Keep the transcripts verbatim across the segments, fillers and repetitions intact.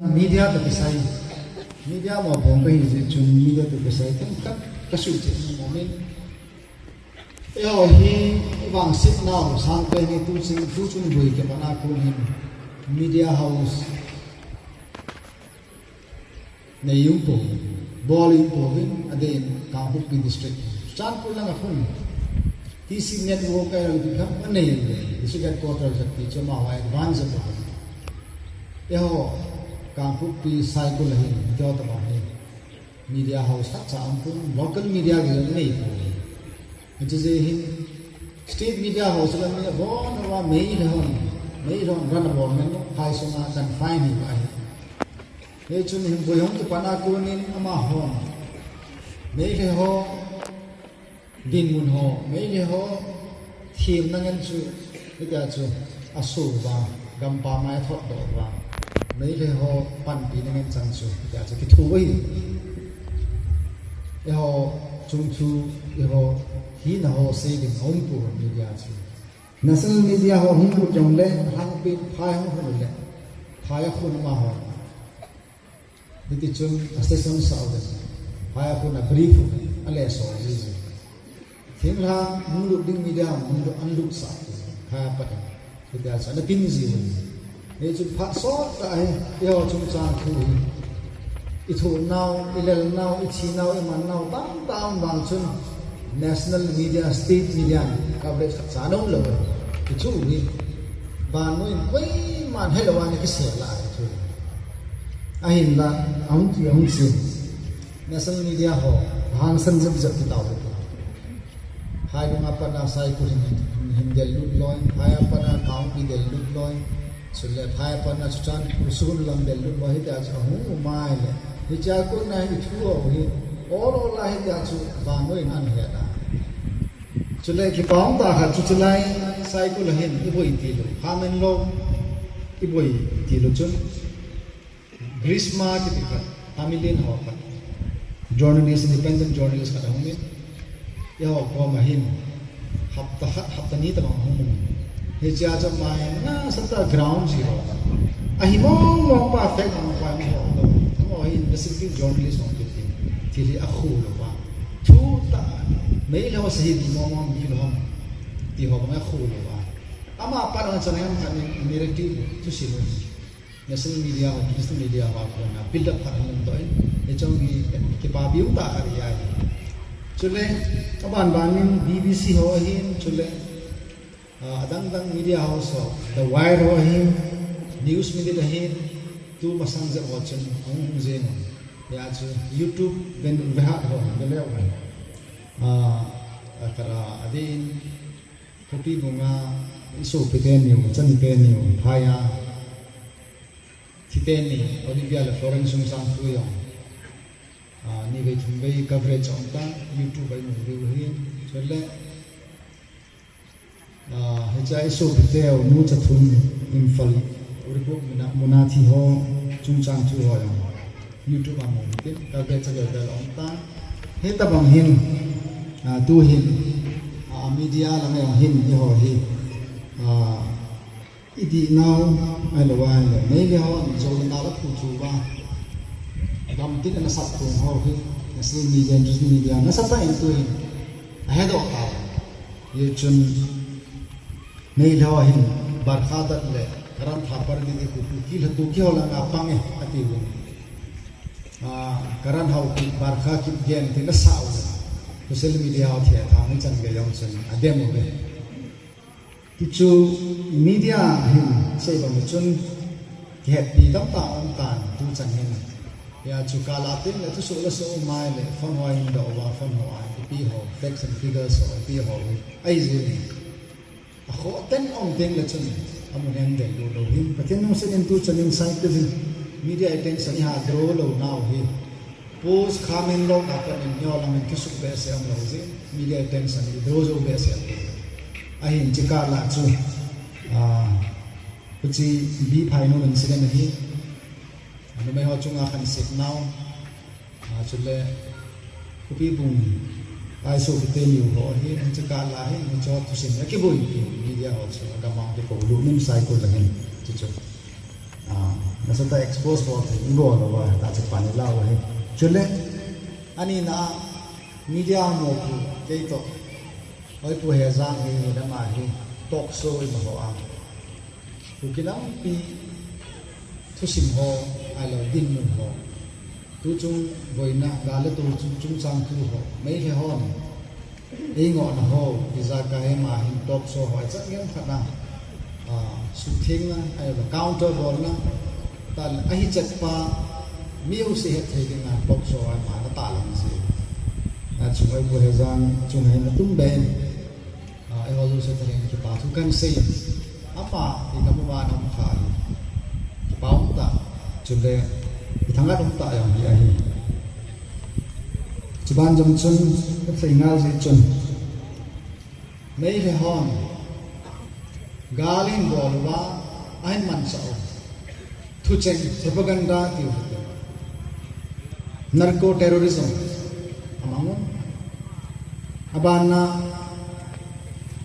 Media toh kisai, media mopo kahi jeh chun media toh kisai themkhat kasuhchet nom in. Eiho hi ivangsetnau sangpen hi tuchung, tuchung boi kipat a kon hin media house nei um pouvin, bol um pouvin, adeh in Kangpokpi district, Churachandpur lang a khun T C Network a jong kikham anei uve, district headquarter jat ti chu amaho advance a bol. Eiho Kangpokpi Saikul a hin, eiho tobang hi media house khatcha aumpon, local media jong anei pouve. Hiche jeh hin state media house lang in abon uva Meitei hon, Meitei hon run abol men, phai sunga confine hi uva ahi. Hichun hin boi hung kipat a kon in amahon Meitei ho dinmun ho, Meitei ho themna ngen chu, hitia chu asuh uva, gampam a athotdoh uva, Meitei ho panpina ngen chang chu hitia chu kitho u ahi. Eiho chungthu, eiho hina ho sei ding aumpon media chu. National media ho hung lut jongle, alhangpin phai hung hun le, phai a khun amaho hitichun a session sah uvin, phai a khun a brief uvin, alesol jiji. Thinglhang hung lut ding media hung lut, ahin lutsah uvin, phai a pat in. Hitia chu ana pin jiuvin. Hichun phat sottah hi, eiho chungchang thu hi, ithohnau, ilelnau, ithinau, imannau tamtah aum vang chun national media, state media in coverage khatcha ana umlou. Hichu hi vannoi in koiman helou a ana kisel a hichu. Ahinla, ahung ki, ahung chin, national media ho hangsan jep jep kitao le. Phailung a pat a Saikul hin, hin del lut loi, phai a pat a Kangpokpi del lut loi, chule phai a pat a Churachandpur, Sugun lam del lut loi, hitia chu ahung um mai le. Hichea kona hi thu ho hi ol ol a hitia chu vannoi in ahin het a. Chule kipa umtah khat chu chulai Saikul a hin iboi tilou, Khamenlok iboi tilou chun Grishma kiti khat, Tamilian ho khat, journalist, independent journalist khat ahung in, eiho koma hin hapta khat, hapta ni tobang ahung um in. Hichea chu ama hin nasatah ground zero, ahi mong mong pa, fact mong mong pa, amaho, amaho hi investigative journalist hung kiti, thil hi akholou va, thutah, Meitei ho sehi di mong mong mi lou ham ti ho bang akholou va. Ama pat a chun aham khat in narrative thusim u hi national media ho, digital media ho a kona build up khat ahin umdoh in, hichu hi kipapi umtah khat ahi. Chule aban ban in B B C ho ahin, chule, ah, adang dang media house ho, The Wire ho ahin, News Minute ahin, tu masang jep ho chun ahung hung jeng un. Hia chu YouTube ven, vehat ho, veleu ven. Ah, akara adin, Khopibung a isopi teniu, chanu teniu, phai a thi teni, Olivia le Florence Chungchangthu jong, ah, nivei thumvei coverage aum tan, YouTube a imu diu ahin, chule, ah, hichea isopi teu, nu cha thum, Imphal, Uripok muna, muna thi ho, Chungchangthu ho jong YouTube a mu hitin, coverage avel vel aum tan. Hitobang hin, ah, tu hin, ah, media lang a jong hin, eiho hi, ah, idihnau, ahilou ahile, Meitei hon, jou le nal aphu thu uva, gam tin ana sap tong ho hi, national media, international media, nasatah in tu hin, ahedoh tauve. Hichun, Meitei ho hin, Barkha dat le, Karan Thapar ding e, Kuki, Kuki lha, Kuki ho langa pang e, atiuvin. Ah, Karan Haokip, Barkha Kipgen tin asah uve. Social media a thethang ichan gei jong chun adem uve. Tichu media hin sei bang chun kihetpi tamtah aum tan tuchan hin. Hia chu kal a teng le thusoh le soh um mai le phone ho hin doh uva, phone ho a ipi ho, facts and figures ho, ipi ho, ahi jeh in. Akhoh ten aum teng le chun, amun a del lou lou hin. Pathen lungset in tuchan in Saikul hin media attention iha draw lou nau hi. Post Khamenlok a pat in neo lang in thusuk behseh aum lou jeh in, media attention i draw jou behseh. Ahin chukah lah chu, ah, huchi B Phainom incident ahi. Numei ho chunga khanset nau, ah, chule Khopibung a isopi teniu ho ahi, anche kah lah hin, hiche thusim hi akiboipi, media ho chu, agam a kikou lut nin Saikul a hin, chuchu. Ah, Nasatah expose bol thei ibol lou a, ta chu pan ilau ahi. Chule, ani na media mo pu kei to. Oi pu he jang hi, dama hi talk show ima ho a. Pu kinam pi thusim ho, ai lo din mun ho. Tu chung boina, ga le tu chung, chung chang tu ho. Meitei hon. Ei ngohna ho, ijakai ama hin talk show ho, ahi chan ngen khat na, ah, suthengna, ahilouleh counter bolna, ta le ahi chet pa, mi jouse hetthei dinga talk show ama na tahlang ji. Achung oi pu he jang, chung hin atum ben, ah, eiho jouse tah in kipa thu kan sei. Ama, i gam uva na um kha hi. Kipa um tah, chule, i thangat um tah jong hi ahi. Chuban jong chun, ka sei ngal ji chun. Meitei hon, gal in bol uva, ahin manchah u. Thucheng propaganda tiu hite. Narco terrorism. Amang un. Abana,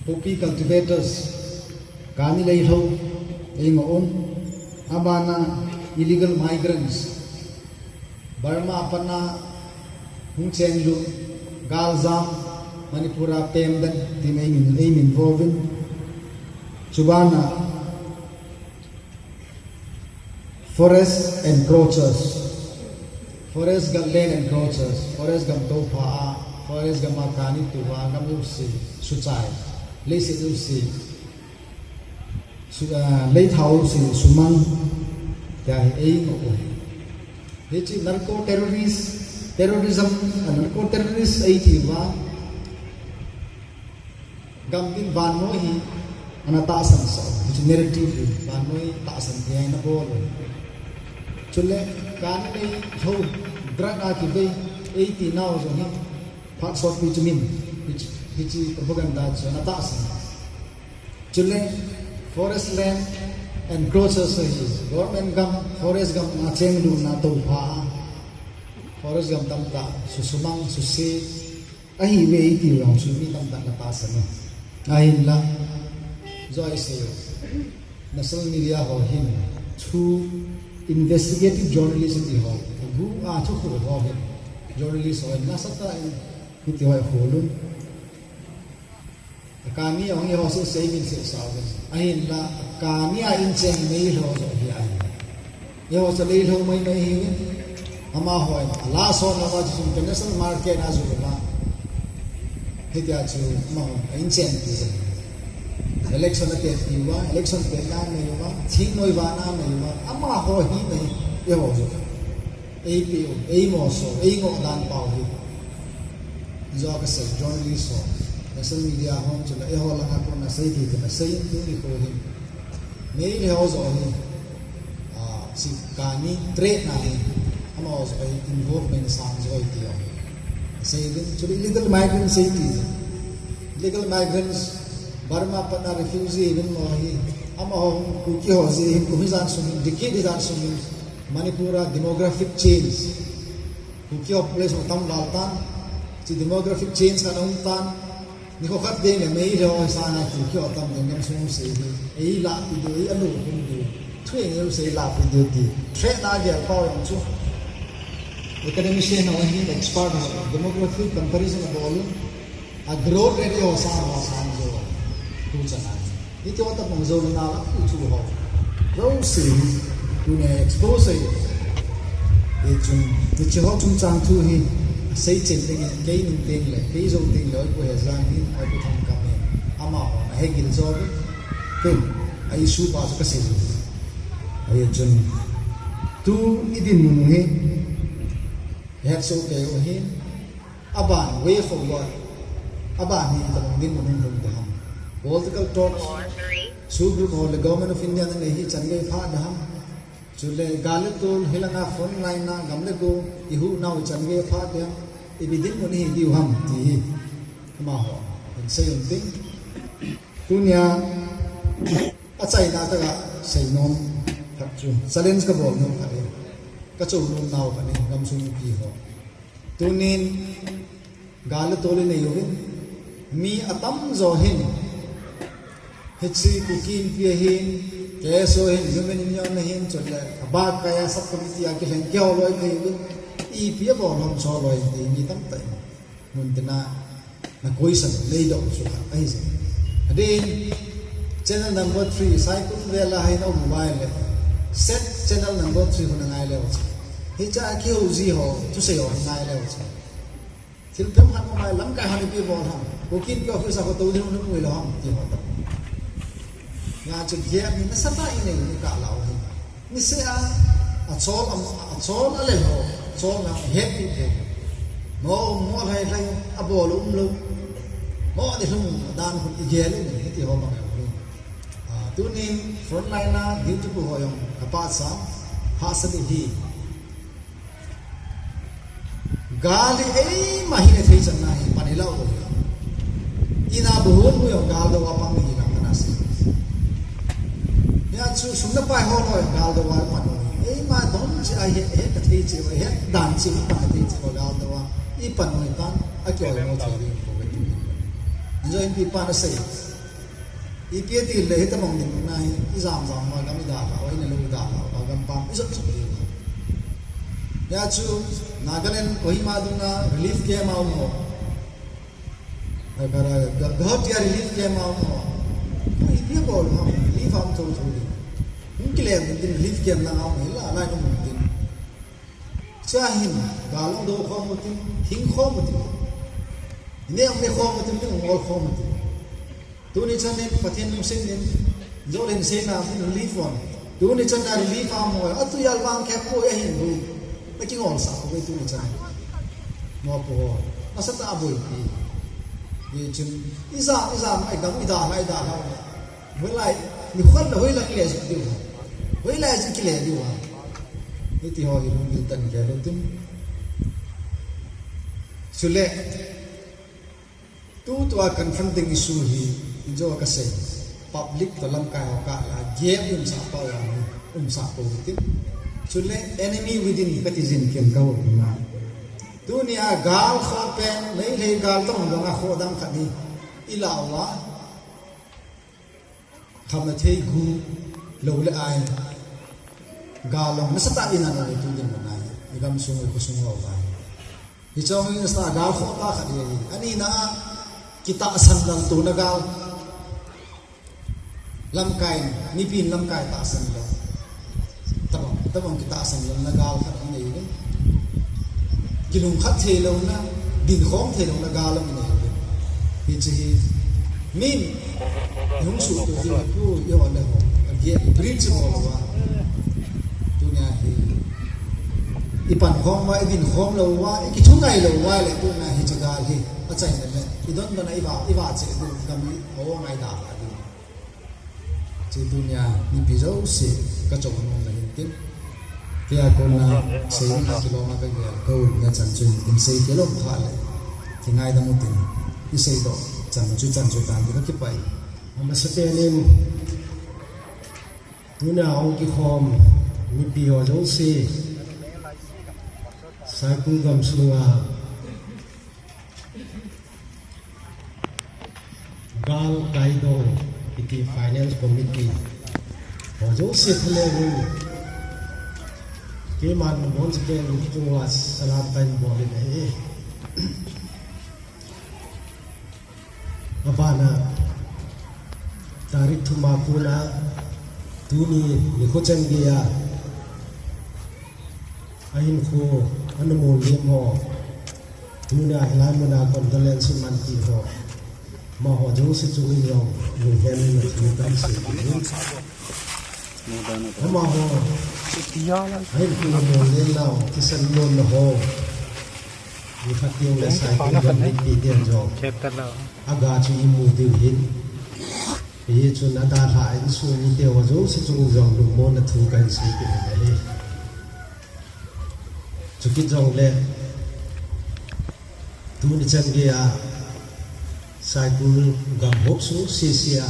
poppy cultivators. Kani leilhou. Ei ngoh un. Abana, illegal migrants. Burma a pat a hung chenglut, galjam, Manipur a pemden, tin ei min, ei min vo uvin. Chubana, forest encroachers, forest gam land encroachers, forest gam toupha a, forest gam a kani tua, gam jouse, suchai, leiset jouse, Su-, ah, leithao si sumang, tia hi ei ngoh u. Hiche narco terrorist, terrorism, ah, narco terrorist ei ti uva, gam din vannoi hi, ana tahsan sah u. Hiche narrative hi, vannoi tahsan thei a ana bol u. Chule, kani leilhou, drug a kivei, ei ti nau jong hi, phat sotpi chu min, hiche, hiche propaganda chu ana tahsan. Chule, forest land encroachers hi, government gam, forest gam a chenglutna toupha, forest gam tamtah, susumang, suse, ahi ve ei ti u jong chu mi tamtah na tahsan u. Ahinla, jo i sei u. National media ho hin, chu investigative journalism ti ho, gu a thu khu ho hin, journalist ho hin, nasatah in, hiti ho khu lun. Kani jong eiho sese min sesa uvin. Ahinla, kani a inchen meilhou jo hi ahi. Eiho chu leilhou maimai hiuvin. Amaho in, ala sona uva chu international market a jot uva. Hitia chu, amaho, a inchen pi uvin. Election a tet pi uva, election tet na nei uva, thingnoi vana nei uva. Amaho hi nei, eiho jo. Ei pe u, ei moso, ei ngoh dan pau hi. Jo ka sei, journalist ho, national media ho, chule eiho langa kona sei thei, kona sei, tuni kho hin. Meitei ho jo hi, ah, si kani trade na hi, amaho jo hi involvement sang jo hi ti ho. Sei din, chule illegal migrants sei ti. Illegal migrants, Burma a pat a refugee uvin mo hi, amaho Kuki ho jeh hin, kum hijan sung hin, decade hijan sung hin, Manipur a demographic change. Kuki population atam val tan. Hiche demographic change khat aum tan. Nikho khat ding le Meitei ho sanga Kuki ho atam ding gam sung sei hi. Ei lahpi diu, ei alu kum diu. Thu ei sei lahpi diu ti. Threat na gel pau jong chu. Academician ho hin expert ho. Demographic comparison abol un. A growth rate ho sang ho sang jo. Tu chana. Hiti ho tapang jo na la tu chu ho. Jouse hi. Tuni expose ahi. Hichun, hiche ho chungchang thu hi. Asei chen ding in, kei nung ding le, kei jou ding le, oi pu he jang hi, oi pu thang kam hi. Amaho na he gil jo. Ken, a issue pa chu ka sei. Hichun. Tu i dinmun u hi. Hetso kei u hi. Aban, way forward. Aban hi itabang dinmun hung lhung ding ham. Political talks, SoO group ho le Government of India nanei hi ichan gei pha ding ham. Chule gal le tol hilanga front line a gam le go ihuh nau ichan gei pha ding ham. Ipi dinmun ihi diu ham ti hi. Amaho, hin sei un ting. Tunia, achaina tah a seinom khat chu. Challenge kabol nom khat hi. Kacho nom nau khat hi, gamsung mipi ho. Tunin, gal le tol inei uvin, mi atamjo hin, hiche Kuki Inpi a hin, K S O hin, Human Union na hin, chule, abak kaya sub committee a kilheng kihou loi thei uvin, ipi abol ham chu loi thei mi tamtah in. Mun tina, na question neidoh chu kha, ahi je. Adin, channel number three, Saikul vel a hin aum uva ahile, set channel number three hung ngai leu chu. Hicha kihou ji ho, thusei ho ngai leu chu. Thil phem khat ngai lamkai hon ipi bol ham. Kuki Inpi office a kho tou ding hung lhung lou ham, ti ho ta. Hia chu gap ni nasatah in nei u kah lau hi. Niseh a, achol am, achol a le ho, chol na het pi pi. Mo, mo lai lai, abol um lou. Mo ni lhung dan hun igel u ni, hiti ho bang e u. Ah, tunin frontline a duty pu ho jong kapachat, hahsa ding hi. Gal hi eima hina thei chan na hi pan hilou. Ina bu hun bu jong gal dou a pang hi lang kana sei. Hia chu sum le pai ho loi gal dou a pan u. Eima dong chi a het, het ka thei chi, het dan chi pan thei chi gal dou a. I pan u tan a kyo mo chi ding ko ka tu. Anjo Inpi pan asei. Ipi ati le hitabang ding na hi, ijam jam ma gam idalha, o ina lou idalha, ma gam pam, ijot jot ding. Hia chu, Nagaland, Kohima dunga relief camp a um ho. Akara, Ga-, Guwahati a relief camp a um ho. Ko ipi abol ham, relief a um tho tho ding. Hung kile ding relief camp na a um hi la, lai um ding. Chua hin, gal hung do khom u tin, hing khom u tin. Ne um ne khom u tin, ne um ngol khom u tin. Tuni chan in, Pathen lungset in, Joel in seina, in relief on. Tuni chan a relief a mo, atu yal vang khe po ya hin bu. Na kingol sa po tuni chan. Mo po ho. Nasatah a boi pi. Ye chun, iza, iza, mai dam, ida, mai da, la. Hoilai, ni khon la hoilai kile diu. Hoilai jin kile diu. Hiti ho hi lung tan kile diu. Chule, tutua confronting issue hi, ijo kasei. Public to lamkai ho kah la, gap umsa pau a, umsa pau tin. Chule, enemy within kati jin ken ka ho na. Tunia gal kho pen, nei lei gal tong dong a kho dang khat ni. Ila wa, Khamna thei gu lou le ai. Gal long nasatah in ana tu ding nai. I gam sung, i khosung ho ba. Hiche hi nasatah gal kho ta khat ahi. Ani na kitahsan lal tona gal. Lamkai, mipin lamkai tahsan lal. Tabang, tabang kitahsan lal na gal khat anei. Kilungkhat thei louna, dinkhom thei louna gal anei. Hiche hi, min, hung suhto ding, tu, yo, le ho, a ge, bridge ho lo va. Tunia hi, i pankhom uva, i dinkhom lou uva, i kithungai lou uva, le tunia hiche gal hi, achaina le, i don dona i va, i va che, tu, gam i, o, ngai da, tu. Hiche tunia, mipi jouse, ka chong nom na hin tin. Kei a kona, seina kilom a ka gel, ka umna chan chu hin tin, sei kilom kha le. Kingaidam u tin, i seidoh chan chu chan chu tan, ka kipah e. Amasapen in, tuna hung kikhom mipi ho jouse, Saikul gamsunga gal kaidoh kiti Finance Committee ho jouse thalheng in, keiman nabonchauvin chunga salam kahin bol in ahi. Abana, tarik thum a kona, tuni nikho chan geiya, ahinkho, ana mol lem ho, tuna hilai muna condolence man ti ho, amaho jouse chunga jong, lunghem in na thu kahin sei. Amaho, ahinkho ana mol lem nau, thisan lonna ho, nikhat teng le Saikul gam mipi ten jong, aga chu imu diu ahin. Hichun adalhah insung mite ho jouse chunga jong lungmonna thu kahin sei kit in ahi. Chukit jongle, tuni chan geiya, Saikul gam hop sung sese a,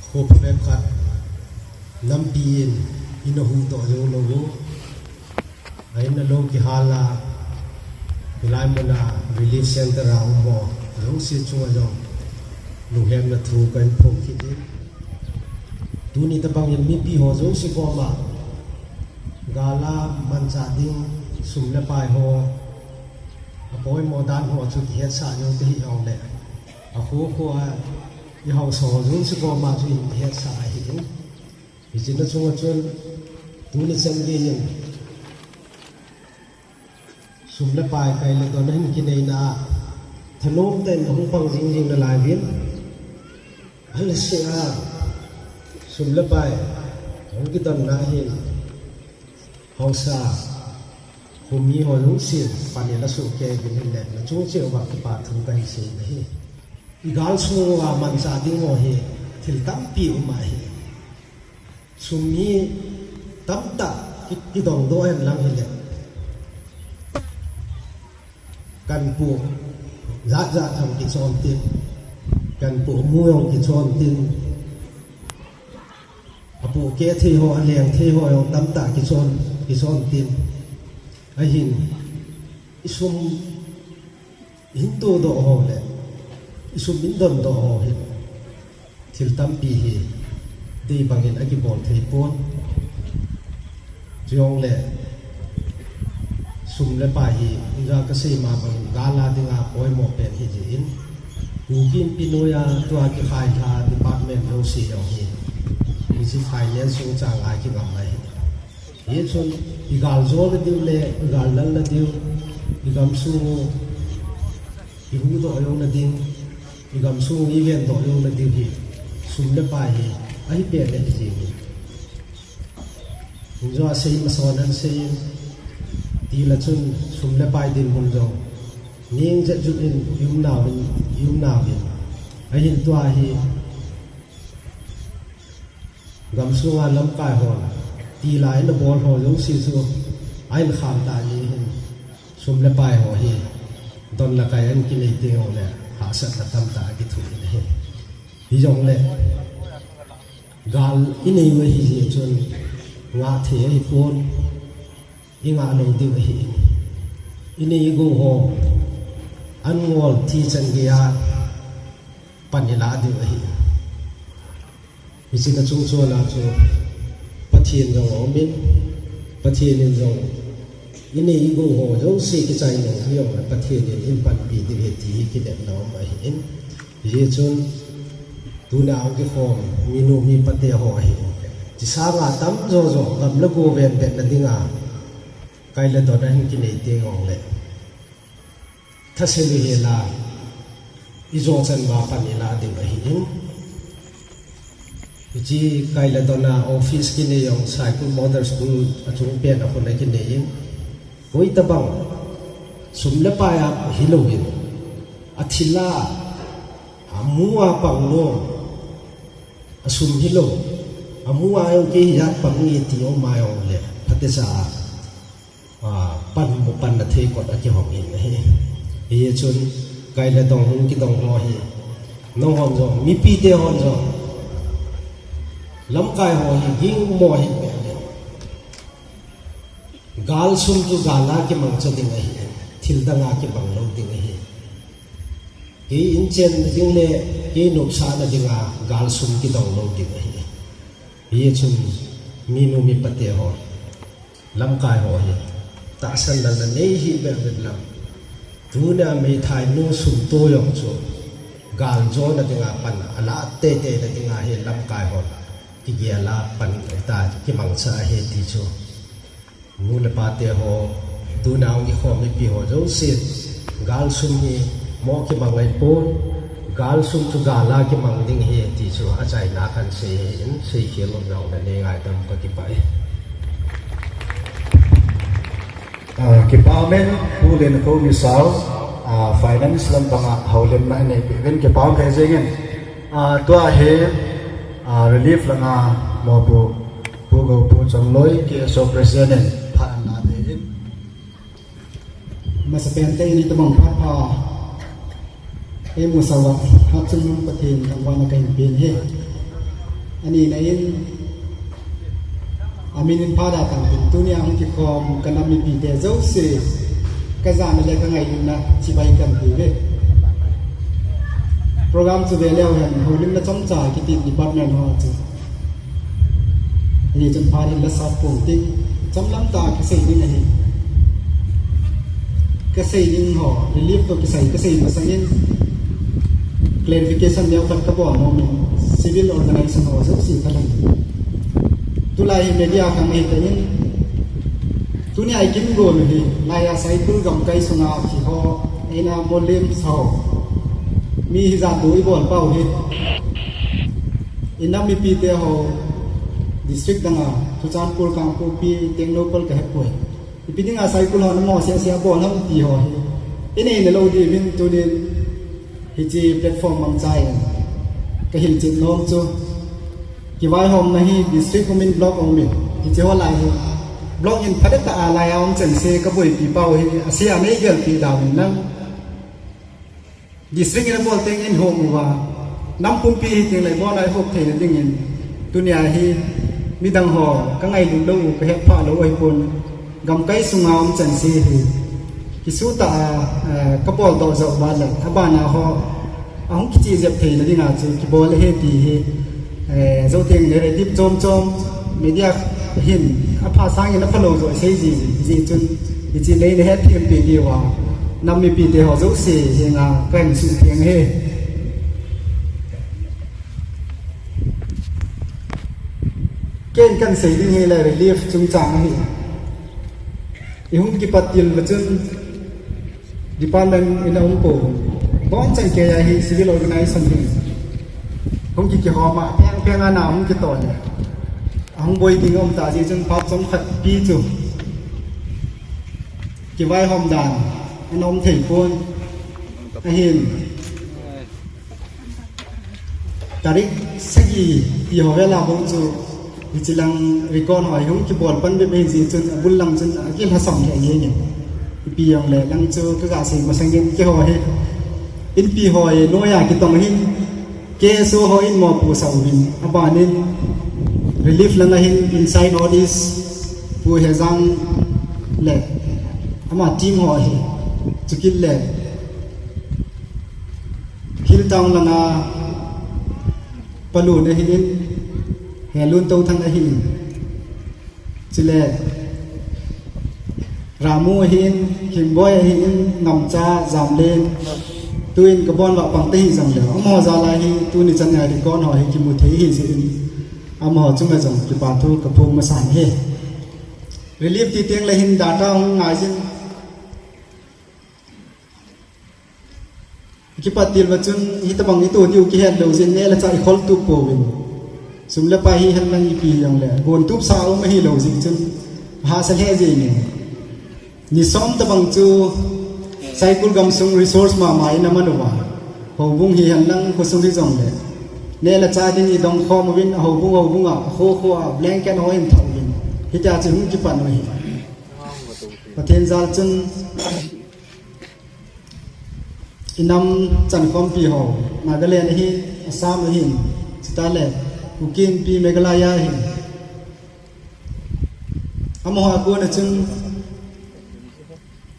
Khophabep khat, nampi in, ina huhdoh jou lou u. A in a lou kihal a, hilai muna relief center a um ho, jouse chunga jong. Lunghemna thu kahin phong kit in. Tuni tabang in mipi ho jouse koma gal a manchah ding sum le pai ho, apoimo dan ho chu kihetsah jou tahih jongle, akho kho a ihaosa ho jouse koma chu ihin hetsah ahi in. Hiche na chunga chun tuni chan gei in sum le pai kai le don ahin kineina a thanom tah in ahung pang jing jing nalai uvin. Ahileh sum le pai hung kidonna hin haosa, khomi ho jousen pan ila sohkei uvin, hileh nachung cheh uva kipa thu kahin sei ahi. Igal sunga manchah ding ho hi thil tampi um ahi. Sum hi tamtah ki, kidong doh hen lang hileh, kanpoh jat jat jong kichon tin, kanpoh mu jong kichon tin, apohkeh thei ho, aleng thei ho jong tamtah kichon, kichon tin. Ahin, isum ihin todoh ho le isum ihin dondoh ho hin thil tampi hi dei bangin akibol thei pon. Chujongle sum le pai hi, hijeh a kasei ma bangin gal a dinga poimo pen ahi jeh in, Kuki Inpi noiya tua kikhailha department jouse jong hi, hiche finance chungchang a kigam ahi. Hichun igal jona diu le igal lalna diu, igamsung u ihuhdoh jouna ding, igamsung u ivendoh jouna diu hi sum le pai hi ahi pen ahi jeh in. Hijeh a sei masan ahin sei in, tila chun sum le pai dinmun jong neng jet jut in i-um nauvin, i-um nauvin. Ahin tua hi gamsunga lamkai hon tila in abol ho jouse chu ahin kham tah jeh hin, sum le pai ho hi don le kai ahin kinei teng jongle hahsatna tamtah akithoh in ahi. Hijongle gal inei u ahi jeh chun ngah thei ahipon, ingah lou diu ahi. Inei igou ho an ngol thi chan geiya pan ilah diu ahi. Hiche na chungchon a chu Pathen jong aumin, Pathen in jong inei igou ho jouse kichai nom hijongle Pathen in eipanpi diu ahi ti hi kinepna um ahin. Hichun tuna hung kikhom minu mipa te ho ahin, hiche sanga tamjo jo gam le go venbitna dinga kai le don ahin kinei teng jongle, thasel u hela ijo chan uva pan ilah diu ahin. Hiche kai le dona office kinei jong Saikul Model School achung pen a khun a kinei in, koi tabang sum le pai a hilouvin, athil a, amu a pang nom, asum hilou, amu a jong kei hijat pang nge ti um a jongle phatecha a, a, panmu panna thei kot akihong in ahi. Hichun kai le don hung kidong ho hi, nanghon jong, mipite hon jong, lamkai ho hi gingmo hih beh le, gal sum chu gal a kimangcha ding ahi, thil dang a kimang lou ding ahi. Kei inchen ding le kei nopsahna dinga gal sum kidong lou ding ahi. Hichun minu mipate ho, lamkai ho hi tahsan lalna nei hih beh uvin lang, tunia meithainu sum to jong chu gal jona dinga pan alah teitei na dinga hi lamkai hon kigel a pan ta kimangcha ahi ti chu nu le pate ho, tuna hung kikhom mipi ho jousen, gal sum hi mo kimang ahipon, gal sum chu gal a kimang ding ahi ti chu achaina kahin sei ahin, seikhel lom jongle nei ngaidam kakipah e. Ah, kipah umin, Pu Lenkhomi Sao, ah, finance lampanga houlimna anei peh uvin kipah um lheh jengin. Ah, tua hi, ah, relief langa mopu Pu Gopu Chongloi, K S O President in phat ana pe in. Masapen te in itobang phat pha eimusah uva, hatchungnung Pathen thangvahna kahin pen ahi. Anina in, amin in phat a tangtin tunia hung kikhom kanam mipite jouse, kajana le kangailutna chibai kahin pe uve. Program chu ve leu hen, houlimna chomcha kiti department ho chu. Ani chun phat hin la sat pong ting, chomlam tah a kisei ding ahi. Kasei ding ho, relief toh kisai, kasei masangin clarification neo khat kabol nom in, civil organization ho jouse khat ahi. Tulai hi media khang ahi tah in, tunia i kin gon u hi, laiya Saikul gamkai sunga thi ho, eina Molem sa ho. Mi hijat bou i bol pau hi. I nam mipi te ho district danga, Churachandpur, Kangpokpi, Tengnoupal ka hepoi. Ipi dinga Saikul ho namo sia sia bol ham ti ho hi. I nei na lou diuvin tunin hiche platform mangcha in ka hilchet nom chu. Kivaihomna hi district umin block umin. Hiche ho lai hi. Block in phadet tah a laiya um chan se ka boipi pau hi. Asia nei gelpi dauvin lang. District in abol teng in hom uva. Nam pumpi hi teng lei bona i hop theina dingin. Tunia hi midang ho ka ngailut lou u ka hetphah lou u ahipon. Gamkai sunga um chan se hi. Kisuh tah a, eh, ka bol doh jou uva le. Abana ho. Ahung kichih jep theina dinga chu kibol ahi ti hi, eh, jouteng narrative chom chom media hin apha sangin aphalou joh sei ji ji chun hiche lei na het thempi diuva nam mipi te ho jouse henga kahin suhtheng ahi. Ken kahin sei ding hi le relief chungchang ahi. I hung kipat til ma chun department in a hung po. Bon chan kei a hi civil organization hi. Hung ki kihom a, peng peng a na hung kitol le. A hung boi ding um ta ji chun phat chomkhat pi chu. Kivaihom dan, ana um thei pon. Ahin. Tarik sagi ti ho vela bou chu, hiche lang record ho hi hung kibol pan bep ahi ji chun, abul lang chun, akilhasam lheh jeng in. Ipi jong le lang chu, ka ga sei masang in, keiho hi. Inpi ho hi, noiya kitong hin, K S O ho in mopohsah uvin, abanin, relief lang ahin, inside North East, Pu Hejang le, ama team ho hi, chukit le, Hill Town langa Palun ahin, Helun Touthang ahin. Chule Ramu ahin, Himboi ahin, Ngamcha, Jamlen. Tuin kabon vah pang te hi jong le. Amaho jal a hi, tuni chan a hi kon ho hi kimu thei hi jeh in. Amaho chunga jong kipa thu kaphong masan ahi. Relief ti teng le hin data hung ngai jin. Kipat til uva chun hitobang ito diu kihet lou jin neh le chah ikhol tup pouvin. Sum le pai hihen lang ipi jong le. Gon tup sa um ahi lou jeh chun. Hahsa lheh jeng in. Ni som tobang chu Saikul gamsung resource mama in aman uva. Houbung hihen lang khosung hi jong le. Neh le chah ding idong khom uvin houbung houbung a, kho kho a, blanket ho in thah uvin. Hitia chu hung kipan u ahi. Pathen jal chun Inam chankhompi ho, Nagaland ahin, Assam ahin, chutah le, Kuki Inpi Meghalaya ahin. Amaho a kona chun,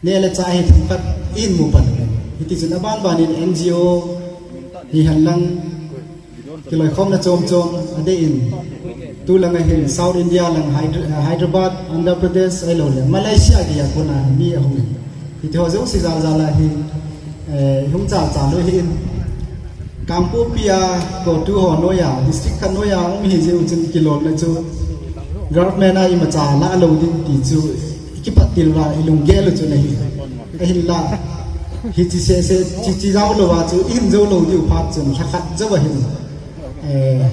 neh le chah hi themkhat in mu pan. Hiti chun aban ban in N G O hihen lang, kiloikhomna chom chom adei in, tulanga hin South India lang Hydra-, Hyderabad, Andhra Pradesh, ahilou le Malaysia gei a kona mi ahung in. Hiti ho jouse jal jal a hi, eh, hung chal chal u ahin. Kangpokpi a, Kotu ho noiya, district khat noiya um hi jeh u chun kilolna chu government a imacha lah lou ding ti chu, kipat til uva ilunggel u chu ahi. Ahinla, hiche seh seh, chi chi jao louva chu, ihin jou lou diu phat chun, lhakhat jou ahin. Eh,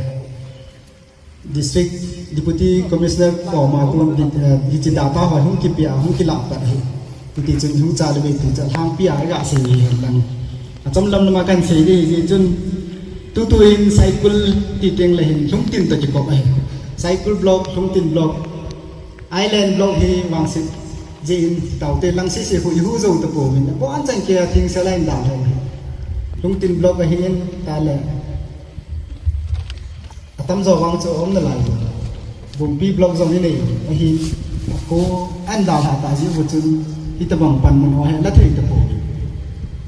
District Deputy Commissioner koma kon di, eh, hiche data ho hung kipia, hung kilah pat ahi. Hiti chun hung chal uve ti chu, lhangpi a iga sei hi hen lang. Achom lam lam a kahin sei ding hi chun, tutu in Saikul ti teng le hin, Lhungtin toh kikop ahi. Saikul block, Lhungtin block, Island block hi vangset jeh in taote lang sese khu ihu jou tapouvin. Abonchan kei a thing sela in dalha u ahi. Lhungtin block ahin tale. Atamjo vang chu aum nalai. Bumpi block jong inei ahin. Akhu ahin dalha ta jeh u chun hitobang panmun ho hi la thei tapouvin.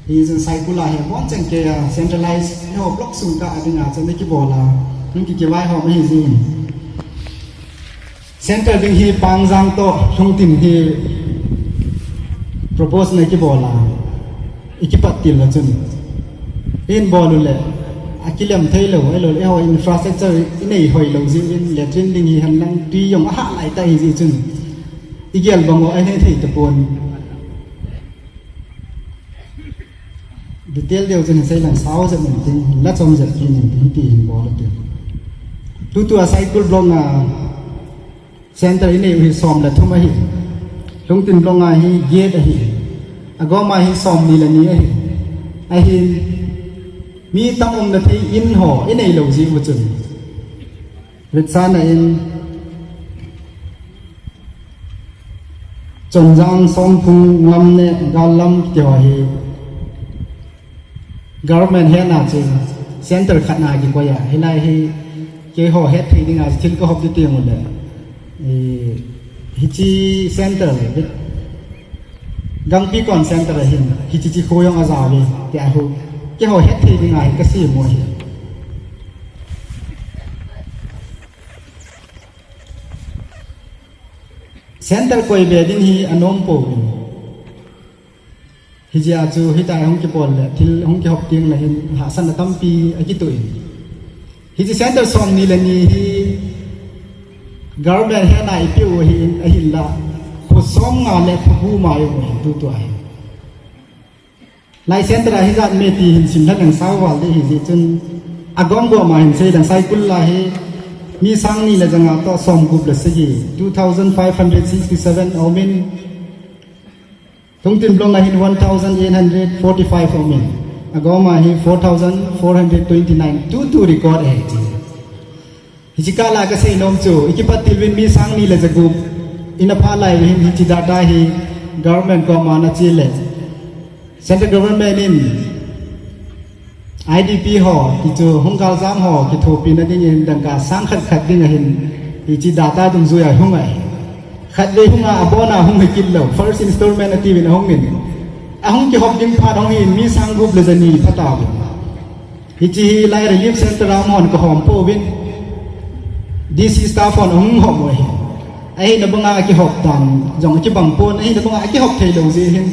Hijeh chun Saikul a hi aboncha'n kei a centralize eiho block sung kah a dinga chu ana kibol a, hung kikivai ho ahi jin. Center ding hi Pangjang toh Lhungtin hi propose ana kibol a, ikipat til a chun, in bol u le akilem thei lou, ahilou le eiho infrastructure inei hoi lou jeh in, latrine ding hihen lang tui jong ahah lai tah ahi jeh chun, igel bang u ahin thei tapon. Detail deu chun hin sei leng sao jep in tin, la chom jep kit in tin, ti hin bol u tin. Tutua Saikul block a center inei u hi som le thum ahi. Lhungtin block a hi get ahi. Agom a hi som ni le ni ahi. Ahin mi tam umna thei in ho inei lou jeh u chun, vetsahna in Chonjang, Somphung, Ngamne, Gallam kiti ho hi government hetna chu center khat na kikoi a, hilai hi keiho hetthei dinga thil kahop ding teng u le, eh, hiche center, Gangpi kon center a hin hiche chi kho jong aja uve, tia hi keiho hetthei dinga hi kasem u ahi. Center koi be ding hi anom pouvin. Hijeh a chu hitia hung kibol le, thil hung kihop teng le hin hahsatna tampi akitoh in. Hiche center som ni le ni hi government hetna ipeh u ahin, ahinla kho som nga le kho gup ma jong ahin tutua hi. Lai center a hijat me ti hin sim lhon leng sao val ding ahi jeh chun, agom gom a hin sei leng, Saikul a hi mi sang ni le ja nga toh som gup le sagi, two thousand five hundred sixty-seven aumin, Lhungtin block a hin one thousand eight hundred forty-five aumin, agom a hi four thousand four hundred twenty-nine, tutu record ahi ti. Hiche kah la kasei nom chu, ikipat til uvin mi sang ni le ja gup ina pha lai u hin, hiche data hi government koma ana che le, central government in I D P ho, ti chu hung galjam ho kithopina dingin dangka sang khat khat ding ahin, hiche data dungjui a hung ahi. Khatvei hung a, abon a hung hi kit lou, first installment atiuvin ahung in, ahung kihop ding phat hung hin mi sang gup le ja ni pha tauvin. Hiche hi lai relief center a amahon kahom pouvin, D C staff hon ahung hom u ahi. Ahina banga akihop dan jong akibang pon, ahina banga akihop thei lou jeh hin,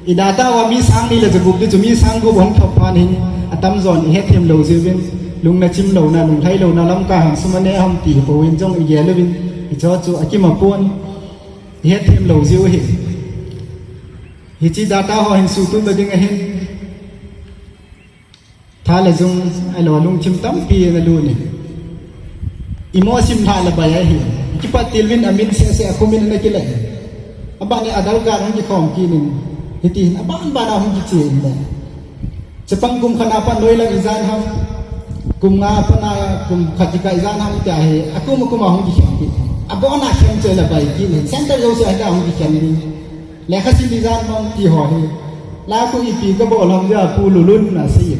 i data uva mi sang ni le ja gup ding chu mi sang gup ahung thop phat hin, atamjon ihet them lou jeh uvin, lung na chim louna, lung lhai louna lamkai hon sum ane ham ti pouvin jong igel uvin, hicheho chu akima pon, ihet them lou jeh u ahi. Hiche data ho hin suhtup na ding ahin, tha le jung, ahilou lungthim tampi ana lut in. Imo sim lhah le bai ahi. Kipat til uvin amin seh seh a kho min ana kila in. Aban le Aadhaar card hung kikhom kit in. Hiti hin aban ban a hung kiche in le. Chapang kum khat a pat noi lang ijat ham. Kum nga a pat a kum khat kikah ijat ham tia hi. Akum akum a hung kikhen kit. Abon a khen choi le bai kit in. Center jouse a hung kikhen in. Lekha sim ijat mong ti ho hi. Lai khu ipi kabol ham dia Pu Lulun na sei.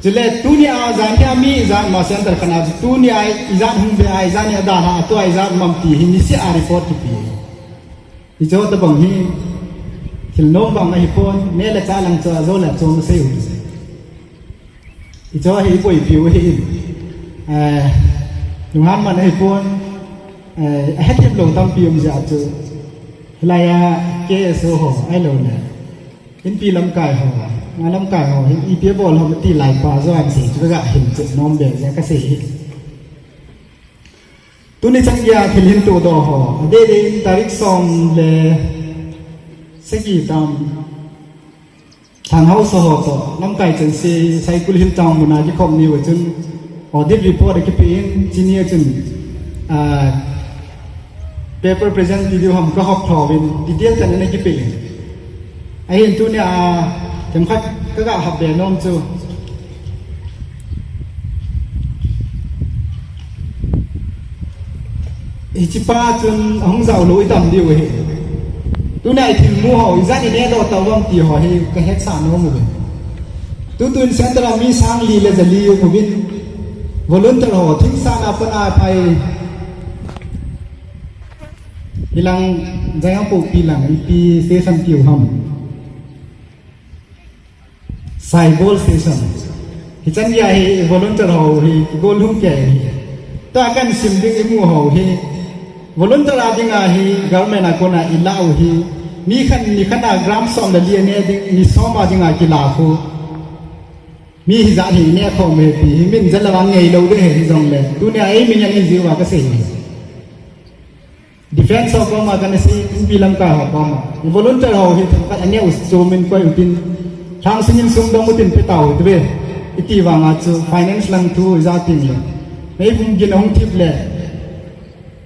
Chule tunia jan hia mi ijat ma center kana chu tunia ijat hung be a ijat ni adalha tua ijat mam ti hi niseh a report kipe. Hiche tabang hi thil nom bang ahi pon, neh le chah lang chu ajo le achom sei u. Hiche hi iboipiu ahi. Eh, lunghan man ahi pon, eh, ahethem lou tampi um jeh a chu. Hilai a K S O ho, ahilou le. Inpi lamkai ho, nga lamkai ho, hin ipi abol ham ti lai pa jo an sei chu ka ga hin che nom be jeh a ka sei hi. Tuni chan geiya thil hin todoh ho, adeh deh in tarik som le sagi tam, Thanghao Soho toh, lamkai chense, Saikul Hill Town muna kikhop ni u chun, audit report akipe in, chuni a chun, ah, paper present ti diu ham ka hop tho uvin, detail chan ana kipe in. Ahin tunia, themkhat ka ga hap be nom chu. Hiche pa chun ahung jao lou itam diu ahi. Tunia i thil mu ho, ijat i nehdoh tauvam ti ho hi ka hetsah nom uve. Tutun center a mi sang li le ja li um uvin. Volunteer ho, thingsan a pat a phai. Hilang, Jaingampopi lang, ipi station tiu ham. Saibol Station. Hichan geiya hi volunteer ho hi kigol lhung kei hi. Tua kahin sim ding imu ho hi volunteer a dinga hi government a kona ilah u hi ni khat ni khat a gram som le li ane ding, ni som a dinga kilah u. Mi hijat hi neh khom hi ti hi min jat le vang ngei lou ding hi jongle. Tunia ei min a hin jiu va kasei hi. Defense ho koma kana sei, inpi lamkai ho koma. Volunteer ho hi themkhat aneo chu min koi utin. Lhang sungin sum dong utin pe tau hi tuve. Iti vanga chu finance lang thu ija ting le. Meipum gin ahung thip le.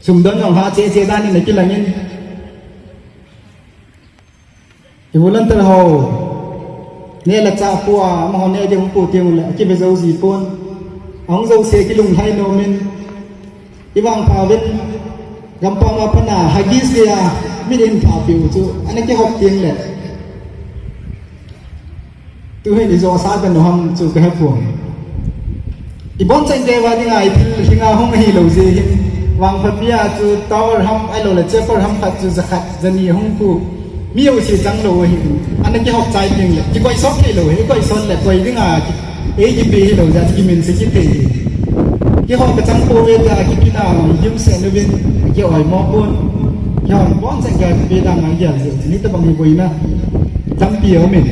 Sum don jong ha che che dan in akilang in. I volunteer ho, neh le chah pua, amaho neh ding hung pu teng le, akive jou ji pon. Ahung jouse kilunglhai nom in, i vangpha uvin, gampam a pat a, Huggies dia, min in pha piu chu, ana kihop teng le. Tuhin i jo sa ka nu ham chu ka he pon. I bon chang kei va dinga i thil hinga hung hi lou jeh hin. Vangphapi a chu tower ham ahilou le chapel ham khat chu jakhat jani hung pu. Mi jouse chang lou hi. Ana kihop chai ding le. Kikoi sot thei lou hi. Koi sot le koi dinga. Ei kipe hi lou jeh a kimin se kithei hi. Kihop ka chang pouve tia kipina jumse nuvin. Ki-oimo pon. Kihop bon chang kei pe dang a gel jeh. Ni tabang hi boina. Champi ho min.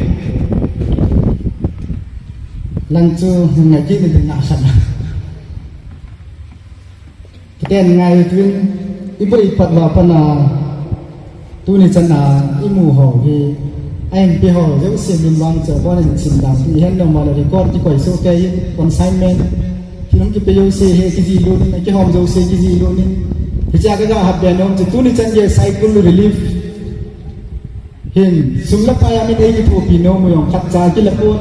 Lang chu ngai kit ni na khat. Kiten ngai tuin i boi pat va pat a tuni chan a i mu ho hi a M P ho jouse min vang chu bon in sim dam ti hen nom le record kikoi soh kei in consignment thil hung kipe jouse hi kiji lut in kihom jouse kiji lut in hichea ka ga hap be nom chu tuni chan gei Saikul relief hin, sum le pai a min ei kithopi nom u jong khatcha kila pon.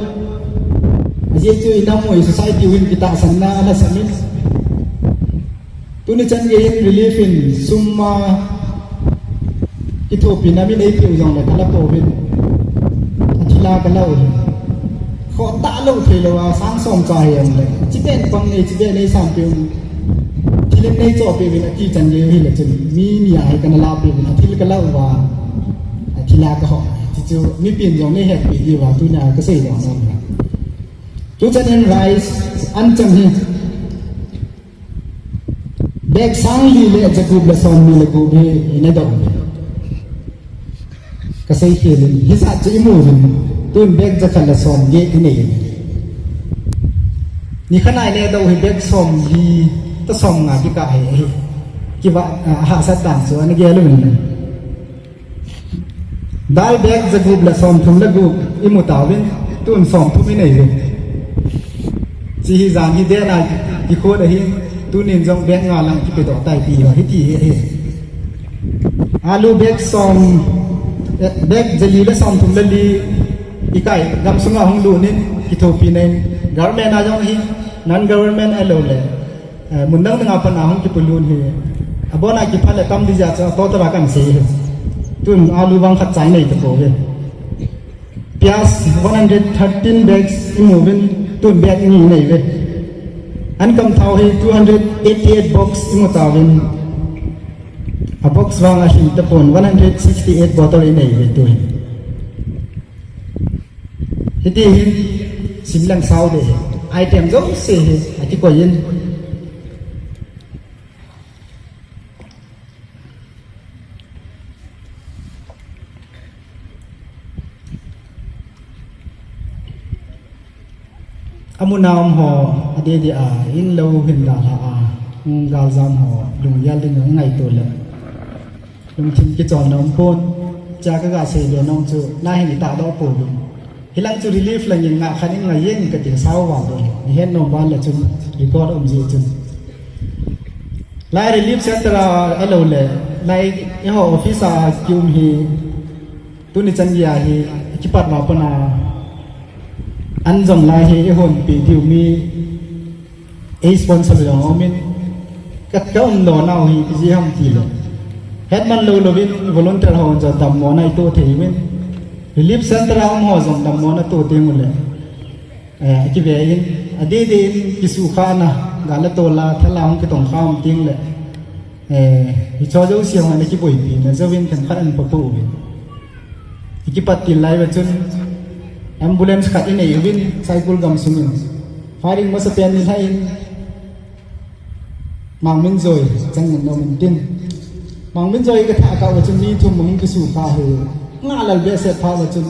Ajeh chu i nam u i society u hin kitahsanna ala sam in. Tuni chan gei hin relief in sum a kithopina min ei peh u jong le kala pouvin. Athil a kala u hin. Khoh tah lou thei lou a sang som cha hi jong le. Chipen pang nei, chipen nei sam peh u. Thil in nei choh peh uvin ati chan gei u hi le chun. Mi ni a hi kana la peh uvin athil kala uva. Athil a ka ho. Ti chu mipin jong nei hetpi diuva tunia ka sei jong nom. Tuchan in rice an chang hi. Bag sang li le jagup le som ni le gup hi ina dong. Ka sei khel in, hijat chu i mu uvin, tun bag jakhat le som get i nei. Ni khat a i neh doh hi bag som li, toh som nga kikah hi ahi. Kiva, ah, hahsat dan chu ana gel uvin. Dal bag jagup le som thum le gup i mu tauvin, tun som thum i nei uvin. Chi hi jan hi den a kikhot ahi, tunin jong bag nga lang kipe doh tai ti hi, hiti hi ahi. Alu bag som, eh, bag jali le som thum le li i kai, gam sunga hung lut in, kithopi nen, government a jong hi, non government ahilou le, eh, mun dang dang a pat a hung kipolut hi, abon a kiphal le tam di jeh a chu, total a kan sei hi. Tun alu bang khat cha i nei tapouve. Pyaz one hundred thirteen bags i mu uvin, tun bag ni i nei uve. An kam thao hi two hundred eighty-eight box i mu tauvin. A box vang a hing tapon one hundred sixty-eight bottle i nei uve tun. Hiti hin sim lang sao de hi. Item jouse hi akikoi in. Amun a um ho, adeh deh a, in lou hin dalha a, um, galjam ho, lunggel ding a ngaito le. Lungthim kicholna um pon, cha ka ga sei le nom chu, na hin i tahdoh pouvin. Hilang chu relief lang in nga khat in ngai jeng kati sao vang le. Ni het nom vang le chun record um jeh chun. Lai relief center a, ahilou le, lai eiho office a kium hi, tuni chan geiya hi, kipat ma pana, an jong lai hi, eihon pe diu mi, ei sponsor jong umin, ka, ka um lou nau hi, ipi jeh ham ti le. Hetman lou louvin, volunteer ho jong dammona i toh thei uvin. Relief center a um ho jong dammona toh teng ule. Eh, kive in, adeh deh in, kisukhana, gal le tol a, thal a hung kitongkha um teng le. Eh, hicho jouse hung ana kiboipi na, jouvin themkhat ana papoh uvin. I kipat til lai uva chun, Ambulance khat inei uvin Saikul gamsungin. Firing masapen nilhah in Mangminjoi chang in nom in tin. Mangminjoi ka thah kah uva chun mi thum ahung kisukha hi. Nga lal behseh phat uva chun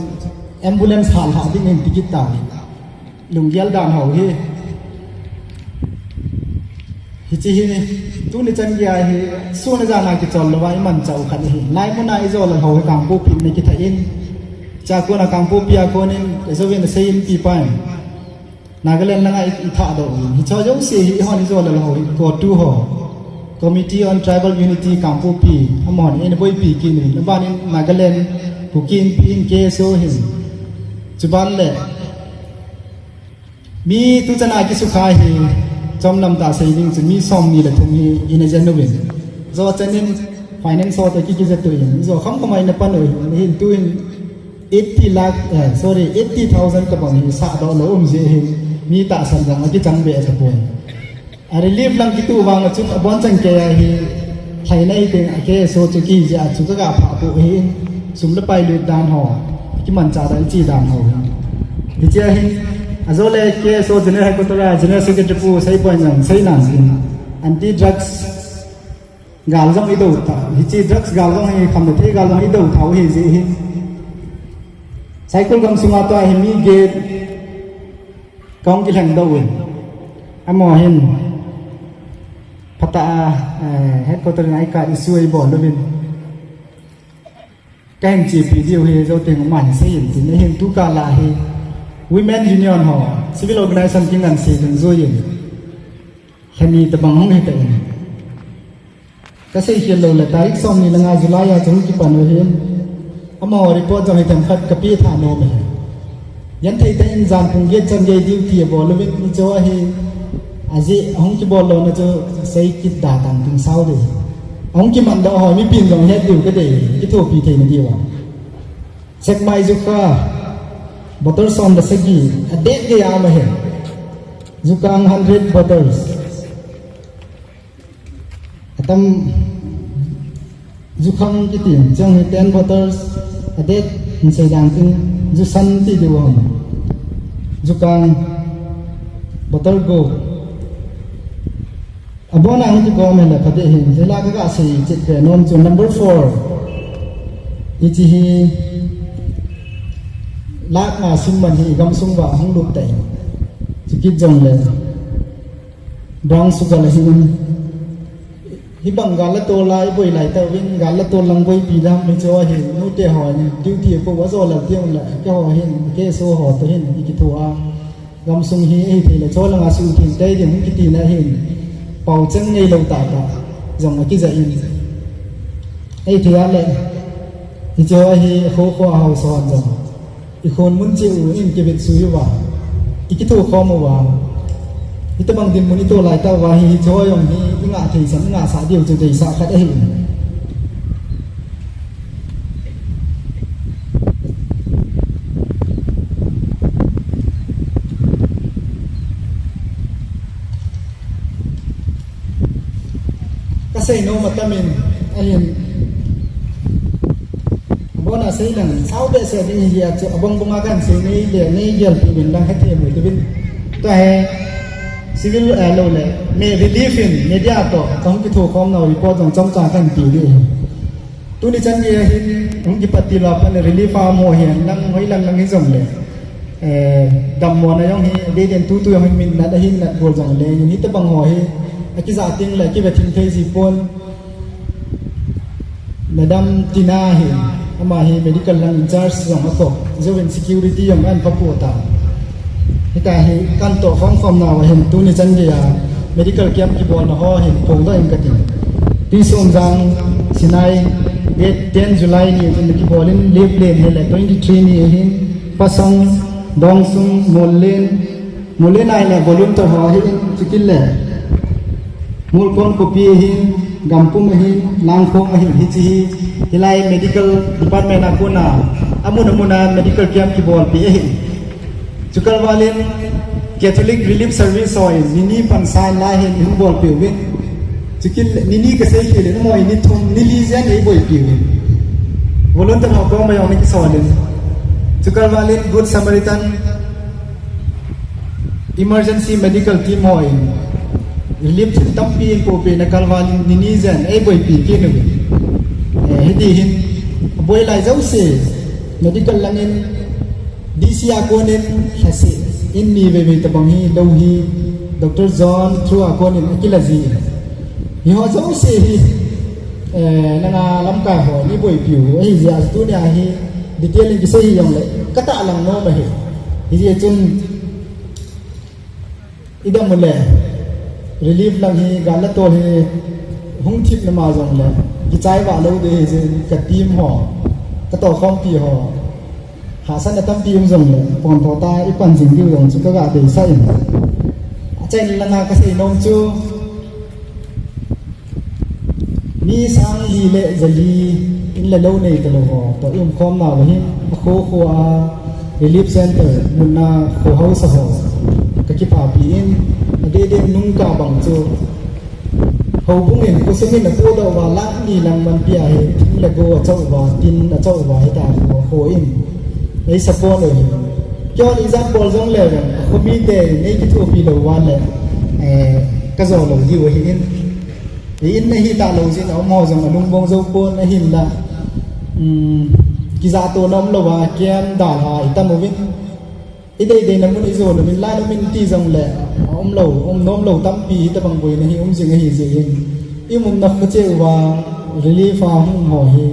ambulance hal hah ding in tikit ta hi. Lunggel dan ho hi. Hiche hi, tuni chan geiya hi, sun a jan a kichol louva imanchah u khat ahi. Lai mun a ijo lal ho hi Kangpokpi in akithah in. Chua kona Kangpokpi a konin, ijo vin asei in pi pa in. Nagaland langa i, ithah doh u. Hiche jouse hi, ihon ijo lal ho hi, COTU ho. Committee on Tribal Unity Kangpokpi, amahon eina boipi kit in. Abanin Nagaland, Kuki Inpi in K S O hin. Chuban le, Mi tuchan a kisukha hi chomlam tah sei ding chu mi somni le thum hi ina jen uvin. Jou chanin finance ho toh ki, kija tuin. Jou kham kham a ina pan u hin, hin tuin eighty lakh, eh, sorry, eighty thousand tobang hi sahdoh lou um jeh hin mi tahsan jong akichang be tapon. A relief lang kitu vang a chun abonchan keiya hi lhaina hi teng a K S O chu kija chu ka ga phah pu hi sum le pai lut dan ho, kimanchah dan chi dan ho. Hichea hin, ajole K S O General Headquarter a General Secretary pu Seipoian jong seinan hin, anti drugs gal jong ido ta, hiche drugs gal jong hi khamna thei gal jong ido thau hi jeh hin. Saikul gamsunga tua hi mi get Kong kilheng doh uvin. Amaho hin phatah a, eh, headquarter in I card issue eibol uvin. Kahin chepi diu hi jou teng aman seiyin tin, ahin tukal a hi Women Union ho, civil organization kingansei dungjuiyin. Lhani tobang hung hita in. Kasei khel lou le, tarik somni le nga July a chu hung kipan u ahin. Amaho report jong hi themkhat kapeh tha nom e. Genthei tah in jan pung get chan gei duty abol uvin, hiche hi ajeh ahung kibol louna chu sei kit da tang tin sao ding. Ahung kiman doh ho mipin jong het diu kadei, kithopi theina diuva. Sekmai jukha bottle som le sagi adet gei a um ahi. Jukang hundred bottles. Atam jukhang kiti, chang hi ten bottles, adet, hin sei dang tin, jusan ti diu ham. Jukang, bottle go. Abona hung kigom hile pha ding ahin, jeh la ka ga sei chet pe nom chu number four. Hiche hi, lakh nga sim man hi gamsung uva hung lut tai. Chukit jongle. Brown sugar la hin. Hibang gal la tol a iboi lai tauvin, gal la tol lang boipi dam hiche ho hin, nute ho hin, duty akou a jo lal teng le, keiho hin, K S O ho toh hin, ikitho a. Gamsung hi, eithei le, cho langa suhtheng tei ding, kitina hin, pao chang neilou tah tah, jong akija in. Eithei a le, hiche ho hi, kho kho a haosa hon jong. Ikhon mun cheh u in kivetsui uva, ikithokhom uva, hitobang dinmun ito lai tauva hi, hiche ho jong hi ingah thei san, ingah sah diu chu deisah khat ahi. Kasei nom atamin ahin. Abona sei lang, sao behseh ding hi a chu, abang banga kahin sei nei le, nei gelpeh uvin lang hethem u hitin. Tua hi, civil, eh, lou le, me relief in, media toh, kahung kithokhom nau report jong chomcha kahin pe ding ahi. Tuni chan geiya hin, hung kipat til a pat le relief a mo hin, nang hoi lang lang hijongle. Eh, dammona jong hi, dei den tutu jong hi min nat ahin nat bol jongle, hitobang ho hi, akija teng le, kive thim thei ji pon. Madam Tina hi, ama hi medical lang in charge jong ato, jouvin security jong ahin pha poi ta. Hita hi kan toh khom khom nau ahin tuni chan geiya medical camp kibolna ho hin phongdoh in kati. Tuisongjang Sinai date ten July ni hin kibol in Lep Leng hile twenty three ni hin Pasang, Dongsung, Mollen, Mollen a hile volunteer ho ahin chukit le Molkon Kopi ahin, Gampum ahin, Langkhong ahin, hiche hi, hilai medical department a kona, amun amun a medical camp kibolpi ahin. Chukal valin Catholic Relief Service hon, nini pansa in lai hin, hung bolpi uvin. Chukit le, nini kasei khel in, amaho in ni thum, ni li jen eiboipi uvin. Volunteer ho koma jong ni kisolin. Chu kalvalin Good Samaritan Emergency Medical Team hon relief thil tampi eipohpeh na kalvalin nini jen eiboipi kit uvin. Eh, hiti hin boi lai jouse medical langin D C a konin lhase in ni veivei tabang hi lou hi Doctor John through a konin akila ji. Hiho jouse hi, eh, nanga lamkai ho ni boipiu ahi jeh a tunia hi detail in kisei hi jongle katahlang nom ahi. Hijeh chun idam ule relief lang hi gal le tol hi hung thip nama jongle kichai vah lou ding ahi jeh in ka team ho, ka tohkhompi ho, hahsatna tampi um jongle pontho tah a ipan jing diu jong chu kaga deisah in. Achaina langa kasei nom chu mi sang li le jali in le lou nei talou ho toh i umkhom nau ahin, akho kho a relief center munna kho hausa ho kakiphapi in, adeh deh nungkah bang chu houbung in khosung in apohdoh uva, lakh ni lang manpi a hi thing le go achoh uva, tin achoh uva, hita kho, kho in ei support u ahi. Keihon ijat bol jongle vang akho mite in eikithopi lou uva le, eh, kajo lou diu ahin. In ahitah lou jeh in aum ho jong alungbong jou pon ahinla, um, kijahtohna umlouva camp dalha itam uvin, ideideina mun ijon uvin, lan umin ti jongle aumlou, um nomlou tampi hitobang boina hi um jing ahi jeh in, i umna kho cheh uva relief a hung ho hi,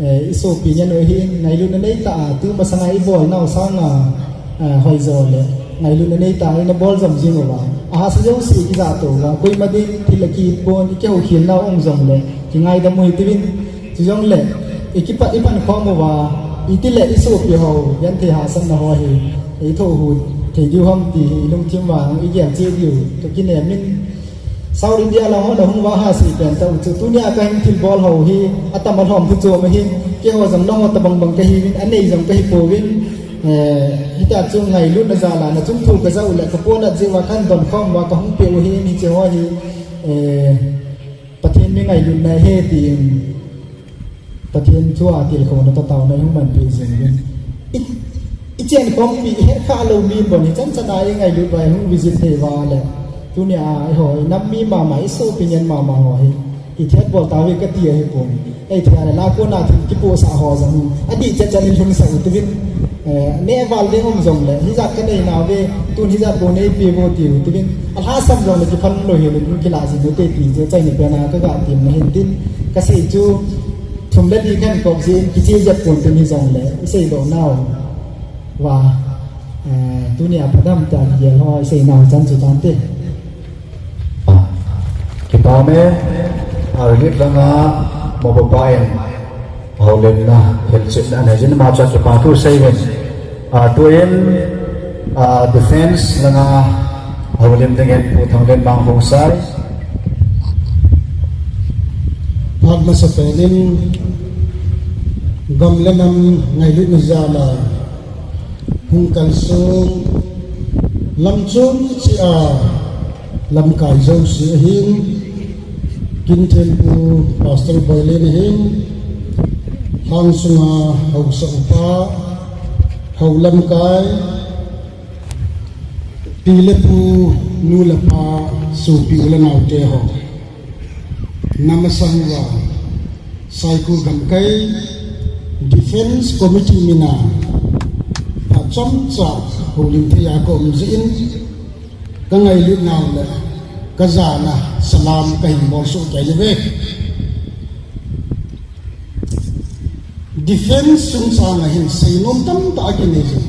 eh, isopi ngen u ahin, ngailutna neitah a tu masanga ibolnau sanga, eh, hoijo le ngailutna neitah a ina bol jom jing uva, ahahsa jouse kijahto uva, koima din thil akipon, ikihoukhel nau um jongle kingaidam u hitiuvin. Chujongle ikipat ipankhom uva, itile isopi ho genthei hahsatna ho hi eithoh u thei diu ham ti hi ilungthim uva igel cheh diu kakinem in. South India lang hon ahung uva ahahsa pen tah u chu tunia kahin thilbol ho hi atam alhom thu chom ahin, keiho jong nangho tobang bang kahiuvin, anei jong kahipouvin. Eh, hita chu ngailutna jal a nachung thu kajah u le kaponat jeh uva kahin donkhom uva kahung peh u ahin, hiche ho hi, eh, Pathen mi ngailutna ahi tin Pathen thua tilkhouna toh taona ihung manpeh jing uvin. I, ichenkhompi, ihetkhah lou mi bon hichan chana ingailut uva ihung visit thei uva le, tunia eiho inam mi mama, isopi ngen mama ho hi ithet bol tauve kati ahipon. Eithei a le la kona thil kipohsah ho jong adih chet chan in lhunsah u tiuvin. Eh, neh val ding um jongle hijat kanei nauve, tun hijat bou neipeh uvo tiu tiuvin. Alhahsam jongle kiphal lou hel in kilah jing ute ti chu achaina pen a kaga temna ahin tin, kasei chu thum le li kahin kop jeh in kiche jep pon tin hijongle iseidoh nauva, eh, tunia phadam tah a kigel ho isei nau chan chu tante. Kipah e, a relief langa Mopopa in houlimna hilchetna anei jin, ama chu kipathu seiuvin. A, tuin, a, defense langa houlim dingin Pu Thanglen Mang Khongsai. Phat masapen in gam le nam ngailutna jal a hung kalsong lam chom cheh a lamkai jouse ahin, Kinthempu Pastor Boilen ahin, lhang sunga haosa upa, hou lamkai, pi le pu, nu le pa, sopi u le naote ho, na masang uva Saikul gamkai Defence Committee mina phat chomcha houlim thei a ka um jeh in, ka ngailutna le ka jana salam kahin bolsoh kei uve. Defence chungchang a hin seinom tamtah akinei jin,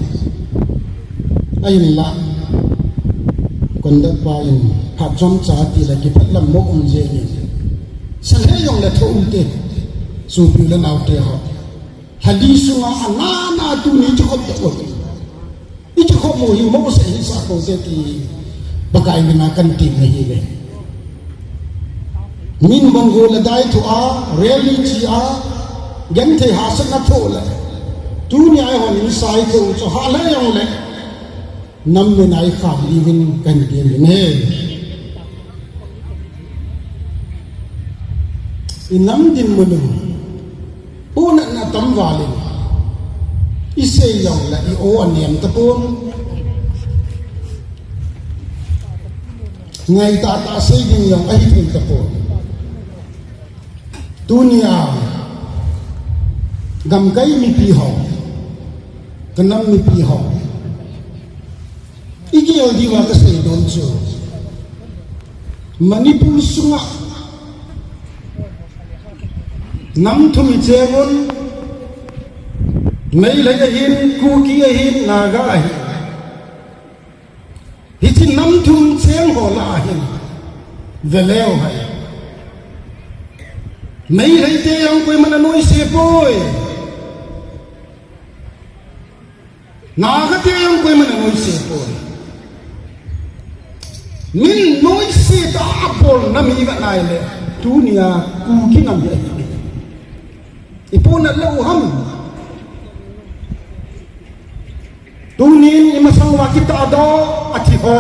ahinla conduct pa in phat chomcha ti le kiphatlam mo um jeh in, sa lheh jongle tho um te, sopi le naote ho. Lha li sunga ana ana tuni kikhop te u, i kikhop u hi mohseh hisah pou te ti Pakai mina kan temna ahi ve. Min banggu le dai thu a, rally chi a, genthei hahsatna thu le, tunia eihon in Saikul chu hah lheh jongle nam mina i kham diuvin kan tem in ahi. I nam dinmun u, u natna tam val in, Isei jongle i-o anem tapon. Ngaitah tah sei ding jong ahi thei tapon. Tunia gamkai mipi ho, kanam mipi ho, igel diuva kasei don chu, Manipur sunga nam thum icheng un, Meitei ahin, Kuki ahin, Naga ahin. Hiche nam thum cheng ho lah a hin, veleu hai, Meitei te jong koiman anoise poi. Naga te jong koiman anoise poi. Min noise tah a bol nam ivet nai le, tunia Kuki nam hi ahi. Ipo nat lou u ham? Tunin imasang uva kitahdoh a thi ho,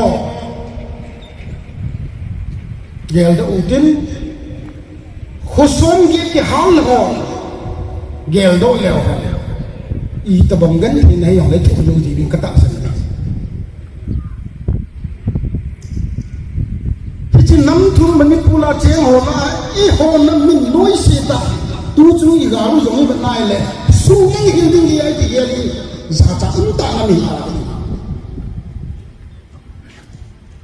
geldoh utin. Khosom gei kihal ho, geldoh leu hen. Itobang genthei nahi jongle thulou ding katahsan ahi. Hiche nam thum Manipur a cheng ho lah a, eiho nam min noise tah, tuchung igal u jong ivet nai le, sumang hil ding hi ahi ti gel in, jachat umtah nam hi ahi.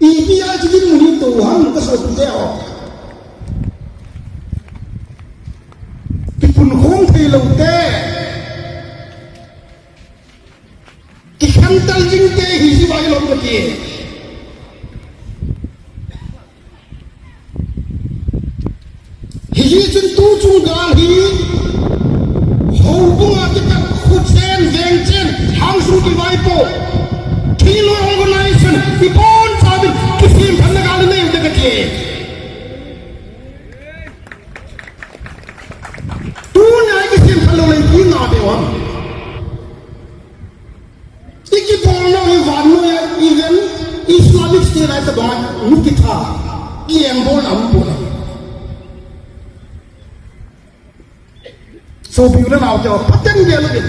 Ipi a chu dinmun hi tou ham kasopite ho? Kipunkhom thei lou te, kikhentel jing te hi ji vai lom kati. Hijeh chun tuchung gal hi, houbung a kipat, khochen, vengchen, hangsung kivaipo, thingnoi organization, ibonchauvin kisemphatna gal inei u te kati. Tuna kisemphat lou le ipi na be u ham? Ikibolnau hi vannoi a, even Islamic State lai tabang a mi kitha, kiengbolna umpon ahi. Sopi u le nao te, Pathen gel uvin.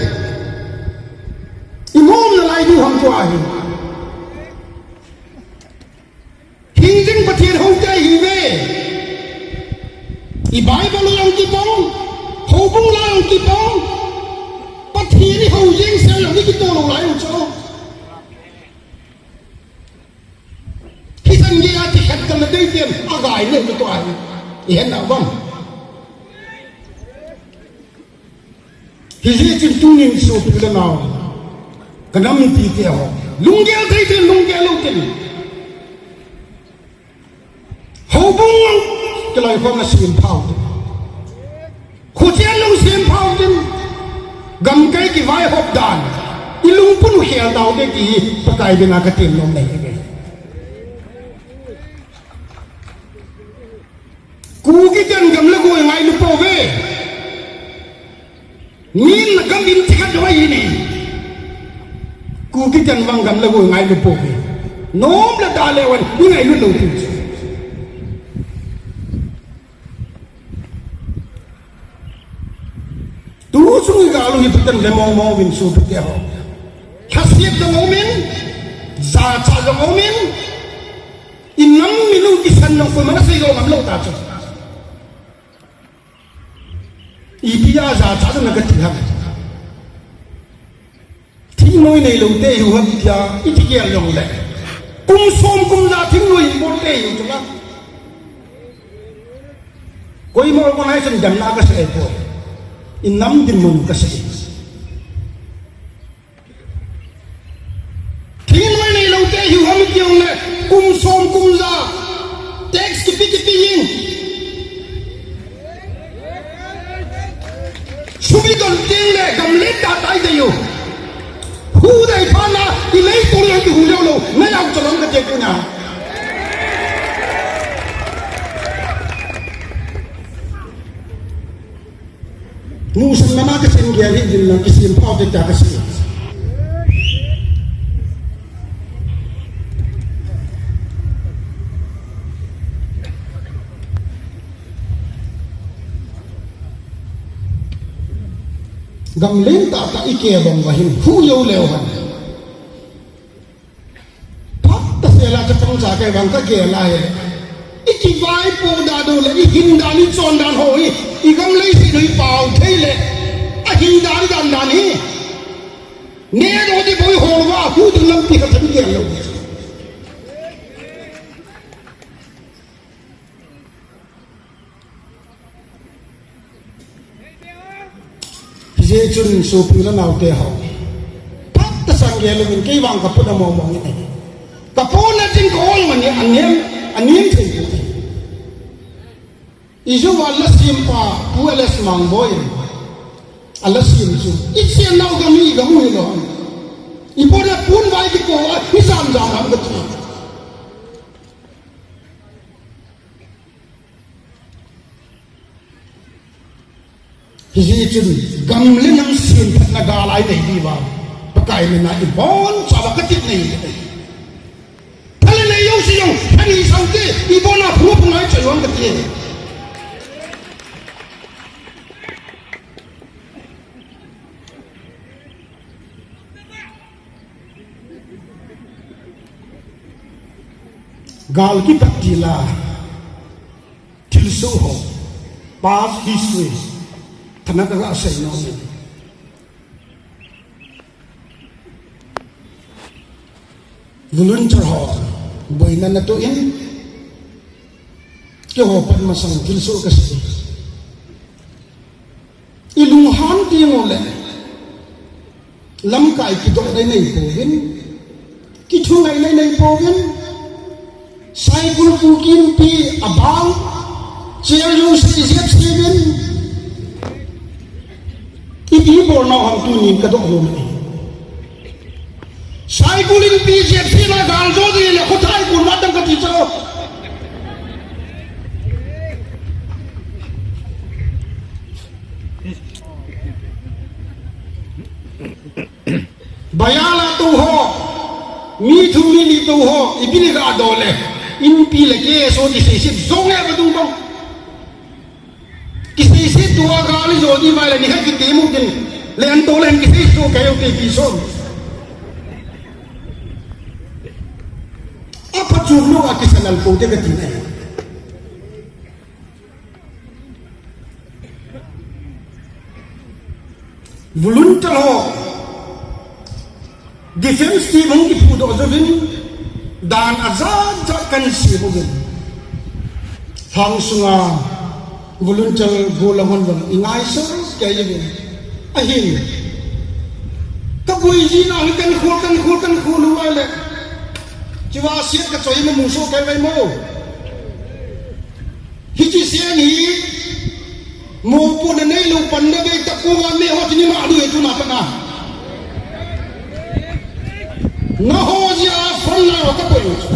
Inomna lai diu ham tua hi. Hing ding Pathen houte ihiuve. I Bible a jong kipang, houbung lai a jong kipang, Pathen ihou jeng sel jong ikitoh lou lai u chu. Hichan geiya kikhentelna deiten agai neu chu tua hi. Ihet nau vang. Hijeh chun tunin sopi u le nao, kanam mipi te ho, lunggel thei tin, lunggel lou tin, houbung kiloikhomna sempha u tin, khochen lou sempha u tin, gamkai kivaihop dan, ilungput u khel tau te ti hi Pakai dinga katem nom nei ahi. Kuki ten gam le goi ngailu pouve. Min gam in ti khat lou ahi ne. Kuki ten vang gam le goi ngailu pouve. Nom le da le van ingailut lou pi chu. Tuchung igal u hi Pathen ve mong mong uvin sopi te ho. Lhasiat jong aumin, jachat jong aumin, inam minu kisan jong koiman asei lou ngam lou ta chu. Ipi a jachat na kati ham? Thingnoi neilou te ihiu ham tia iti gel jongle, kum som kum ja thingnoi ibol te ihiu chu la. Koima organization damna kasei poi. Inam dinmun kasei. Thingnoi neilou te ihiu ham iti jongle, kum som kum ja tax kipe kipe in, sum idon teng le gam le tah tai dei u. Hu dei phat na, ileitol jong kihu lou lou, na jao chalom kati tunia. Nusan mana kachen gel hi din lang kisempha u te tia kasei. Gam lentah tah i keh bang uva hin hu jou leu hen. Phat tah sela chapang cha kei vang ka gel a hi. I kivaipoh dan u le i hin dan i chon dan ho hi, i gam leiset u hi pao thei le, a hin dan i dan dan hi. Neh doh ding bou i hol uva, hu ding lampi khat i gel lou. Hijeh chun sopi le naote ho, phat tah sang gel uvin, kei vang ka put a mong mong in ahi. Ka put na ding ka ol mani, a nem, a nem thei poi. I jou a la siam pa, Pu L S Mangboi in a la siam chu, i chennau gam hi i gam u hilou ham. I pon a pon vai kipo a, i jam jam ham kati. Hijeh chun gam le nam semphatna gal a i nei diu va, Pakai mina i boncha uva ka tep nei. Thal le lei jouse jong, ani saute, i bon a phung phung a i choi uvin kati. Gal kipat til a, thilsoh ho, past history, thaneina ka sei nom e. Volunteer ho, boina natoh in, keiho pat masang thilsoh ka sei. I lunghan teng u le, lamkai kidoh dei nei pouvin, kithungai nei nei pouvin, Saikul Kuki Inpi abang, chair jouse i jep sei uvin, ipi bolnau ham tunin ka doh nom e. Saikul Inpi jep seina gal jo ding le khothai kun ma tang kati chu. Bayala tou ho, mi thum mi li tou ho, ipi le ga doh le, Inpi le K S O kiseiset jong e vadung bang. Kiseiset tou a gal i jo ding vai le, nikhat kiti mu tin, le an tou le an kiseiset tou kei u te pi so. A phat chu lou a kisanal pou te kati nai. Volunteer ho, defense team hung kiphudoh jouvin, dan ajat jat kan sem uvin. Lhang sunga volunteer gollhang hon vang i ngaisang kei uvin. Ahin, ka boi jina hi kan khol, kan khol, kan khol uva le, chiva siat ka choi na mu so kei vai mo. Hiche sen hi, mopohna neilou panna bei tah koma me ho chini ma du e tuna pana. Naho jeh a front line ho ka poi u chu.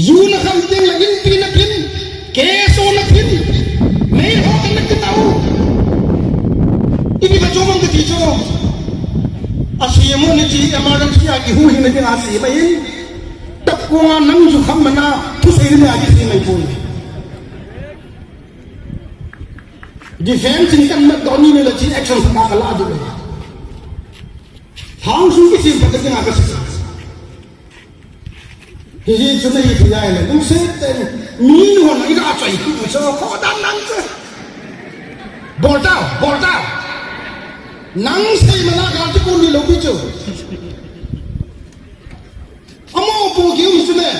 Ju na kham teng le Inpi na phin, K S O na phin, mei ho ka na kitau. Ipi ka chomang kati chu. A C M O ni chi emergency a kihu hi na ding a si mai in. Tah koma nang ju kham mana, thusei le a kisei mai poi. Defense in kan mat doh ni le chin action sa ka la du. Hang su kisim pa ka kina ka sa. Hi hi chu nei hi ai le, nung se te, mi nu hon i ka choi tu so ko dan nan se. Bol tau, bol tau. Nang sei mana ka ti ko ni lo pi chu. Amo po ki um chu ne.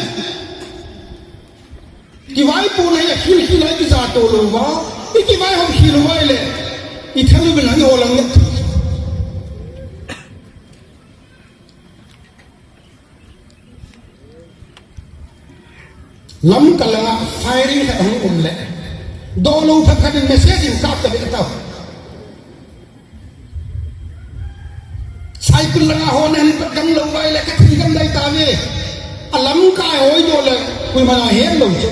Kivaipohna hi akhil khil a i kija to lou va, i kivaihom khil uva ile, i thal u bena i holang le. Lamka langa firing khat ahung um le, dohlou phat khat in message in kap ta be tau. Saikul langa ho na hin pat gam lou vai le ka thi gam dai ta ve. A lamkai hoi doh le koima na het lou chu.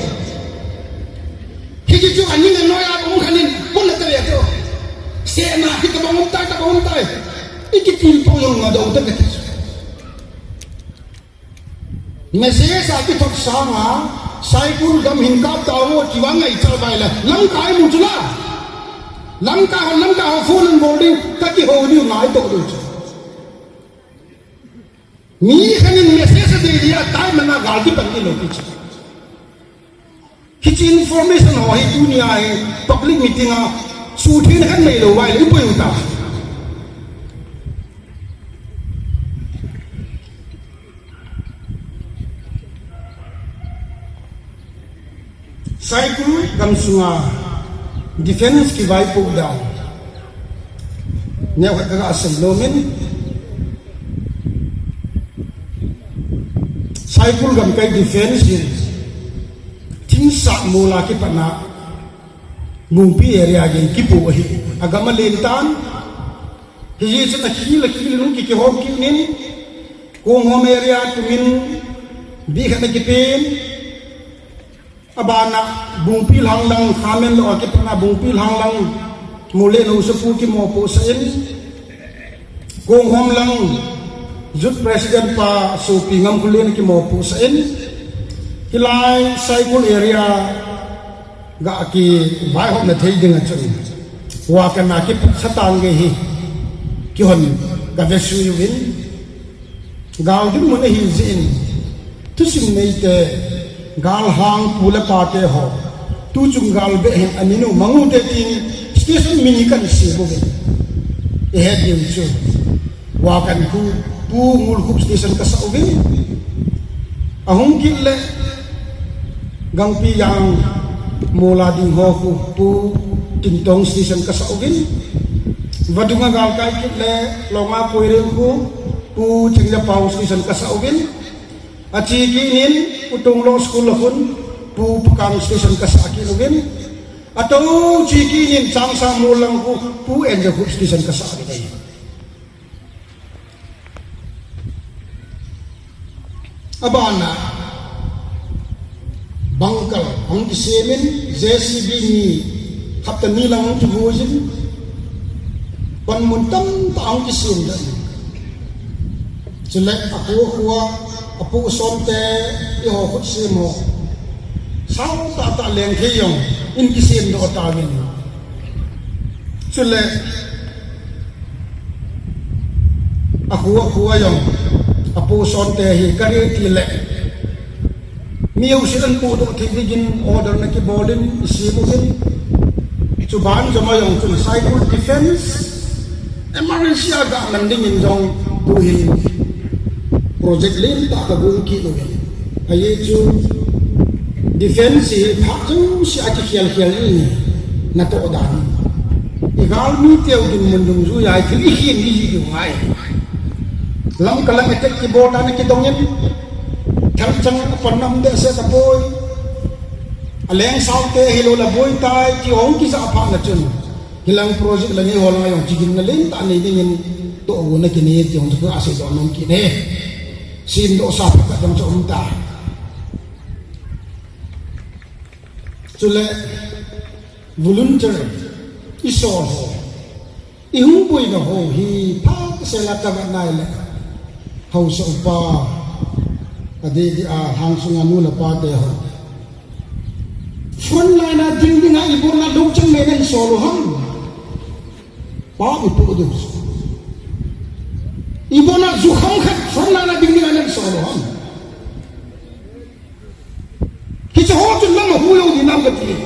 Hiti chu aning a noi a um khan in pun na ta ve chu. Sena hi ka bang um tai, ka bang um tai. I kitil po jong na dou ta ka ti. Message a kithot sanga, Saikul gam hin kap tau vo, ti vang ngaicha vai la, lamkai mu chu la. Lamka ho, Lamka ho phone in bol ding, ka kihou diu ngai toh diu chu. Mi khat in message a dei dia, tai mana gal kipan kit lou ti chu. Hiche information ho hi tunia hi public meeting a suhtheng khat neilou vai le, i poi u ta. Saikul gamsunga defense kivaipoh dan neokhat kaga sei nom in, Saikul gamkai defense in Thingsah mol a kipatna Bungpi area gei kipoh ahi. Agam alen tan. Hijeh chun akhil akhil in hung kikihom kit in, Konghom area tungin bih khat ana kipen. Abana Bungpi lhang lang, Khamenlok a kipatna Bungpi lhang lang, Mole Nousapu kimopohsah in, Konghom lang Youth President pa Sopi Ngamkholen kimopohsah in, hilai Saikul area ga kivaihopna thei dinga chun, Wakan a kipatsa tang gei hi kihon kavesui uvin, gal dinmun ahi jeh in, thusim neite, galhang pu le pate ho, tuchung gal beh hin amin u mang u te tin, station min hi kan sei uvin. Ihet diu chu, Wakan khu Pu Ngulkhup station kasah uvin. Ahung kit le Gangpijang mol a ding ho khu Pu Tintong station kasah uvin. Vadung a galkai kit le Longa Poireng khu Pu Chengjapao station kasah uvin. Ache kit in Pu Tonglo school a khun Pu Pakang station kasah kit uvin. Atou che kit in Changsang mol lang khu Pu Enjakhup station kasah kit uvin. Abana bunker ahung kisem in, J C B ni hapta ni lang ahung kivui in, panmun tamtah ahung kisem dan. Chule akhu akhu a, apohsonte, eiho khutsem ho, sao tahtah leng thei jong in kisem doh tauvin. Chule akhu akhu a jong apohsonte hi kari tile, mi jousen apohdoh thei dingin order ana kibol in isem uvin. Chuban joma jong chun Saikul Defense emergency a gaman dingin jong tuhin project lentah kagong kit uvin. Ajeh chu defense hi phat jouse a kikhel khel in natoh dan. Igalmi teu dinmun dungjuia hi thil ikhen ding hi diu ngai. Lamka lang attack kibol dan akidong in, thalchang apan nam dehset apoi. Aleng saote hilou le boi tai ti hung kijah phat na chun, hilang project lang eiho langa jong chigin na lentah nei dingin tohgon akinei ti hung chu asei doh nom kit e. Semdoh sa phat jong chu um ta. Chule volunteer isol ho, ihung boina ho hi phat sela kavet nai le, haosa upa, adeh deh a lhang sunga nu le pate ho, front line a ding dinga ibona lungchang nei nei sol u ham? Pa ipu du. Ibona jukham khat front line a ding dinga nei sol u ham? Hiche ho chun nang ahu lou ding nam kati.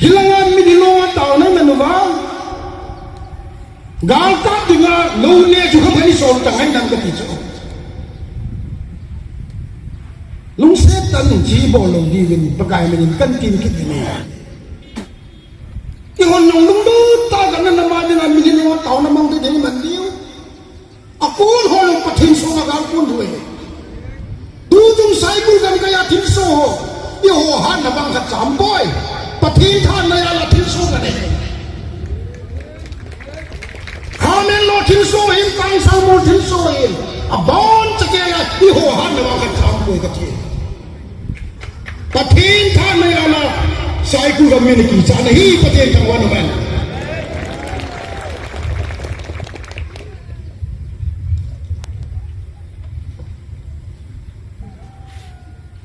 Hilanga min hilou a taona iman uva, gal kap dinga lou le jukham khat isol ta ngai nam kati chu. Lungset tah in chi bol lou diuvin Pakai min in kan tin kit ding e. Eihon jong lunglut tah a kana nam a dinga min hilou a taona mang ding iman diu. Akon ho jong Pathen songa gal kon diu ahi. Tuchung Saikul gamkai a thilsoh ho, eiho hatna bang khat cham poi. Pathen thahatna jal a thilsoh khat ahi. Khamenlok thilsoh hin, Kangsangmol thilsoh hin, aboncha kei a eiho hatna bang khat cham poi kati. Pathen thahatna jal a Saikul gam min akichat na hi Pathen thangvahna man.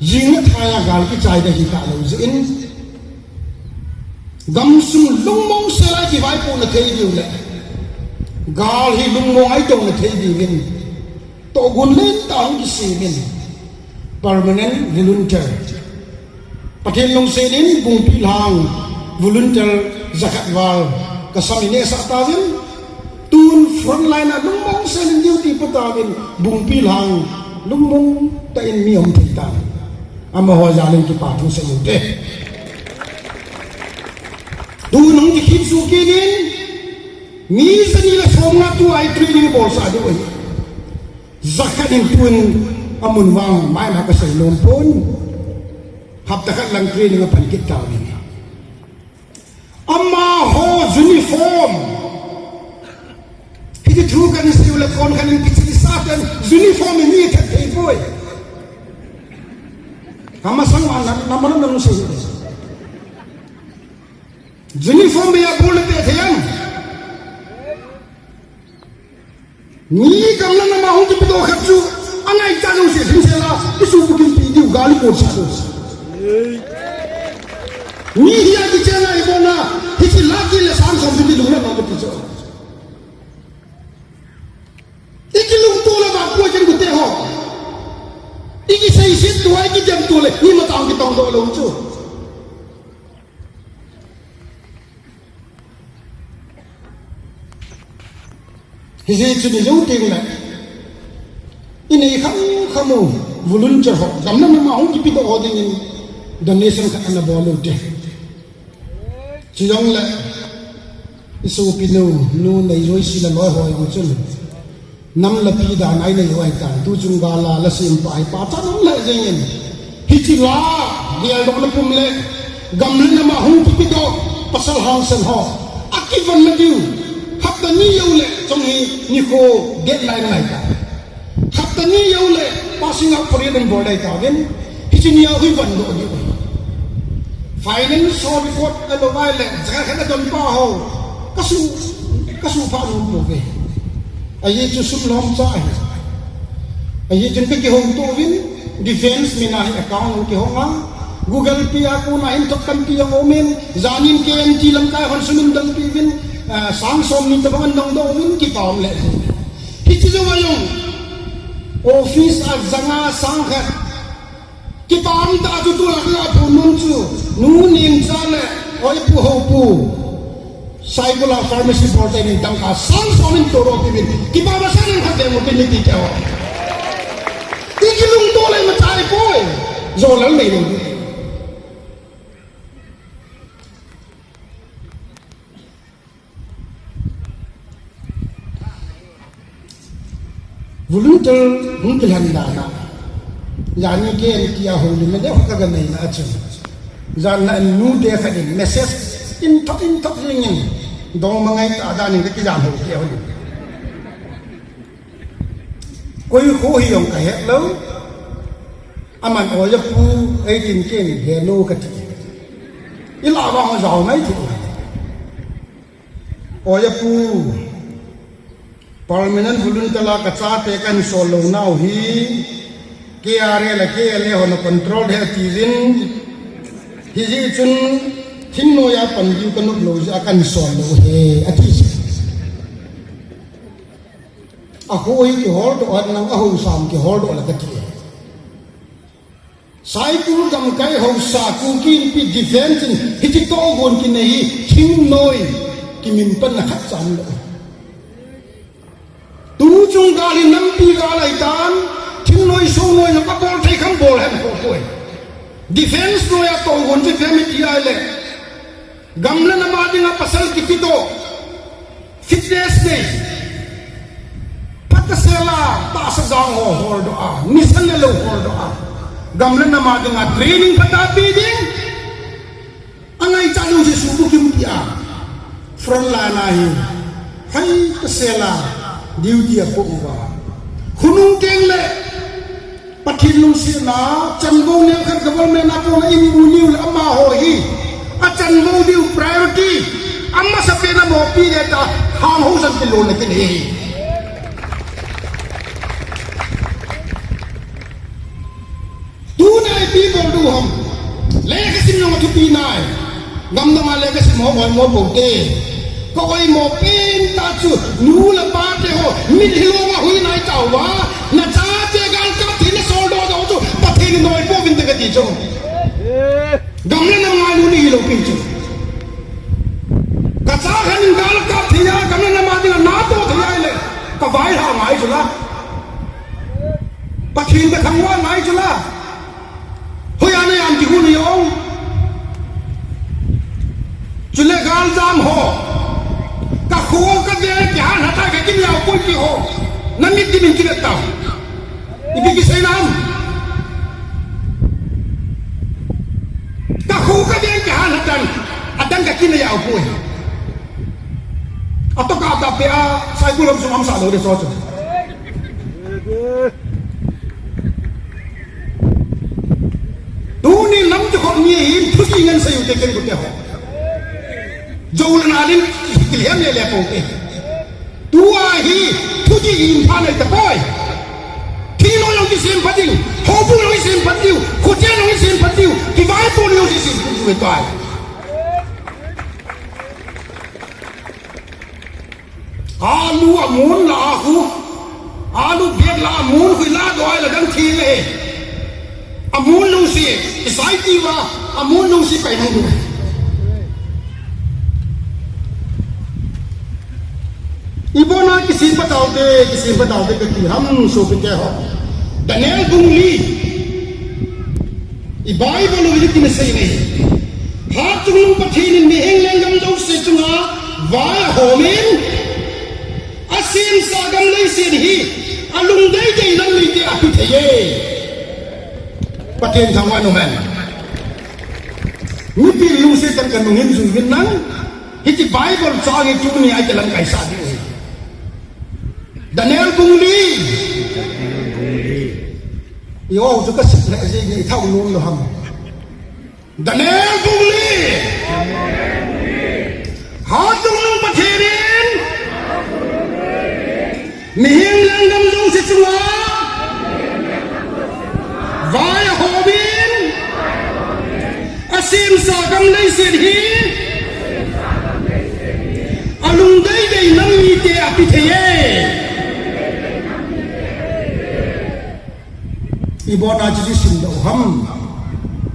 Jing le thai a gal kichai ding ahi talou jeh in, Gamsung lungmong sela kivaipohna thei diu le gal hi lungmong a itongna thei diuvin tohgon lentah hung kisemin permanent volunteer, Pathen lungsetin Bungpi Lhang volunteer jakhat val kasam inehsah tauvin, tun frontline a lungmong selin duty pe tauvin Bungpi Lhang lungmong tah in mi um thei tan. Amaho jalin kipa thu sei ute. Tun hung kikhin suh kitin, mi jani le somnga tua hi training bolsah diu ahi. Jakhat in tun amun vang maina kasei nom pon. Hapta khat lang training apan kit tauvin. Amaho uniform. Hiti thu kahin seiu le konkhat in kichensah ten uniform in mi thet thei poi. Kamasang a na, na, na, na, na, sei. Uniform beiya bol le pe thei am. Mi gamla nama hung kipedoh khat chu angaichat jouse lhingsel a isuhbukimpi diu gal ikotsah diu. Mi hia kichena ibona hiche lakh khat le sang som chu kilunglam a kati chu. Ikilungto le vang poi ken kute ho. Ikiseiset tua, ikidem tua le, ni matah kitongdoh lou chu. Hijeh chun ijou teng le, inei kham kham u, volunteer ho, gamla nama hung kipedoh ho dingin donation khat ana bol ute. Chujongle, isopinu, nu nei jouse le loi ho jong chun, nam le pi dan a inei u ahitan, tuchung gal a la sempa hi pachat um lheh jengin. Hiche la, geldohna pum le, gam le nam a hung kipedoh, pasal hangsan ho, akivonna diu, hapta ni joule, chung hi nikho deadline angai tai. Hapta ni joule, passing out parade anabol ding tauvin, hiche nia hi vondoh diu ahi. Finance ho report alou vai le, jakhat khat adonpa ho, kasu, kasuphah nom pouve. Ajeh chu sum lhomcha ahi. Ajeh chun kakihouto uvin, defence min a hi account kakihong a, Google Pay a kona hin thot tampi jong aumin, janin K M T lamkai hon sum in donpi uvin, ah, sang somni tobang anadongdoh uvin, kipa um lheh jenge. Hiche jouva jong, office a janga sang khat, kipa umtah chu tulai a phondoh chu, Nu Nemcha le, oi Pu Houpu, Saikul a pharmacy bol te nin tangka sang som in todoh piuvin, kipa masa in khat deng u pin ni ti keu. Ikilungto le imacha ahipoi, jolal nei lou. Volunteer hung kilhen dan a, jani K M T a houlimna deu kaga neina a chun, jan na nute khat in message in thot in thot jengin, dongma ngaitah dan in kakijam hou kit uvin. Koi kho hi jong kahet lou, aman Oja Pu eitin ken hello kati. Ilah vang ho jao mai thei. Oja Pu, permanent volunteer a kachate kahin sol lou nau hi, K R A le K L A hon acontrol e atiuvin, hijeh chun thingnoi a pan diu kanop lou jeh a kahin sol lou ahi, ati. Akho hi kiholdoh a, nang ahaosa kiholdoh le kati. Saikul gamkai haosa Kuki Inpi defence in hiche tohgon kinei hi thingnoi kiminpanna khat cha umlou. Tuchung gal hi nampi gal ahitan, thingnoi songnoi jong abol thei kham bol hen kho poi. Defence noi a tohgon chu ipi ham iti ahile, gam le nam a dinga pasal kipedoh, fitness nei, phatsehna tahsa jang ho holdoh a, nisa le lou holdoh a, gam le nam a dinga training phatah pe ding, angaichat jouse suhbukimpi a, frontline a hi, phatsehna duty apoh uva, khonung teng le, Pathen lungsetna, chanvou neo khat government a kona imu niu le amaho hi, achanvou diu priority, amasapen a mopi le ta, hang hou san kilona kinei hi. Tuna ipi bol diu ham, lekha sim jong athupi nai. Gamdang a le kasim ho oimo poute. Ka oimo pen tah chu, nu le pa te ho, mitlhi longa hui nai tauva. Nachate galkap thei nasoldoh doh chu, Pathen in noipeh uvinte kati chu. Gam le nam ngailu nahilou pi chu. Kacha khat in galkap thei a, gam le nam a dinga natoh thei ahile, kavaihom ngai chu la. Pathen kathangvah ngai chu la. Hoiya nai ham ti hu nai o. Chule galjam ho. Kakho kaveng kihalhat a kakinei poi ti ho. Namit dimin kivet tau. Ipi kisei nam. Kakho kaveng kihalhat a. Adang kakinei poi. Atoh kah a tapeh a, Saikul lam sung amsa lou de so chu. Tuni lam chu khop ni hin thuti ngen sei ute ken kute ho. Jou le nalin kilhem le le poute. Tua hi thuti in pha nei tapoi. Thilou jong kisem pha ding, houbung jong kisem pha diu, khochen jong kisem pha diu, kivaipo jong kisem pha diu tai. Alu amun la ahu. Alu bag la amun hui la doi la dang thi le. Amun lungsi, isai ti va, amun lungsi pai nang du. Ibona kisim pha taute, kisim pha taute kati ham sopite ho. Daniel bung li. I Bible u hi tina sei nei. Hatchungnung Pathen in mihem lenggam jouse chunga vai ahom in, asemsa gam leiset hi alungdei dei nam mite ape thei e. Pathen thangvah in um hen. Mipi lungset tan kanung in jui uvin lang. Hiche Bible chang hi tuni a ikilamkai sah diu ahi. Daniel bung li. I o chu ka sik le ji ni thau lum lo ham. Daniel bung li. Hatchungnung Pathen in mihem lenggam jouse chunga vai ahom in, asemsa gam leiset hi alungdei dei nam mite ape thei e. Ibona chu sim doh ham.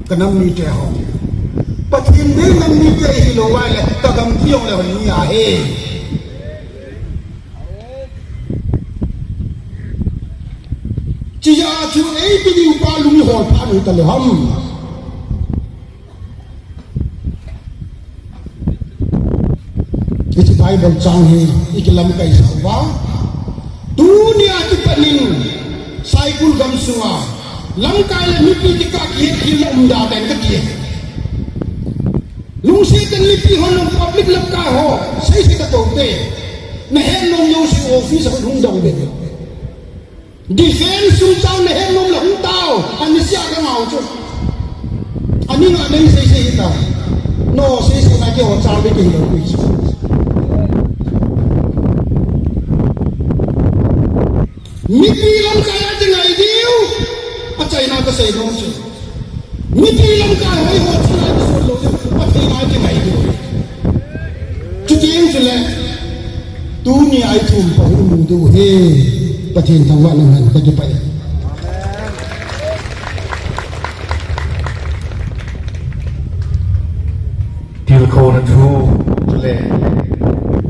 Ka nam mite ho. Pathen dei nam mite hilou vai le, ka gam ti jong le hon ni ahi. Chia chu eipeh diu pa lung hol pha noi ta le ham. Hiche Bible chang hi ikilamkai sah uva. Tunia kipat in Saikul gam sunga lamkai le mipi kikah kihet khel na um da ten kati. Lungset in mipi hon public lamkai ho sei sei ta poute. Nahet nom jouse office a hung dong ve. Defense sung chang nahet nom le hung tao, ani sia ka ngau chu. Ani nga nei sei sei tao. No sei sei na ke ho chang le ke lo ku chu. Mipi lamkai a dingai diu. Achaina kasei nom chu. Mipi lamkai hoi ho chunga kisun lou, Pathen a kingai diu. Chuti in chule, tuni a ithum pa hi mu diu ahi, Pathen thangvah in um hen, kakipah e. Tilkhouna thu, chule,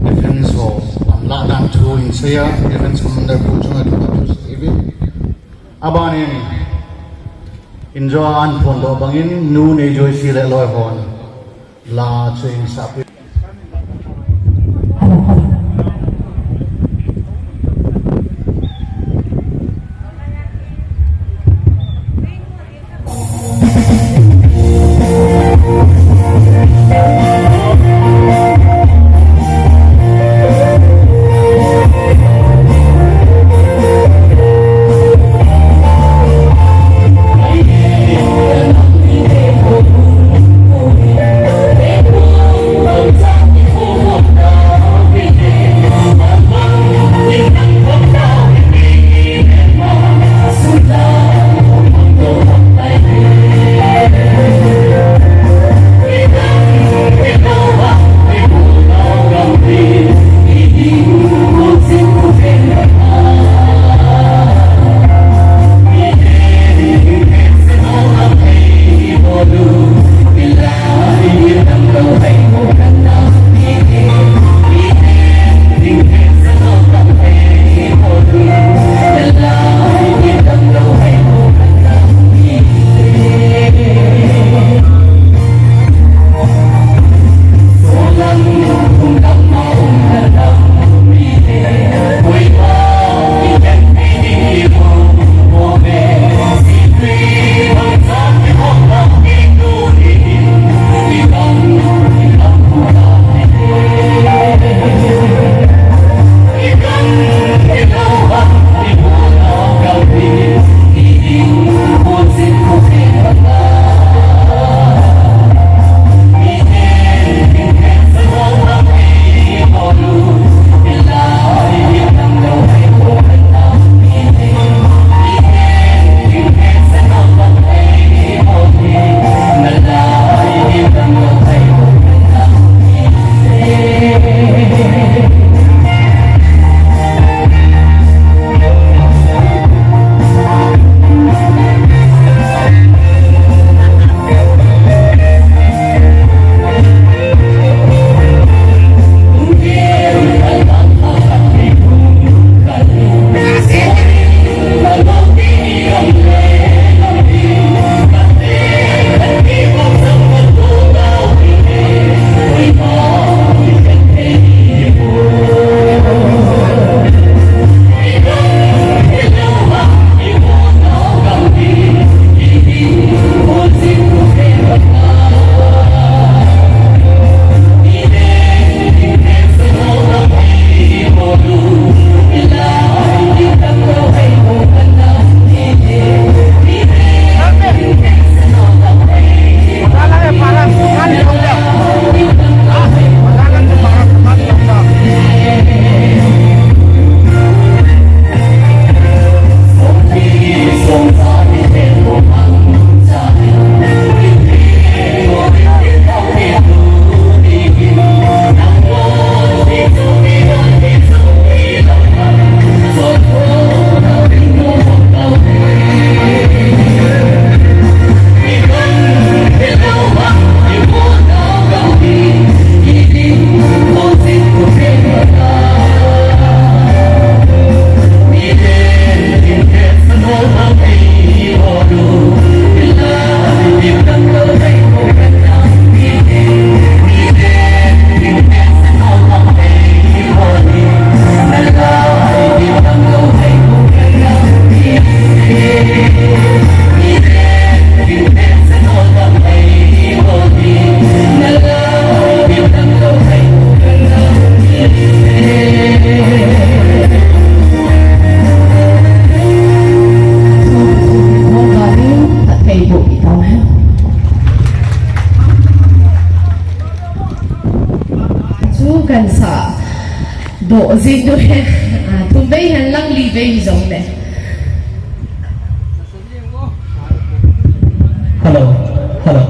defense ho, amlah dan thu in seiya, defense commander pu chunga thu, thu sei uvin. Abanin, injo a an phondoh bangin, Nu Neijoyce le loi hon la chu in sah peh. Toh jing diu ahi, ah, thum vei hen lang li vei hi jong le. Hello, hello.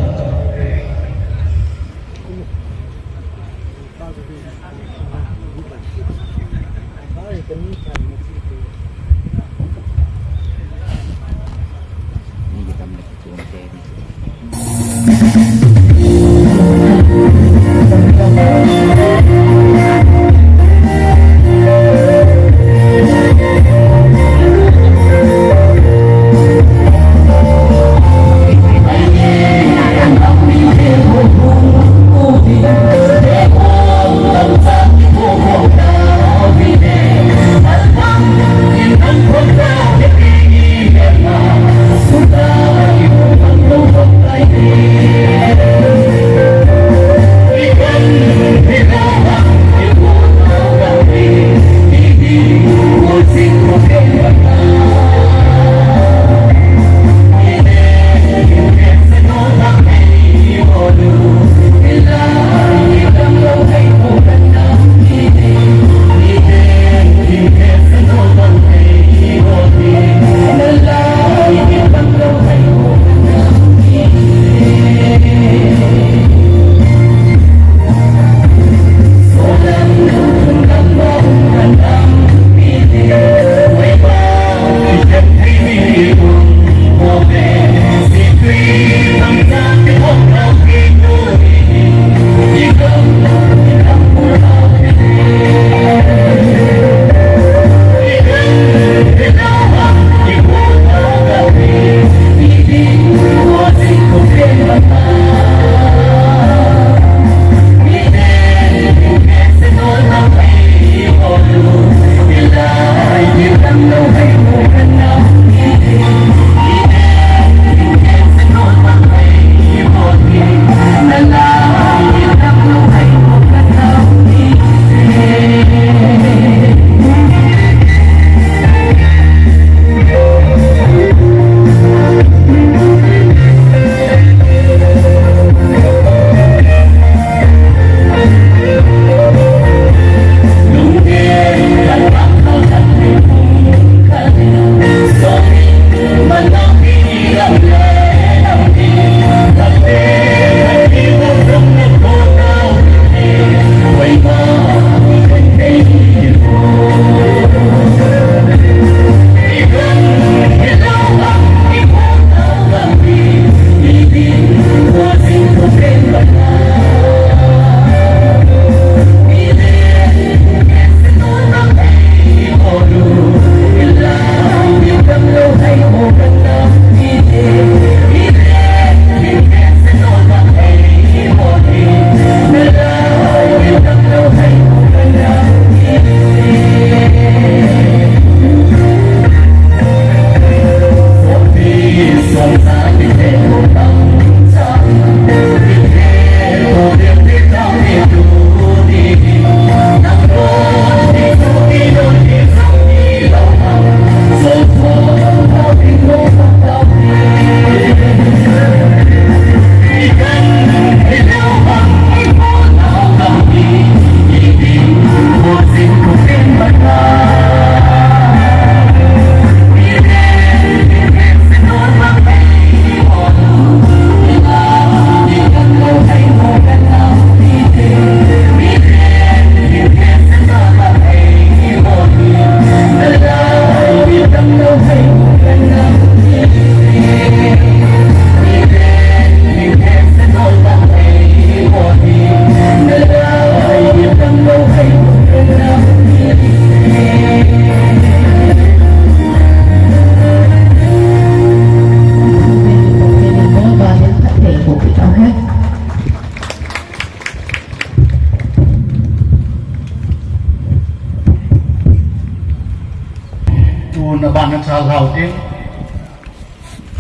Tun aban a chal hau ding.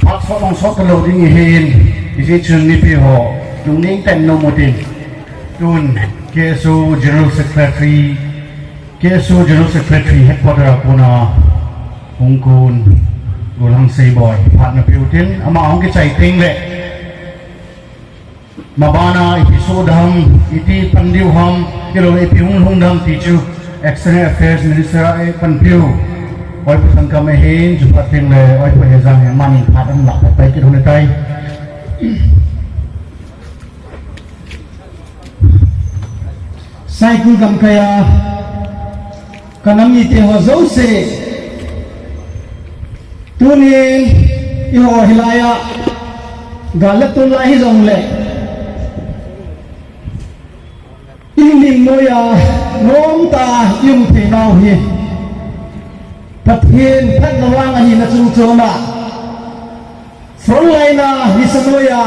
Phat sot hung sot talou ding ahin, hijeh chun mipi ho lungning tah in um utin. Tun K S O General Secretary, K S O General Secretary Headquarter a kona hung kon Golhang Seiboi phat na pe utin, ama hung kichai teng le. Mabana ipi soh ding ham, iti pan diu ham, ahilou le ipi hung lhung ding ham ti chu External Affairs Minister a ei panpiu, Oi Pu Sangkam ahin, chuphat teng le Oi Pu Hejang hi manin phat an lah pai kit u ahitai. Saikul gamkai a ka nam mite ho jouse, tunin eiho hilai a gal le tun lai hijongle, i lungning noiya nomtah a i um theinau hi Pathen phatna vang ahina chungchon a, frontline a nisa noiya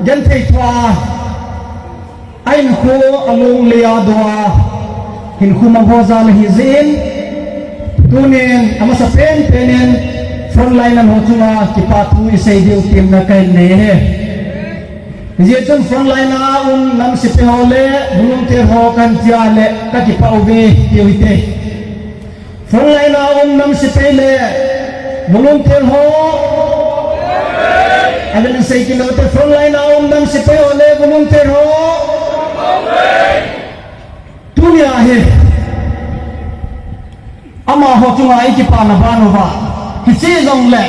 genthei thua a hinkho a longle a doh a hinkho mang ho jal ahi jeh in, tunin amasa penpen in frontline a um ho chunga kipa thu i sei diu temna kahin nei ahi. Hijeh chun frontline a um nam sepai ho le volunteer ho kahin tia le ka kipah uve tiu hite. Frontline a um nam sepai le volunteer ho. Avel in sei kit u hite, frontline a um nam sepai ho le volunteer ho. Tunia hi amaho chunga i kipana ban uva, hiche jongle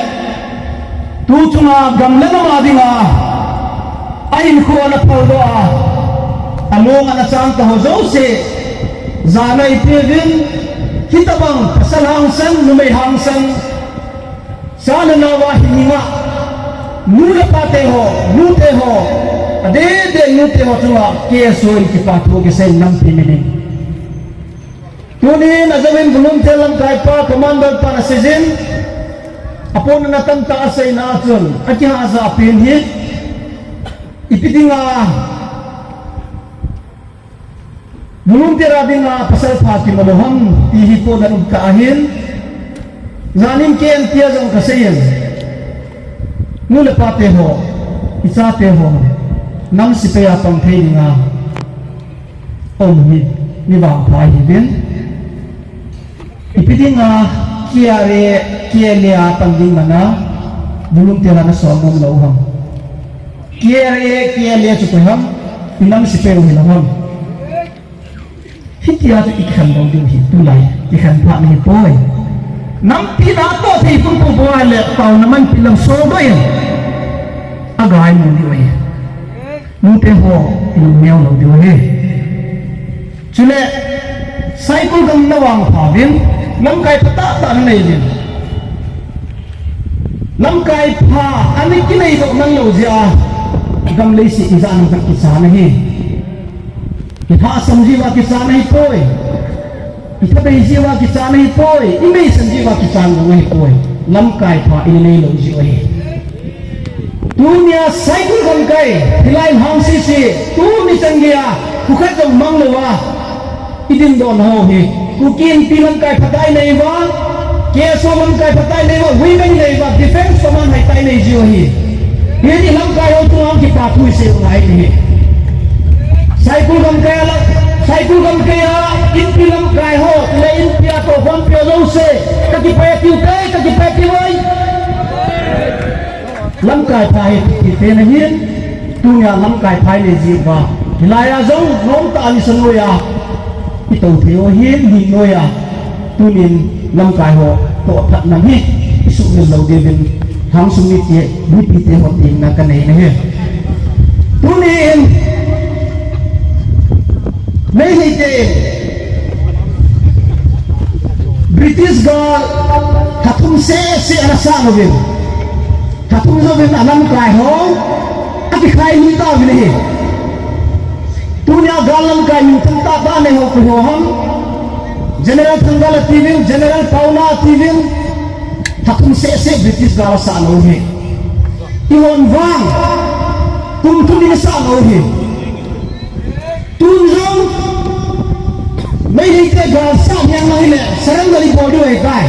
tu chunga gam le nam a dinga a hinkho ana phaldoh a, a long ana chang ta ho jouse jana i peuvin, hitabang pasal hangsan, numei hangsan, cha le nao a hininga nu le pa te ho, nu te ho, adeh deh nu te ho chunga K S O in kipa thu kisei nampi minin. Tunin ajouvin volunteer lamkai pa, commander pan aseijin, apon ana tamtah aseina a chun, akihaja pen hi, ipi dinga volunteer a dinga pasal pha kimu lou ham, ti hi pon ana um ta ahin, janin ken tia jong kaseiyin, nu le pa te ho, i chate ho, nam sepai a pang thei dinga um hi, mi vangpha ihiuvin. Ipi dinga K R A, K L A a pan ding mana volunteer a na sol nom lou ham? K R A, K L A chu koi ham? I nam sepai u hilou ham? Hitia chu i kikhen lou diu hi, tulai kikhen phat nahi poi. Nampi natoh thei pum pu bou le, taona manpi lam soldoh in agai mu diu ahi. Nute ho, i lungneo lou diu ahi. Chule, Saikul gam na vangpha uvin, lamkai phatah tah na nei uvin. Lamkai pha ana kinei doh nalou jeh a, gam leiset ijat ham khat kichat ahi. I lhahsam jeh uva kichat ahipoi. I thabei jeh uva kichat ahipoi. I meisan jeh uva kichat lou ahipoi. Lamkai pha i nei lou jeh u ahi. Tunia Saikul gamkai, hilai lhang sese, tuni chan geiya, khu khat jong mang louva i dingdoh nau hi, Kuki Inpi lamkai phatah i nei uva, K S O lamkai phatah i nei uva, women i nei uva, Defence Command hoitah i nei jiu ahi. Hiti lamkai ho chunga kipa thu i sei u ngai ahi. Saikul gamkai a la, Saikul gamkai a Inpi lamkai ho, le Inpi a toukhompi ho jouse, kakipah e tiu te, kakipah e tiu e. Lamkai pha hi, hiti pen ahin, tunia lamkai pha i nei jiu va. Hilai a jong, nomtah a nisa noiya i tou thei u ahin, ni noiya, tunin lamkai ho toh phat nam hi i suhmil lou diuvin, Lhangsung mite, mipite ho temna ka nei ahi. Tunin, Meitei te, British gal, tha thum seh seh ana sah uvin. Tha thum jouvin a lamkai ho akikhai lhih tauvin ahi. Tunia gal lamkai min thang tah tah nei ho koi ho ham? General Thanggala tiuvin, General Paona tiuvin, tha thum seh seh British gal asah lou ahi. Eihon vang kum thum in asah lou ahi. Tun jong, Meitei te gal sah niang ahile, surrender i bol diu ahitai.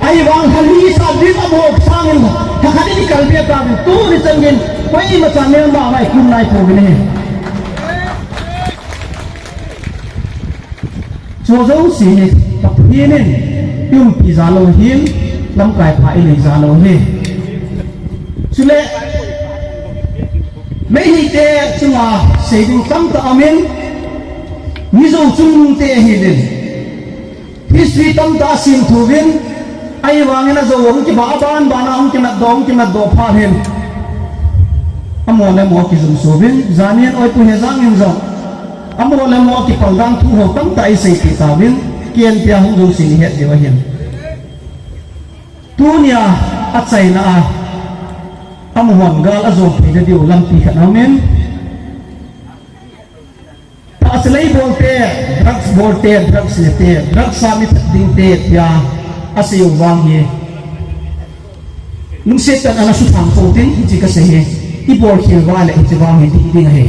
Ahivang lha li sah ding a bol sangin, lha khat in i kalbe tauvin, tuni chan geiyin, koima cha neo mah mah i kum nai pouvin ahi. Chu jouse hi, Pathen in i umpi jal u ahin, lamkai pha i nei jal u ahi. Chule, Meitei te chunga sei ding tamtah aumin, Mizo chungnung te ahi uvin. History tamtah asim thou vin. Ahivangin ajo hung kiba, aban bana hung kimat doh, hung kimat doh phat hin. Amo le amo kijumso uvin. Janin Oipu Hejang in jong. Amo le amo kipal dan thu ho tamtah eiseipeh tauvin. Ken tia hung jumse ni het diu ahin. Tunia achaina a. Amahon gal ajon theina diu lampi khat aumin. Pahchalei bol te, drugs bol te, drugs ne te, drugs a mi that ding te, tia asei u vang hi. Lungset tah in ana suthang pou tin, hiche kasei hi. Ibol khel uva le, hiche vang hi, ding ding ahi.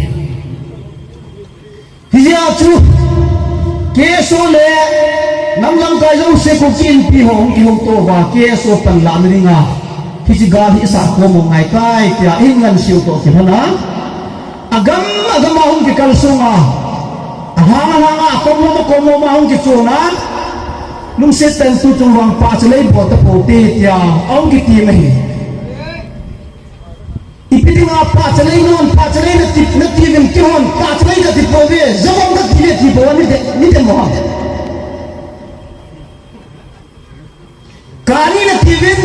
Hijeh a chu, K S O le, nam lamkai jouse Kuki Inpi ho, hung kihouto uva, K S O panlah na dinga. Hiche gal hi isah khom u ngai tai, tia, in ngan siu toh kilhon a. Agam agam a hung kikal sunga, alhang alhang a, akom lom akom lom a hung kichon a, lungset tah in tuchung vang pahchalei bol tapou te tia ahung kiti ahi. Ipi dinga pahchalei non, pahchalei nati, nati uvin keihon, pahchalei nati pouve, jabon kati ve ti bou a, nati, nati mo ham. Kani nati uvin,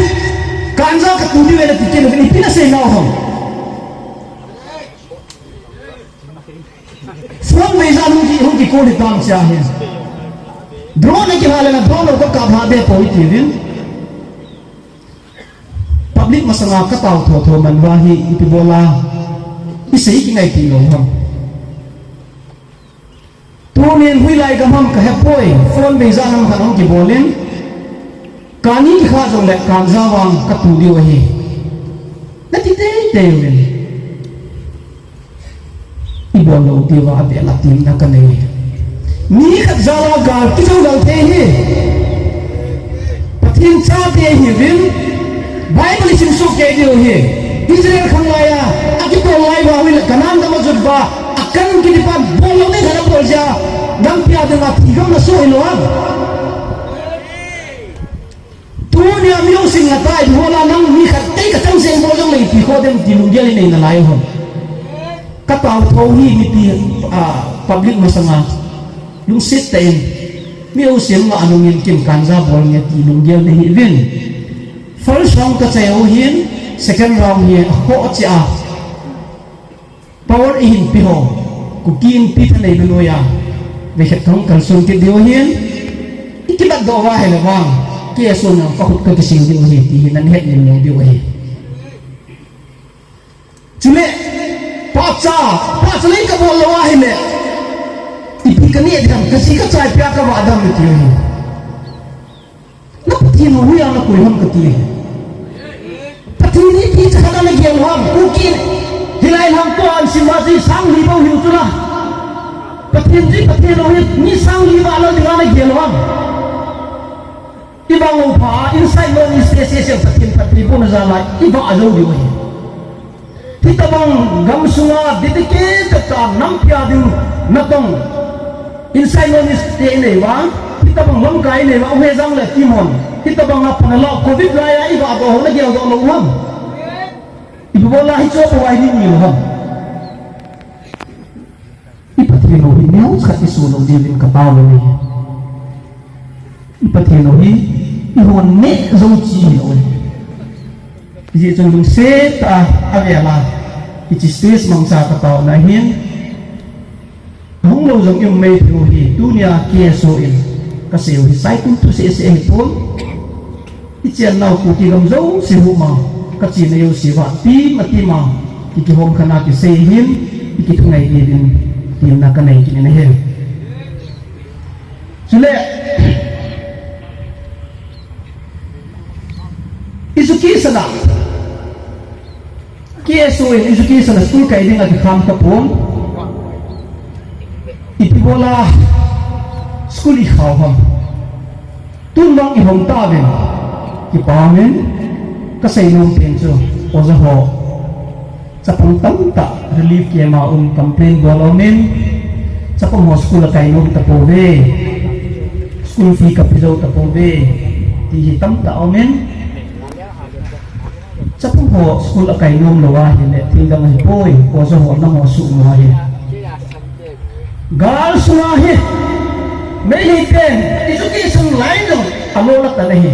ganja katu diu ve nati kit uvin, ipi nasei nau ham. Phone vei jat hung ki, hung kicall hi tam sia hi. Drone nakilha le na drone lou kakap ha be poi ti uvin. Public masanga katao thotho man uva hi ipi bol a. Isei kingai ti lou ham. Tunin hoilai gam ham kahepoi, phone vei jat ham khat hung kibol in, kani kikha jongle ganja vang katu diu ahi. Nati teitei uvin. Ibol lou diuva avel a temna kanei. Mi khat jal a gal kijou lou thei hi. Pathen chate ihiuvin, Bible isim soh kei diu ahi. Israel khanglai a, akitol lai uva ahile Canaan gam ajot uva, Akan kiti pa bol lou ding khat abol jeh a, nampi a dinga thigam nasoh hilou ham. Tunia mi hung sim natai, ibola nang mi khat tei kachang seng bol jongle ipi kho dem ti lunggel inei nalai u ham. Katao thou hi mipi, ah, public masanga lungset tah in, mi hung sim nga anung in kin ganja bol nge ti lunggel nei hih uvin. First round kachai u hin, second round hi akhoh cheh a. Power ihin pe ho, Kuki Inpi thaneina noiya, veikhat kahung kalson kit diu ahin, ikibat doh uva ahile vang, K S O nang kakhut kakising diu ahi, ti hi nahet ngim lou diu ahi. Chule, pahcha, pahchalei kabol lou ahile, ipi kaneh ding ham, kaji kachai pia kavah dam nati u ahi. Na Pathen u hoiya nakoi ham kati. Pathen hi ipi cha khat a nagel u ham. Kuki, hilai lam ko an sim a ji sang li bou hiu chu na. Pathen ji Pathen u hi mi sang li vah lou dinga nagel u ham. Ivah lou pha, inside knowledge te sese Pathen phatthei bohna jal a, ivah jou diu ahi. Hitabang gamsunga dedicated tah a nampi a ding natong, inside knowledge te inei uva, hitabang lamkai inei uva, U Hejang le team hon, hitabang a pan alah, covid lai a ivah doh ho nagel doh lou u ham. Ipi bol a hiche a pawai ni ni u ham. I Pathen u hi neocha khat isoh lou diuvin katao lou ahi. I Pathen u hi ihon neh jou chi hilou ahi. Hijeh chun lungset tah a avel a hiche stage mangcha kataona hin, ahung lou jong i um mai thei u hi, tunia K S O in kasei u hi saikum thu seh seh ahipon. I chennau Kuki gam jouse huma, kachena jouse uva, team a team a, ki kihom khat a kisei hin, i kithungai diuvin, temna kanei kit in ahi. Chule, education a, K S O in education a school kai dinga kikham tapon. Ipi bol a school ikhah u ham. Tun vang ihom tauvin. Kipa umin, kasei nom pen chu, oja ho. Chapang tamtah relief camp a um complain bol umin. Chapang ho school akai nom tapouve. School fee kape jou tapouve. Ti hi tamtah umin. Chapang ho school akai nom lou ahile, thil dang ahipoi, oja ho nangho suhmo ahi. Gal sunga hi Meitei ten education line jong alo la tan ahi.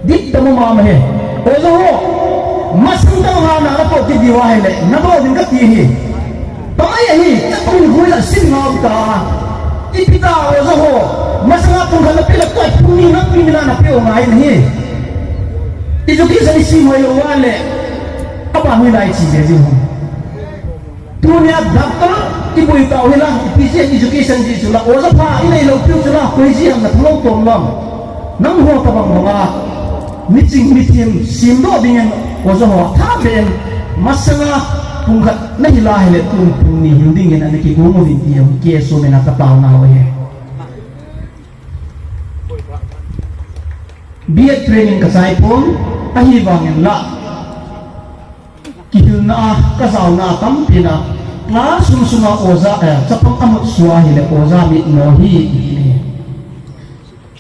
Dik tam mama hi. Oja ho, masang tang ha na la to ti diu ahile, na do ding kati hi. Pamai ahi, chapang hui la sin ngau ta. Ipi ta oja ho, masanga pung khat na pe la ko pung ni na pi mi na na pe o ngai ni. Education isi mo yo wa le. Apa hui lai chi je ji ho. Tunia doctor kibui tau hi la, P G education ji chu la, oja pha inei lou piu chu la, koi ji ham na thalo tom lam. Nangho tabang banga, miching mithem, simdoh dingin, oja ho, tha ben, masanga, pung khat, na hi la hile, tun pung ni hin dingin, ana kigong uvin ti, K S O min a ka taona u ahi. B Ed training ka chai pon, ahivangin la. Kihilna a, kajaona a tampi na, classroom sunga oja, eh, chapang amut sua hile oja mitmo hi, kiti.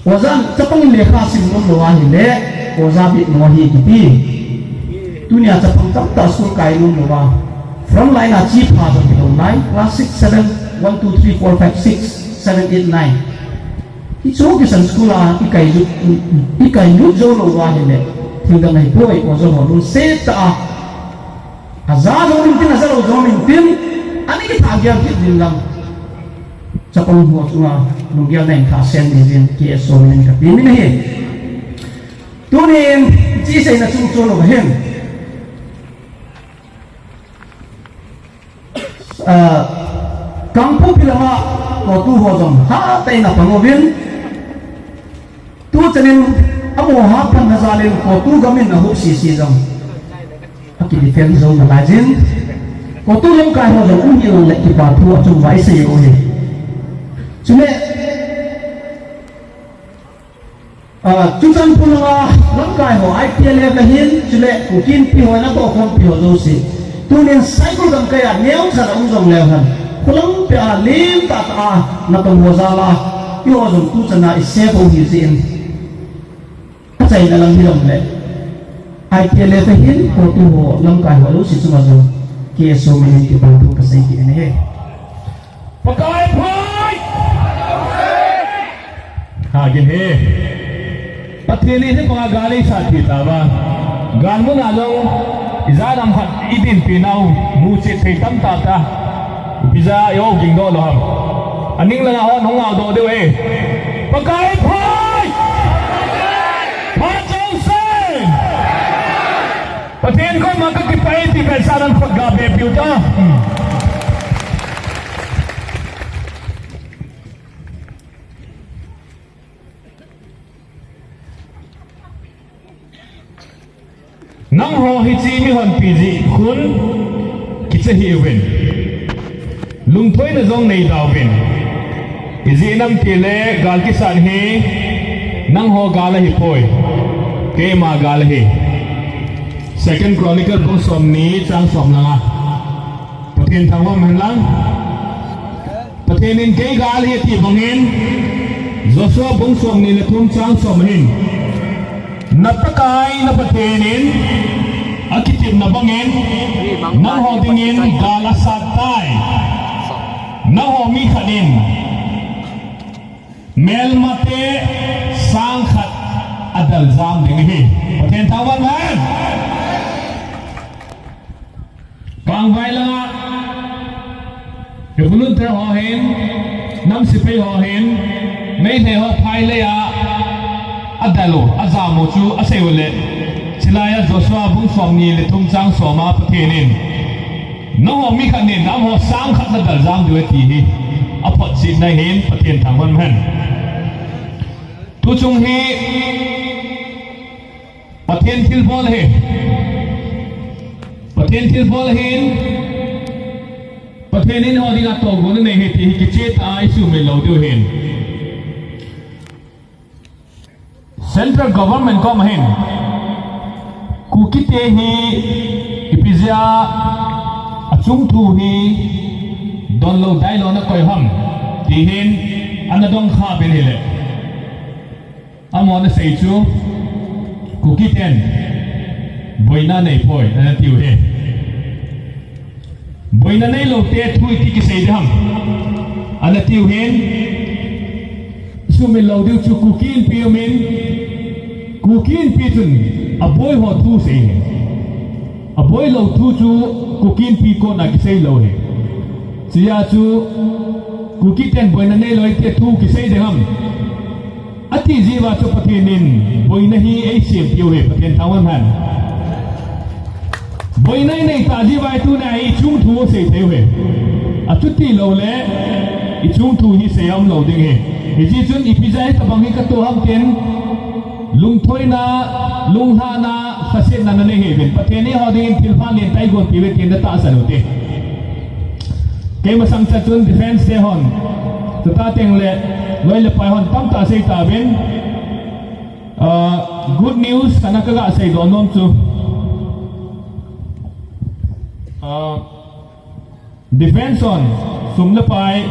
Oja, chapang in lekha sim nom lou ahile, oja mitmo hi, kiti. Tunia chapang tamtah school kai nom lou a. Front line a chi pha jong kilou nai, class six, seven, one, two, three, four, five, six, seven, eight, nine. Hichu kisan school a, ikai lut, ikai lut jou lou ahile. Thil dang ahipoi, oja ho lungset tah a. Aja jong intin, aja lou jong intin, ani kitha gel kit din lang. Chapang ho chunga, lunggel na in kha sen din din, K S O min ka ti min ahi. Tunin, chi seina chung chon u hin. Ah, Kangpokpi lama, CoTU ho jong, hatah in apang uvin. Tuchanin, amaho hapan na jalin, CoTU gamin ahup sisi jong. Aki defend jong nalai jin. CoTU lamkai ho jong, um hi le kipa thu achung vai sei u hi. Chule, Ah, Churachandpur langa lamkai ho, I P L F ahin, chule Kuki Inpi ho, natohkhompi ho jouse. Tunin Saikul gamkai a neocha a um jong leu hen. Khulang peh a lim tah tah a natong ho jal a, eiho jong tuchan a i save u hi jeh in. Achaina lang hi jongle. I P L F ahin, CoTU ho, lamkai ho jouse chunga jong. K S O min in kipa thu kasei kit in ahi. Pakai phai! Ha, gin he. Pathen in hibanga gal eisat thei tauva. Gal mun a jong, ijat ham khat idinpi nau, muchet thei tam tah tah. Ipi jeh a i-o gingdoh lou ham. Aning langa hon hung aodoh diu e. Pakai phai! Phat chengse! Pathen koma kakipah e ti vetsahnan khut ga beh piu ta. Nangho hiche mihonpi jeh khun kicha hih uvin. Lungthoina jong nei da uvin. Ijeh inem itile gal kisan hi nangho gal ahipoi. Keima gal ahi. Second Chronicle bung somni chang som langa. Pathen thangvah hen lang. Pathen in kei gal ahi ati bangin, Joshua bung somni le thum chang som ahin. Na Pakai na Pathen in akitepna bangin, nangho dingin gal asat tai. Nangho mi khat in, melmate sang khat adal jam ding ahi. Pathen thangvah hen. Kangvai langa, hi volunteer ho hin, nam sepai ho hin, Meitei ho phai lei a, adal u, ajam u chu, asei u le, chulai a Joshua bung somni le thum chang som a Pathen in, nangho mi khat in, amaho sang khat nadal jam diu ahi ti hi, aphotchetna ahin, Pathen thangvah hen. Tuchung hi, Pathen thilbol ahi. Pathen thilbol ahin. Pathen in eiho dinga tohgon anei ahi ti hi kicheh tah a isumil lou diu ahin. Central Government koma hin. Kukite hi ipi jeh a achung thu hi donlou dailou na koi ham. Ti hin ana dong kha uvin ahile. Amahon asei chu, Kuki ten, boina neipoi, ana tiu ahi. Boina neilou te thu iti kisei ding ham. Ana tiu hin, sumil lou diu chu Kuki Inpi umin, Kuki Inpi chun aboi ho thu sei hin. Aboi lou thu chu Kuki Inpi kona kisei lou hi. Chuja chu Kuki ten boina neilou te thu kisei ding ham. Ati jiuva chu Pathen in boina hi eisem piu hi, Pathen thangvah hen. Boina inei ta jiuva tuna hi ichung thu asei thei u hi. Achuti loule, ichung thu hi sei aum lou ding hi. Hijeh chun ipi jeh a hitobang hi katoh ham tin, lungthoina, lunglhahna, lhasetna nanei hih uvin. Pathen in eiho dingin thilpha lentah eigonpeh uve tin natahsan ute. Kei masang chan chun defence te hon, chuteng le loi le pai hon tamtah sei tauvin, ah, good news khat kaga seidoh nom chu, ah, defence hon sum le pai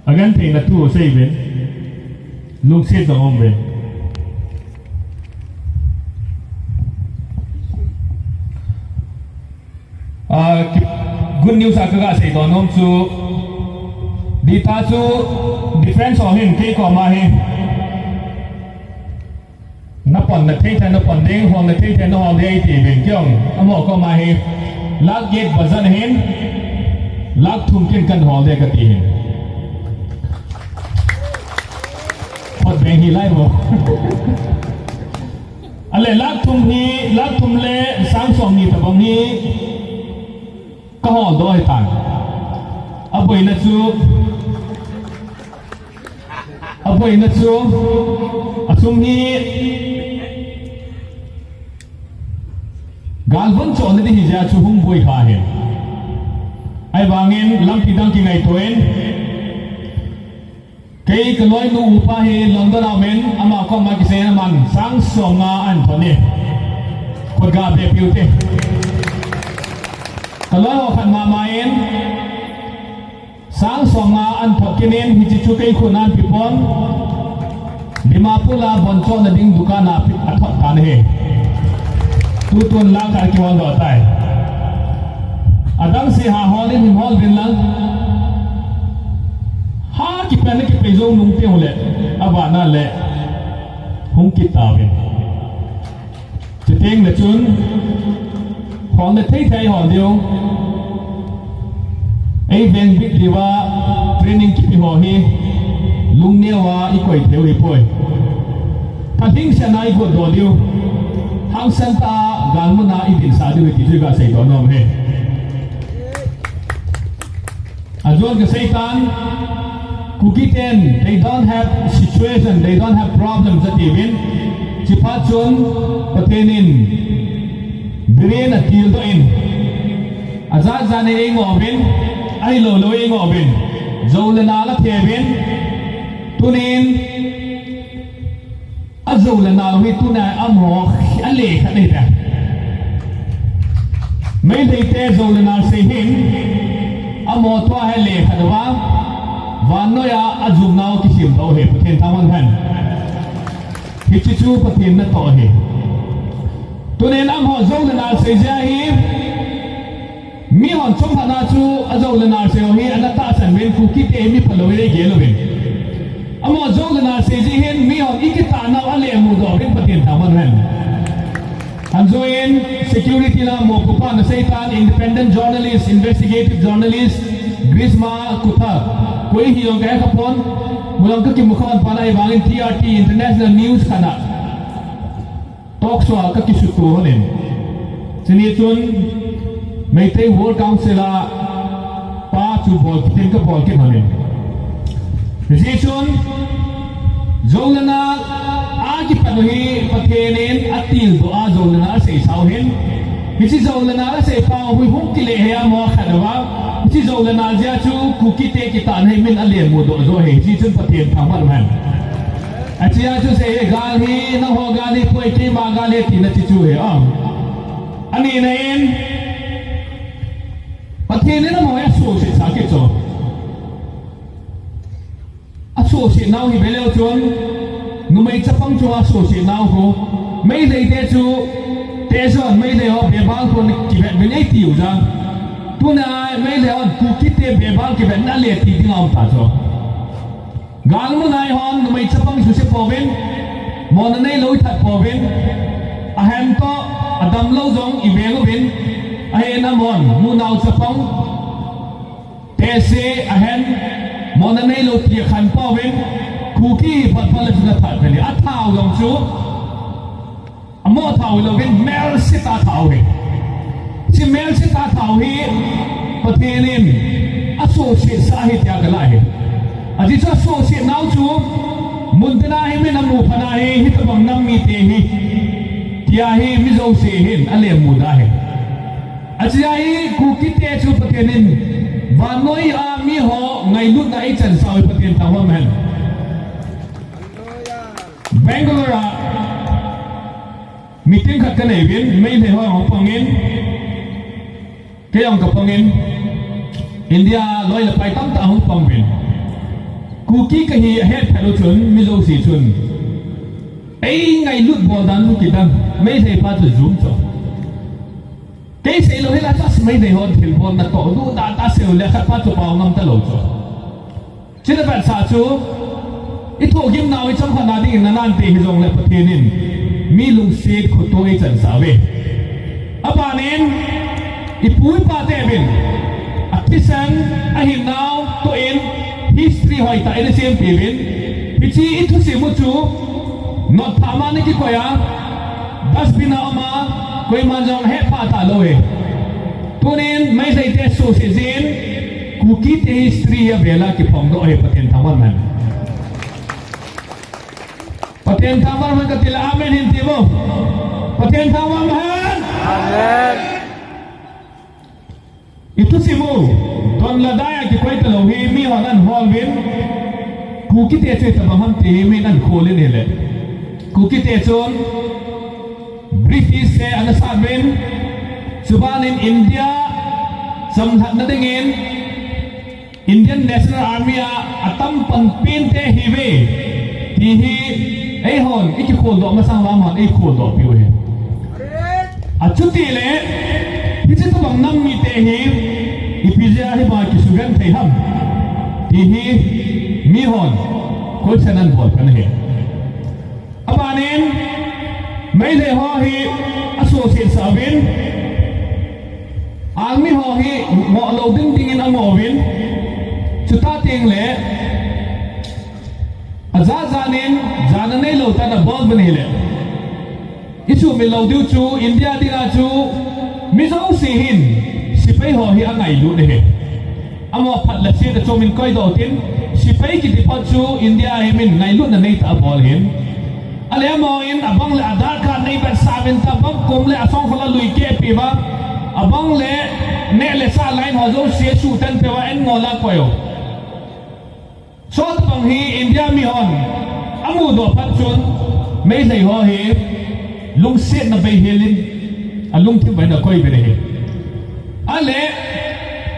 agentheina thu asei uvin, lungset jong aum uvin. Ah, good news a kaga seidoh nom chu, dita chu defence ho hin kei koma hi napon nathei thei napon ding, hol nathei thei nahol ding eiti uvin, kei jong amaho koma hi lakh get budget ahin, lakh thum kin kahin hol ding kati hin. Photbeng hilai mo. Ale lakh thum hi, lakh thum le sang somni tobang hi kahol doh ahitan. Aboina chu, aboina chu, asum hi galvon chohna ding hijeh a chu hung boi kha ahin. Ahivangin lampi dang kingaito in, kei kaloinu upa hi London a umin, ama koma kisei in aman sang somnga ahin thot e. Khut ga beh piu te. Kaloi ho khat mama in sang somnga ahin thot kit in, hiche chu kei khut a ahin pepon. Dimapur a von chohna ding dukan a athot tan ahi. Tutun lakh khat akihol doh tai. Adang se hahol in hol uvin lang. Ha kipehna kipei jou nung teng ule, avahna le hung kit tauvin. Chuteng le chun, holna thei thei hol diu. Eivengbit diuva training kipe ho hi lungneo a ikoi thei u hipoi. Phalhingsel a igot doh diu. Hangsan tah a galmun a idinsah diu hi ti chu iga seidoh nom e. Ajon kasei tan, Kuki ten, they don't have situation, they don't have problems atiuvin. Chuphat chun Pathen in biren atildoh in, ajat jat in eingoh uvin, ahilou lou eingoh uvin, jou le nal athei uvin. Tunin ajou le nal hi tuna amaho ale khat ahi tai. Meitei te jou le nal sei hin, amaho tua hi ale khat uva, vannoi a ajumnau kisemdoh u hi, Pathen thangvah hen. Hiche chu Pathen natoh ahi. Tunin amaho jou le nal sei jeh a hi, mihon chomkhat a chu ajou le nal sei ho hi ana tahsan uvin, Kuki te hi mi phalou hi agel uvin. Amaho jou le nal sei jeh hin mihon ikitah nau ale mudoh uvin, Pathen thangvah hen. Anjoin security la mopopa nasei tan, independent journalist, investigative journalist, Grishma Kuthar, koi hi jong kahe khapon, mulang kakimu khapon ahivangin T R T International News khat a talk show a kakisuto honin. Chuni chun Meitei World Council a pa chu bol kitin kabol kit honin. Hijeh chun jou le nal a kipat u hi Pathen in atildoh a jou le nal aseisau hin. Hiche jou le nal aseipa u hi hung kile hi amaho khat uva. Hiche jou le nal jeh a chu Kuki te kitahna hi min ale mudoh joh hi. Hiche chun Pathen thangvah hen. Achea chu sei hi gal hi, nangho gal hipoi, keima gal ahi tina chu chu hi, ah. Anina in, Pathen in amaho hi asuhset sah kit chu. Asuhset nau hi veleu chun, numei chapang chunga asuhset nau khu, Meitei te chu, tejon Meitei ho bebal khu kivet uvin eitiu jeh a. Tuna Meitei hon Kukite bebal kivetna le ti ding aum ta chu. Galmun a eihon numei chapang isuse pouvin, mona neilou ithat pouvin, ahem toh, adamlou jong iveng uvin, ahin amon, nunao chapang, tehse, ahen, mona neilou ti akhan pouvin, Kuki hi phat phat le chu nathat pen ahi, athau jong chu. Amo thau hilouvin, melse tah thau ahi. Hiche melse tah thau hi Pathen in asuhset sah ahi tia kalah ahi. Ajeh chu asuhset nau chu, muntina hi min amu phat na hi, hitobang nam mite ahi, tia hi mi jouse hin alemmu da ahi. Ajeh chu Kukite chu Pathen in vannoi a miho ngailutna eichansah u hi Pathen thangvah hen. Bangalore a meeting khat kanei uvin, Meitei ho ahung pang in, kei jong kapang in, India loi le pai tamtah ahung pang uvin. Kuki kahi ahet phat u chun, mi jouse chun, eingailut bol dan u kidang, Meitei pa chu jum chu. Kei seilou hila chu Meitei hon thilbol natoh, duda ta seiu le khat pa chu pao ngam talou chu. Chule vetsah chu, ithohgim nau icham khat na dingin nanante hijongle Pathen in mi lungset khoto eichansah uve. Abanin, ipu ipa teuvin, athisan, ahinnau toh in, history hoitah in asempeh uvin, hiche ithusim u chu, notthah ma nakikoi a, dustbin a um a, koiman jong ahetphah talou ahi. Tunin Meiteite suhset jeh in, Kukite history hi avel a kiphongdoh ahi, Pathen thangvah hen. Pathen thangvah hen katile amen hin tiuvo. Pathen thangvah hen. Amen. Ithusim u, don le dai a kikoi talou hi mihon ahin hol uvin, Kukite chu itobang ham ti hi min ahin khol in ahile, Kukite chun British te ana sat uvin, chubanin India chamlhatna dingin Indian National Army a atam panpen te ahiuve ti hi eihon ikikholdoh masang lam hon eikholdohpiu ahi. Achutile, hiche tobang nam mite hi ipi jeh a hibang kisugenthei ham ti hi mihon question ahin bol pan ahi. Abanin, Meitei ho hi asuhset sah uvin, army ho hi ngoh lou ding dingin angoh uvin, chuti tengle, ajat jat in, jana neilou tah in abol uvin ahile, isuhmil lou diu chu, India dinga chu, mi jouse hin, sepai ho hi angailut ahi. Amaho phat le set a chom in koidoh tin, sepai kiti phat chu India hi min ngailutna neitah abol ahin. Ahile amahon abang le Aadhaar card neivetsah uvin tabang kum le asongkhol a lui keh peh uva, abang le neh le chah line ho jouse suhtan peh uva, en ngol a koi u. Chutobang hi India mihon amudoh phat chun, Meitei ho hi lungsetna beihel in alungthim uva hin akoi uvin ahi. Ahile,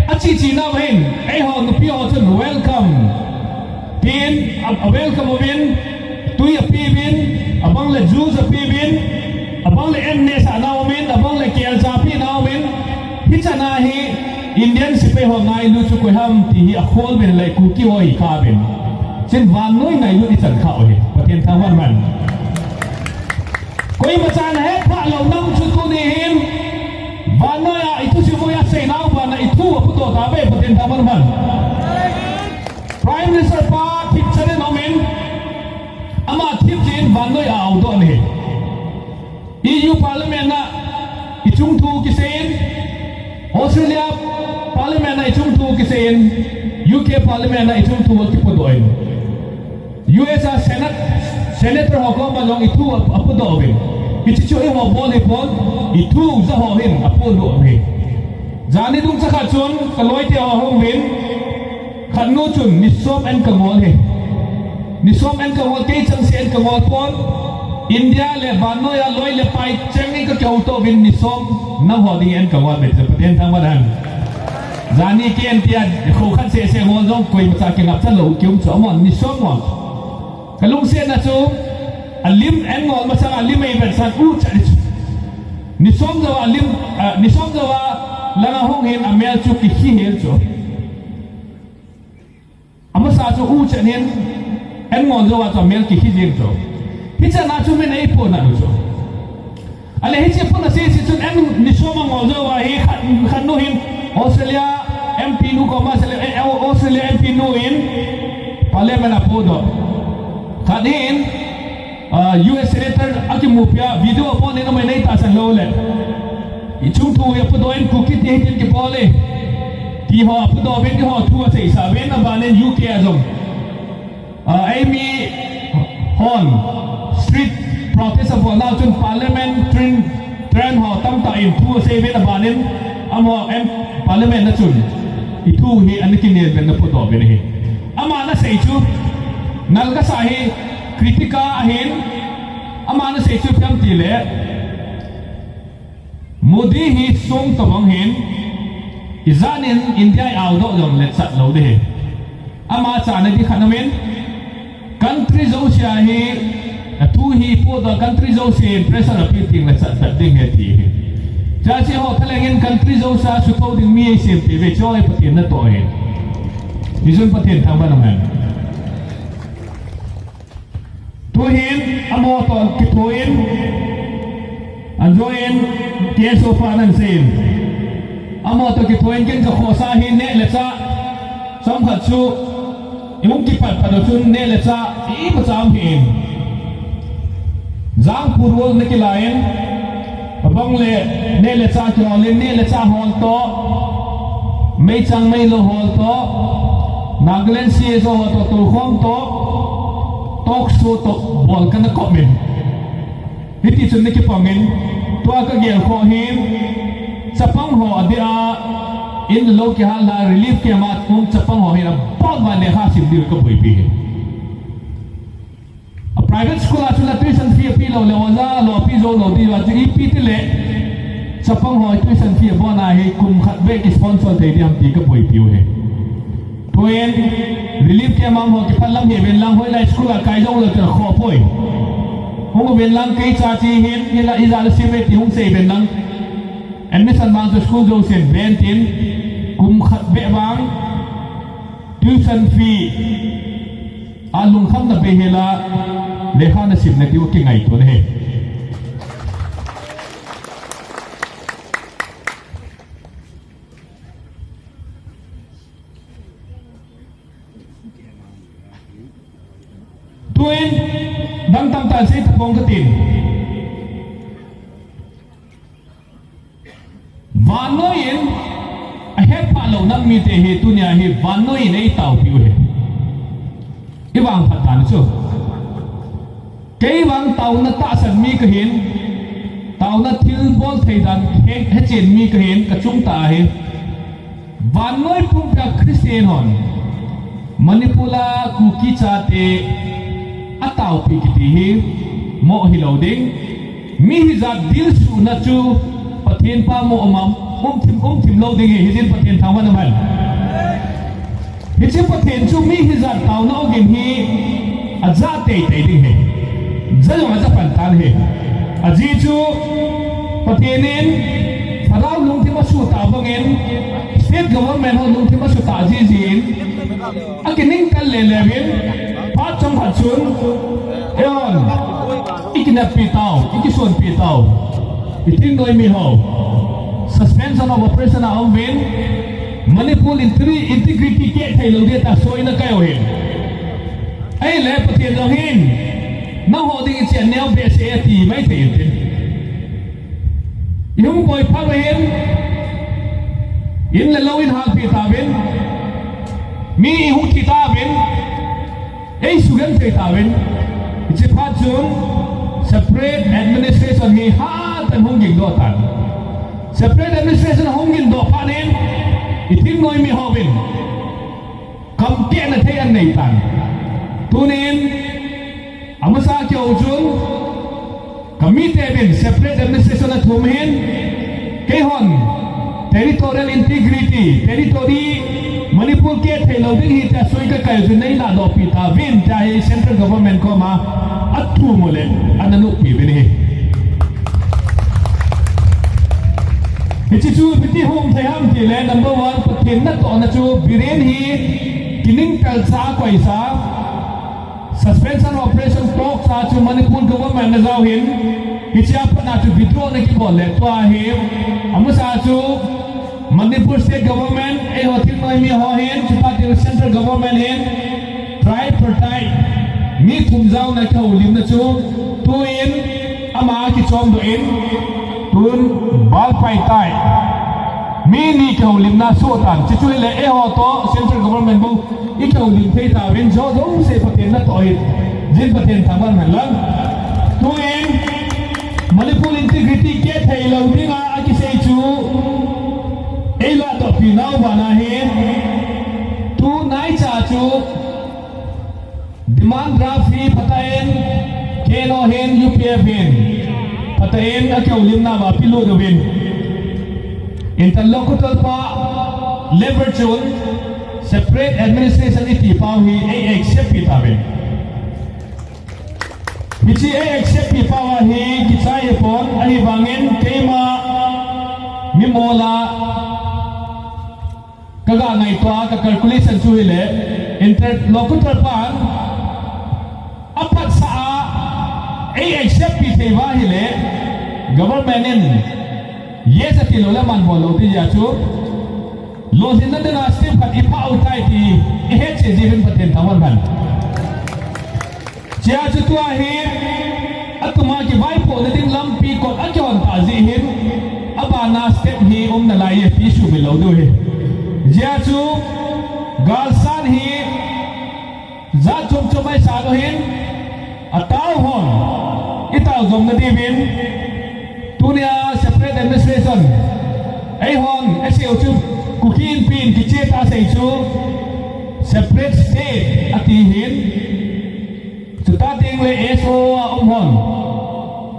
acheche nauva hin, eiho nupi ho chun welcome tin, a, a welcome uvin, tui apeuvin, abang le juice apeuvin, abang le an nehsah nau umin, abang le kelcha ape nau umin, hichan a hi Indian sepai ho ngailu chu koi ham ti hi akhol uvin le Kuki ho hi kha uvin. Chun vannoi ngailut ichan khah u ahi. Pathen thangvah hen. Koimachan ahetphah lou nam chu tuni hin, vannoi a ithusim u asei nau bana ithu apudoh tauve, Pathen thangvah hen. Prime Minister pa thipchan in aumin, ama thip jeh in vannoi a aodoh ahi. E U Parliament a ichung thu kisei in, Australia Parliament a ichung thu kisei in, U K Parliament a ichung thu akipodoh in, U S a Senate, Senator ho koma jong ithu ap-, apodoh uvin. Hiche chu eiho bol hipon, ithu ja ho hin apodoh u ahi. Jani dungcha khat chun kaloite ho ahung uvin, khatnu chun ni som an kangol ahi. Ni som an kangol, kei chengse an kangol pon. India le vannoi a loi le pai cheng in kakihouto uvin ni som nangho dingin an kangol uvin, Pathen thangvah hen. Jani kei an tia kho khat sese ngol jong koimacha kingapcha lou kium chu amahon ni som ngol. Kalungsetna chu alim an ngol masang a lim eivetsah u chat chu. Ni som jouva lim, ah, ni som jouva Langa hung hin amel chu kihi hel chu. Amasa chu u chen hin, en ngol jou a chu amel kihi jing chu. Hichan a chu min eiphona nu chu. Ale hiche phona sese chun en ni som a ngol jou a hi khat, khat nu hin Australia M P nu koma sele, eh, Australia M P nu in Parliament a podoh. Khat hin, ah, U S Senator akimupi a video a podoh in amai nei tahsan lou le. Ichung thu hi apodoh in Kuki te hitin kibol e. Ti ho apodoh uvin ti ho thu aseisah uvin abanin U K a jong. Ah, eimi hon street protest abol nau chun parliament train, train ho tamtah in thu asei uvin abanin amaho M, parliament na chun ithu hi ana kinel uvin ana podoh uvin ahi. Ama ana sei chu nal kasa hi critica ahin, ama ana sei chu ipi ham tile Modi hi song tobang hin, ijanin India i aodoh jong lechat lou ding hi. Ama chana di khat amin, country jouse a hi, athu hi podoh country jouse in pressure apeh ding lechat tat ding hi ti hi. Chachi ho thaleng in country jouse a sutou ding mi eisem peh uve chu hi Pathen natoh hi. Hijeh in Pathen thangvah in um hen. Tuhin, amaho toh kithoin, anjoin, K S O pa nan sein. Amaho toh kithoin ken kakhohsah hi neh le chah. Chomkhat chu, ihung kipat pat u chun neh le chah, imacha um hih in. Jangpur World na kilai in, Abang le, neh le chah kihol in, neh le chah hol toh, meichang meilou hol toh, Nagaland C S O ho toh, toukhom toh, talk show toh, bol kana kop in. Hiti chun na kipang in, tua kagel khoh hin, chapang ho adeh a, in lou kihal a, relief camp a um chapang ho hin, abon uva lekha sim diu kaboipi hin. A private school a chun la tuition fee ape lou le, oja lou ape jou lou diu a chu ipi tile. Chapang ho tuition fee abon a hi kum khat beh ki sponsor thei ding ham ti kaboipi u hi. Tuin relief camp a um ho kiphat lam hi ven lang hoilai school a kai jou lou chu khoh poi. Hung ven lang kei chachi hin, hila ijat la sim e ti hung sei ven lang. Admission mang chu school jousen ven tin kum khat beh vang tuition fee A lungkhamna bei hela, lekha na simna diu kingaito na hi. Tuin, dang tamtah sei tapong katin. Vannoi in ahetphah lou nam mite hi tunia hi vannoi in eitaopiu hi. Ivang phat dan chu. Kei vang taona tahsan mi kahin, taona thilbol thei dan he, hechen mi kahin, kachung tah ahi. Vannoi pumpia Christian hon Manipur a Kuki chate ataopi kiti hi moh hilou ding. Mi hijat dilsuhna chu Pathen pa moh umam, umthim, umthim lou ding hi, hijin Pathen thangvah in um hen. Hiche Pathen chu mi hijat taona ogin hi ajah teitei ding hi. Ja jong ajah pan tan hi. Ajeh chu Pathen in Pharaoh lungthim asuh tah bangin, state government ho lungthim asuh tah jiji in, akining kal lele uvin, phat chomkhat chun, eihon, ikineppi tao, ikisonpi tao, ithingnoimi ho, suspension of operation a um uvin, Manipur intri-, integrity keh thei lou dia ta soina kai u hin. Ahile Pathen jong hin, nangho ding ichi aneo behseh e ati mai thei intin. Ihung boi phat uva hin, in le lou in halpi tauvin, mi ihung thi tauvin, eisugenthei tauvin, hiche phat chun separate administration hi hatah in hung gingdoh tan. Separate administration hung gingdoh phat in, ithingnoimi hovin, kamkehna thei anei tan. Tunin, amasa keu chun, kamite uvin separate administration athum hin, keihon territorial integrity, territory, Manipur keh thei lou ding hi tia soi kakai u chun neiladohpi tauvin tia hi central government koma athum u le, ana noppi uvin ahi. Hiche chu ipi ti hung thei ham ti le, number one, Pathen natohna chu Biren hi kiningtel cha koisa, suspension operation talk cha chu Manipur government na jao hin, hiche a pat na chu withdraw na kibol le tua hi, amasa chu Manipur state government, eiho thil noi mi ho hin, chuta ti central government hin, tripartite, mi thum jaona kihoulimna chu, tuin, ama kichom doh in, tun, Balpai tai. Mi ni kihoulimna soh tan, chuchu hile eiho toh, central government bou, ikihoulim thei tauvin, jo jouse Pathen natoh in, jin Pathen thangvah hen lang. Tuin, Manipur integrity kithei lou dinga, akisei chu, eilahdohpi nau bana hi, tunaicha chu, demand draft hi phatah in, K N O hin, U P F hin, phatah in, akihoulimna va pelut uvin. Interlocutor pa level chun, separate administration iti pau hi, ei accept pi tauvin. Hiche ei accept pi pau hi, kichai pon, ahivangin, keima, mi mola, kaga ngaito a, ka calculation chu hile, interlocutor pan, aphatsa a, ei accept pi thei va hile, government in, yes ati lou le man bol lou ti jeh chu, lolhinna dinga step khat iphah u tai ti, ihet cheh jeh uvin Pathen thangvah hen. Chea chu tua hi, atuma kivaipohna ding lampi kot akihon tah jeh hin, abana step hi umnalai e ti sumil lou diu hi. Chea chu, galsan hi, jat chom chom ahisan uhin, atao hon, itao jomna diuvin, tunia separate administration, eihon, asei u chu, Kuki Inpi in kicheh tah a asei chu, separate state ati hin, chuta tengle S O a um hon,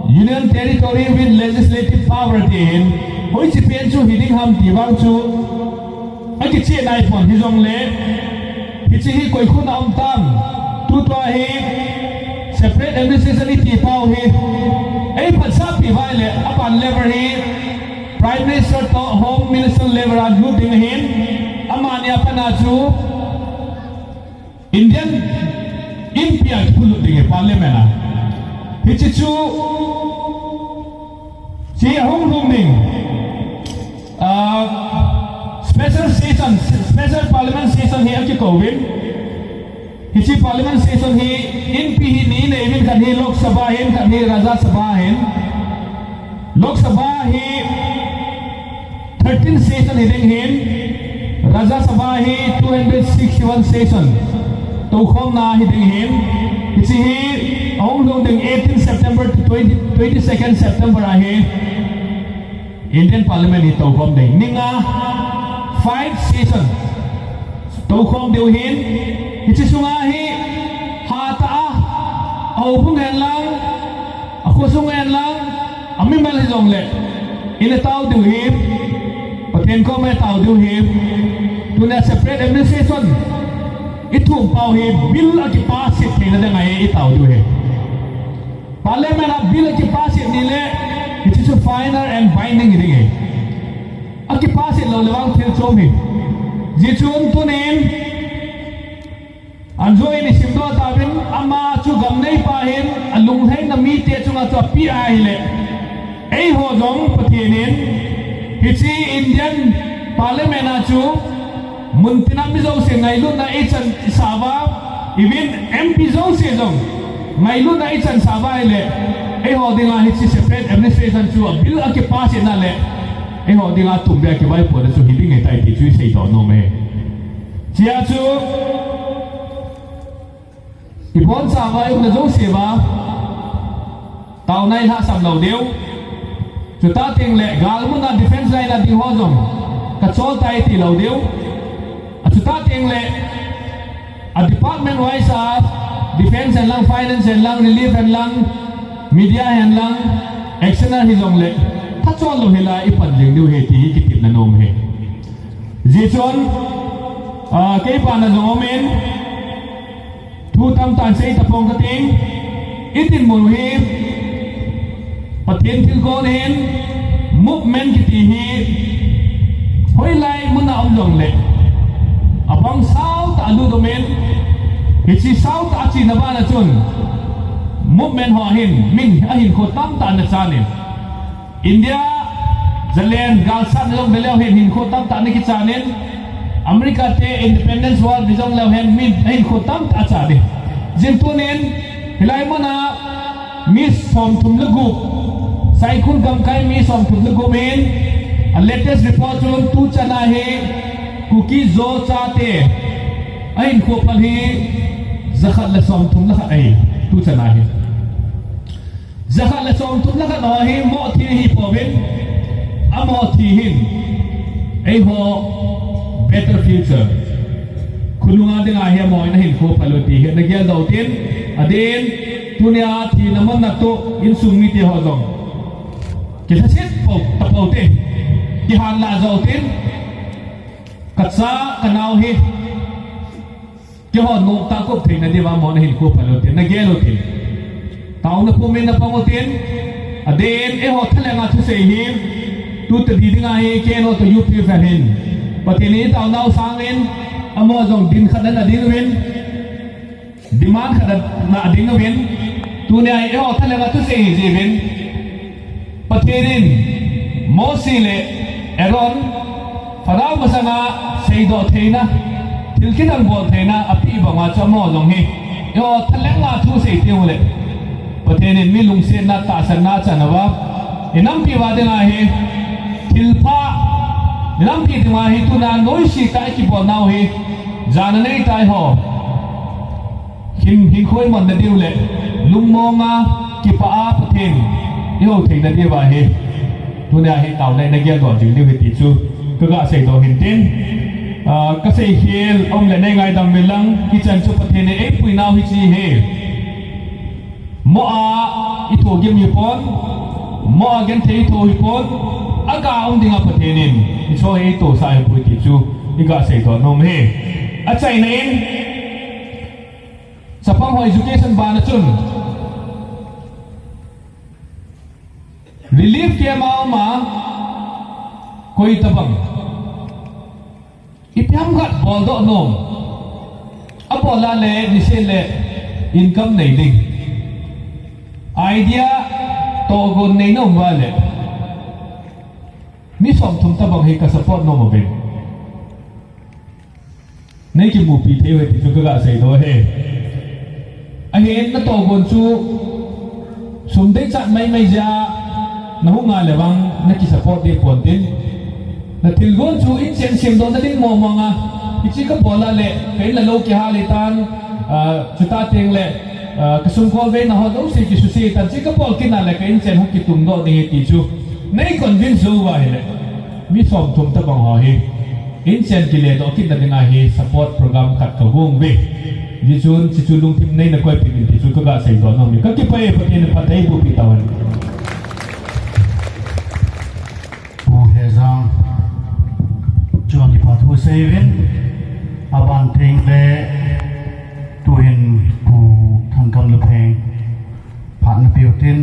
Union Territory with legislative power ti hin, hoiche pen chu hiding ham ti vang chu, akicheh naipon hijongle, hiche hi koi khut a um tam, tutua hi, separate administration iti pau hi, ei phatsahpi vai le, aban level hi, Prime Minister toh Home Minister level a lut ding ahin, amani a pat na chu, Indian Inpi a kiphutlut ding ahi Parliament a. Hiche chu, hiche ahung lhung ding, ah, special session, special Parliament session hi akikouvin. Hiche Parliament session hi Inpi hi ni nei uvin, khat hi Lok Sabha hin, khat hi Rajya Sabha hin. Lok Sabha hi thirteen session hiding hin, Rajya Sabha hi two hundred sixty-one session toukhomna hiding hin, hiche hi ahung lhung ding eighteen September to twenty, twenty-second September ahi, Indian Parliament hi toukhom ding. Ni nga, five session toukhom diu hin, hiche sunga hi hatah a, a houbung hen lang, a khosung hen lang, a mimal hijongle, ina tao diu hi, Pathen koma itao diu hi, tunia separate administration ithum pau hi bill akipass theina dinga itao diu hi. Parliament a bill akipass ni le, hiche chu final and binding hiding ahi. Akipass lou le vang thil chom hi. Hijeh chun tunin, Anjo in isimdoh tauvin, ama chu gamneipa hin, alunglhaina mite chunga chu apeh ahile, eiho jong Pathen in, hiche Indian Parliament a chu, muntina mi jouse ngailutna ichan sah uva, even M P jouse jong ngailutna ichan sah uva ahile, eiho dinga hiche separate administration chu a bill akipass na le, eiho dinga tumbe a kivaipohna chu hiding ahitai ti chu iseidoh nom e. Chea chu, ibonchauva iumna jouse uva, taona ilhahsam lou diu. Chuta tengle, galmuna defense line a ding ho jong, kachol tai ti lou diu. Achuta tengle, a department wise a, defense hen lang, finance hen lang, relief hen lang, media hen lang, external hijongle, thachol lou hela ipan jing diu ahi ti hi kitepna nom ahi. Hijeh chun, ah, kei pana jong umin, thu tamtah sei tapong kating, itin mun u hi, Pathen thilgon hin, Movement kiti hi hoilai muna um jongle, abang sao tah a lut um in, hiche sao tah a chena bana chun movement ho hin min ahinkho tamtah ana chan in, India, Zalen, galsatna jong veleu hin hinkho tamtah ana kichan in, America te Independence War ni jong leu hin min ahinkho tamtah achan in. Jin tunin, hilai muna mi somthum le gup, Saikul gamkai mi somthum le gup in, a latest report chun tuchan a hi Kuki Zo chate ahinkho phal hi jakhat le somthum le khat ahi, tuchan a hi. Jakhat le somthum le khat ho hi moh thi hi pouvin, amoh thi hin eiho better future, khonunga dinga hi amoh in ahinkho phal u ti hi ana geldoh tin, adin, tunia thina manna toh insung mite ho jong kilhaset pou, tapou te, kihanlah jou tin, kacha kanao hi keiho noptah kop theina diuva amoh in ahinkho phal u tin, ana gel u tin, taona pumin ana pang u tin, adin, eiho thalenga thusei hi, tu tadi dinga hi, keiho toh U P F ahin, Pathen in taonau sangin, amoh jong din khat ana din uvin, demand khat ana ding uvin, tunia hi eiho thalenga thusei hi jiuvin, Pathen in Mosi le Aaron, Pharaoh masanga seidoh theina, thil kidang bol theina apeh banga chu amoh jong hi, eiho thalenga thusei teng ule, Pathen in mi lungsetna, tahsanna achan uva, inampi uva dinga hi thilpha, inampi dinga hi tuna noise tah a ikibonau hi, jana neitah eiho hin, hinkho imonna diu le lungmonga, kipah a Pathen ihou theina diuva hi, tunia hi taona in ana geldoh jing diu hi ti chu kaga seidoh hin tin, ah, kaseikhel aum le neingaidam uvin lang, hichan chu Pathen in eipuinau hiche hi moh a ithohgim hipon, moh a genthei ithoh hipon, aga um dinga Pathen in hiche hi eitosah ahipoi ti chu iga seidoh nom e. Achaina in, chapang ho education bana chun relief camp a um a, koi tabang ipi ham khat boldoh nom, abol a le niseh le income nei ding, idea tohgon neina um uva le, mi somthum tabang hi ka support nom uvin, neikimupi thei uve ti chu kaga seidoh e. Ahin natohgon chu sum deichat maimai jeh a nahung a le vang nakisupport ding pontin, nathilgon chu inchen semdohna ding mong mong a, hiche kabol a le ka in le lou kihal hitan, ah, chuti teng le, ah, kasungkol veina ho jouse kisuse hitan, hiche kabol kit a le ka inchen hung kitungdoh ding ahi ti chu nei convince jou uva ahile, mi somthum tabang ho hi inchen kiledoh kitna dinga hi support program khat kagon uve. Hijeh chun hiche chu lungthim neina koipeh uvin ti chu kaga seidoh nom e. Kakipah e, Pathen in phatthei eibohpi tauhen. Pu Hejang, chua kipa thu seiuvin, aban tengle tuhin Pu Thangkamlupheng phat napeh utin,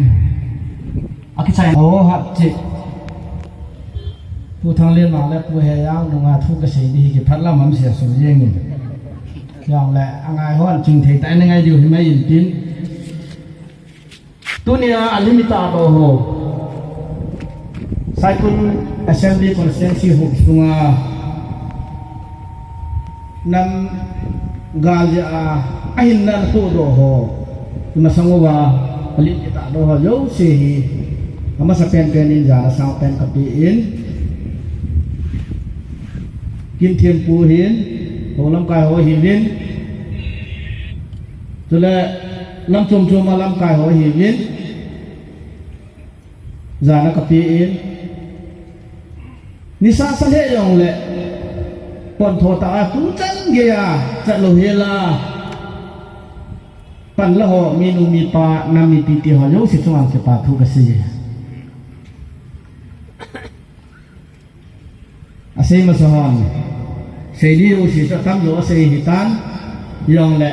akichai. O, hat cheh. Pu Thanglenmang le Pu Hejang nunga thu kasei ding hi kiphat lam ham sese jengin, jongle angai hon chingthei tah in angai diu himai intin. Tunia alim itahdoh ho, Saikul Assembly Constituency huop sunga nam gal jeh a ahinna natohdoh ho, imasang uva alim itahdoh ho jouse hi, amasapen pen in jana sangpen kapeh in, Kinthempu hin, hou lamkai ho hiuvin, chule lam chom chom a lamkai ho hiuvin, jana kapeh in, nisa sa lheh jongle pontho tah a tuchan geiya chatlou hel a panla ho, minu mipa, nam mipi te ho jouse chunga kipa thu kasei e. Asei masa hon, sei ding jouse chu atamjo asei hitan, jongle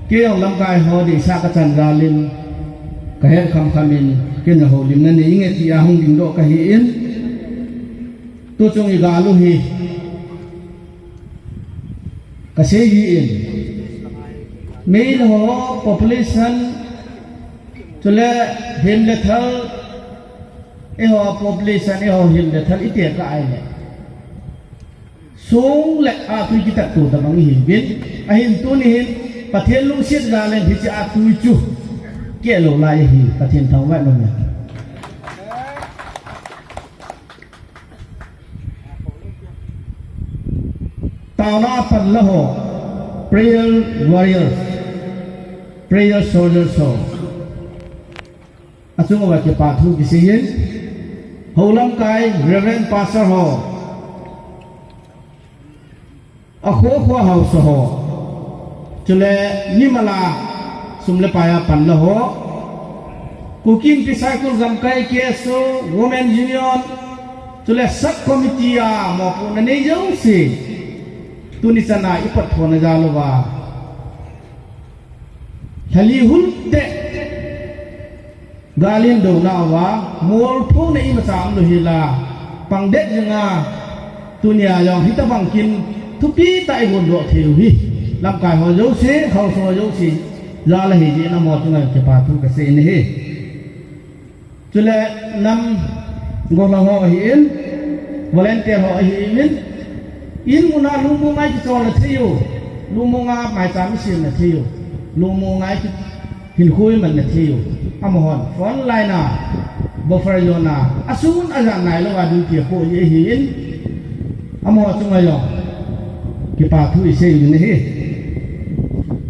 kei jong lamkai ho deisah kachan jal in, Ka het kham kham in, ken a houlimna nei inge tia hung dingdoh ka hi in, tu chung i gal u hi ka sei hi in, Meitei ho population, chule him le thal, eiho population, eiho him le thal i tekah ahile, sung le atui kitat to tabang ihiuvin, ahin tuni hin Pathen lungset jal in hiche atui chu kehlou lai ahi, Pathen thangvah in um in. Taona a pan la ho, prayer warriors, prayer soldiers ho, achung uva kipa thu kisei in, hou lamkai Reverend Pastor ho, akho kho haosa ho, chule mimal a sum le pai a pan la ho, Kuki Inpi Saikul Gamkai, K S O, Women Union, chule Sub Committee a mopohna nei jouse, tuni chan a i potphona jal uva, lhali hun teh, gal in douna uva, molphouna imacha umlou hel a, pang det jing a, tunia jong hitabang kin thupi tah a i gondoh thei u hi, lamkai ho jouse, haosa ho jouse jal ahi jeh in amaho chunga kipa thu kasei in ahi. Chule nam gollhang ho ahin, volunteer ho ahin, in mun a lungmong a i kichol na thei u, lungmong a maicham i sem na thei u, lungmong a i ki-, hinkho i man na thei u, amahon front line a, buffer zone a, asun ajan nailou a duty apoh u ahin, amaho chunga jong kipa thu i sei u ahi.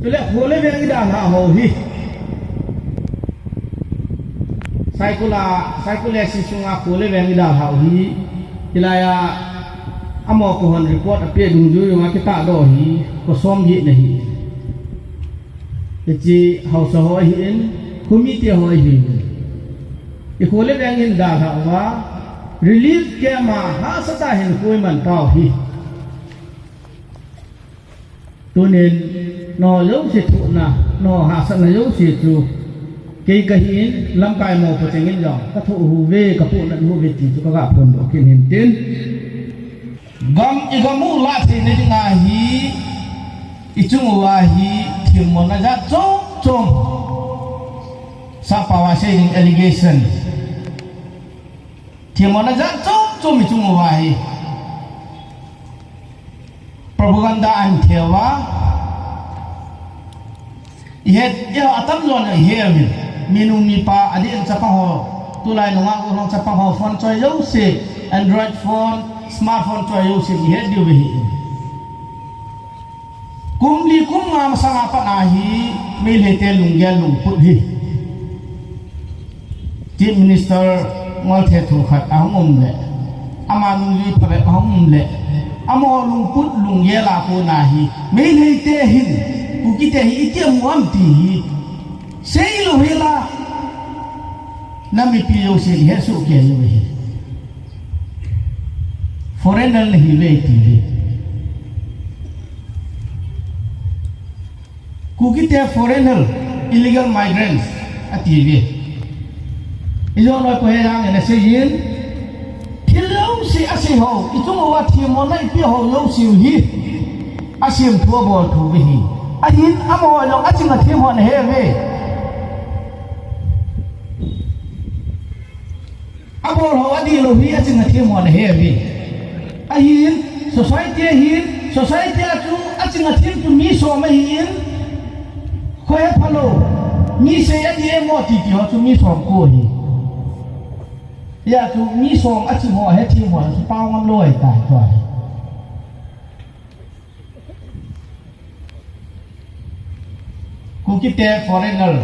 Chule kho le veng i dalhah ho hi, Saikul a, Saikul S C sunga kho le veng i dalhah u hi, hilai a, amaho kahon report apeh dungjui u a kitahdoh hi, kho som get na hi. Hiche haosa ho ahin, committee ho ahin, i kho le veng in dalhah uva, relief camp a hahsatah a hinkho i man pau hi. Tunin, nangho jouse thohna, nangho hahsatna jouse chu, kei kahin, lamkai mopo chengin jong kathoh uve, kapohnat uve ti chu kaga phondoh kit in tin. Gam, i gam u lah theina dinga hi, i chung uva hi, themmona jat chom chom, sappao a sei ding allegation, themmona jat chom chom i chung uva hi propaganda ahin thei uva, i het, i atamjo in i he uvin, minu mipa, adeh in chapang ho, tulai nunga gollhang chapang ho phone choi jouse, Android phone, smartphone choi jouse i het diu ahi. Kum li kum nga masang a pat a hi, Meitei te lunggel lungput hi, Chief Minister Ngolthethu khat ahung um le, ama nungjui phabep ahung um le, amaho lungput lunggel a kona hi, Meitei te hin Kuki te hi iti amu am ti hi seilou hel a, nam mipi jousen ihet soh kei u ahi. Foreigner nahiuve iti uve. Kuki te foreigner, illegal migrants ati uve. Ijoloi koi he jeng in asei in, thil jouse asei ho, i chung uva themmona ipeh ho jouse u hi, asemthu abol thu uve hi. Ahin amaho jong aching athem ho ana he uve. Abol ho adihlou hi aching athem ho ana he uve. Ahin, society ahin, society a chu aching athem chu mi som ahin, kho hephalou, mi sei adi e mo titi ho chu mi som ko ahi. Hijeh chun mi som aching ho ahethem ho chu pao ngamlou ahitai tua hi. Kuki te foreigner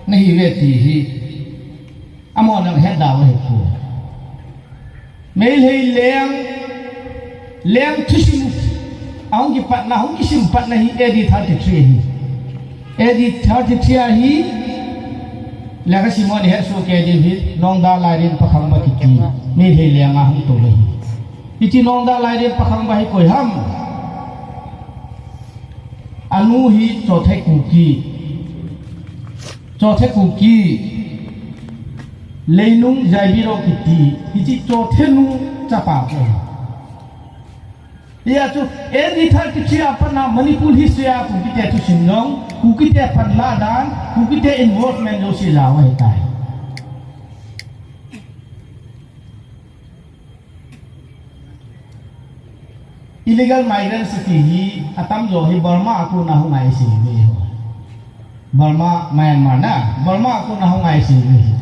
nahiuve ti hi, amahon ahetda u ahipoi. Meitei leng, leng thusim, ahung kipatna, hung kisim patna hi A D thirty-three ahi. A D thirty-three ahi, lekhasim hon ihet soh kei diu hi, Nongda Lairen Pakhangba kiti, Meitei leng a hung tou ahi. Hiche Nongda Lairen Pakhangba hi koi ham? Anu hi Chothei Kuki. Chothe Kuki, Leinung Jaibiro kiti, hiche Chothe nu chapa ko. Hia chu, early thirty-three a pat a Manipur history a Kukite thusim jong, Kukite panla dan, Kukite involvement jouse jao ahitai. Illegal migrants ti hi atamjo hi Burma a kona hung a isi ve ho. Burma, Myanmar na, Burma a kona hung a isi ve hi.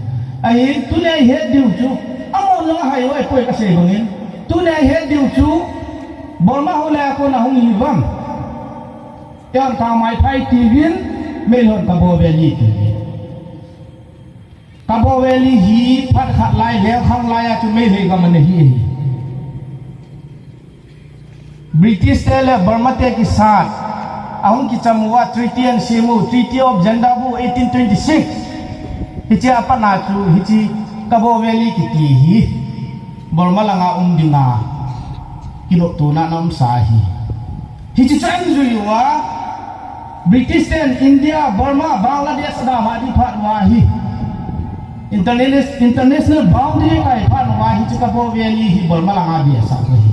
Ahin tunia ihet diu chu, amahon jong ahai uve poi kasei bangin. Tunia ihet diu chu, Burma ho lai a kona hung hi vang. Eiho Kangmai phai tiuvin, Meilhei hon Kabaw Valley tiuvin. Kabaw Valley hi phat khat lai, lengkhang lai a chu Meilhei gam ana hi ahi. British te le Burma te kisat, ahung kicham uva treaty ana sem u, Treaty of Xandabu eighteen twenty-six. Hiche a pat a chu, hiche Kabaw Valley kiti hi Burma langa um dinga kinoptona ana umsa ahi. Hiche chu ana jui uva, British ten India, Burma, Bangladesh adalha ding phat uva hi. Interna-, international boundary akai phat uva hiche Kabaw Valley hi Burma langa behsah uva ahi.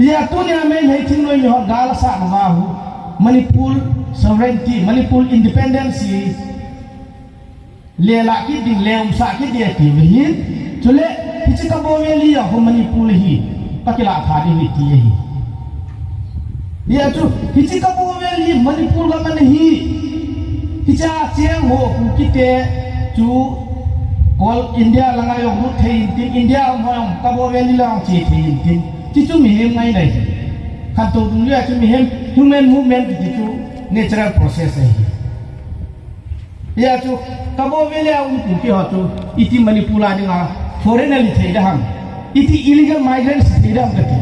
Hia tunia Meilhei thingnoi mihon gal asat uva hu. Manipur sovereignty, Manipur independence hi. Lelah kit ding, le umsah kit ding ati uva ahin. Chule, hiche Kabaw Valley a khu Manipur hi, kakilah tha ding ahi ti ahi. Hia chu, hiche Kabaw Valley Manipur gam ana hi. Hiche a cheng ho Kukite chu, kol India langa jong lut thei intin, India a um ho jong Kabaw Valley lang che thei intin. Hichu mihem ngaina ahi. Khantou dungjui a chu mihem, human movement kiti chu natural process ahi. Hia chu, Kabaw Valley a um Kuki ho chu, iti Manipur a dinga foreigner hi thei da ham. Iti illegal migrants hi thei da ham kati.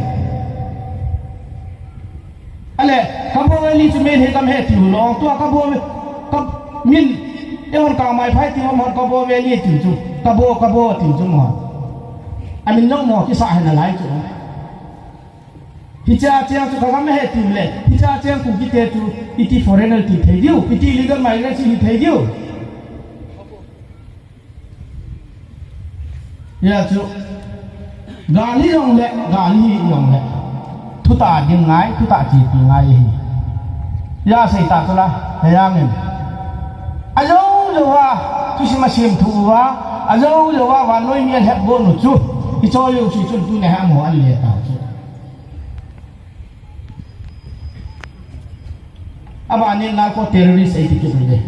Ale, Kabaw Valley chu Meilhei gam ahi tiu lou. Tua Kabaw, Kab-, min, eiho Kangmai phai tiu, amahon Kabaw Valley tiu chu. Kabaw, Kabaw tiu chu amahon. Amin jong mo kisa ahi nalai chu. Hiche a cheng chu kagam ahi tiu le, hiche a cheng Kukite chu, iti foreigner ti thei diu, iti illegal migrants hi thei diu. Hia chu, gal hi jong le, gal hi jong le. Thutah ding ngai, thutah chepi ngai ahi. Hia sei ta chu la, hia ngin. Ajou jou a, thusim asem thu uva, ajou jou a, vannoi mi alhep bou nu chu. Hiche jouse chun tunia hi amaho an le ta chu. Abanin narco terrorist eiti kit uve.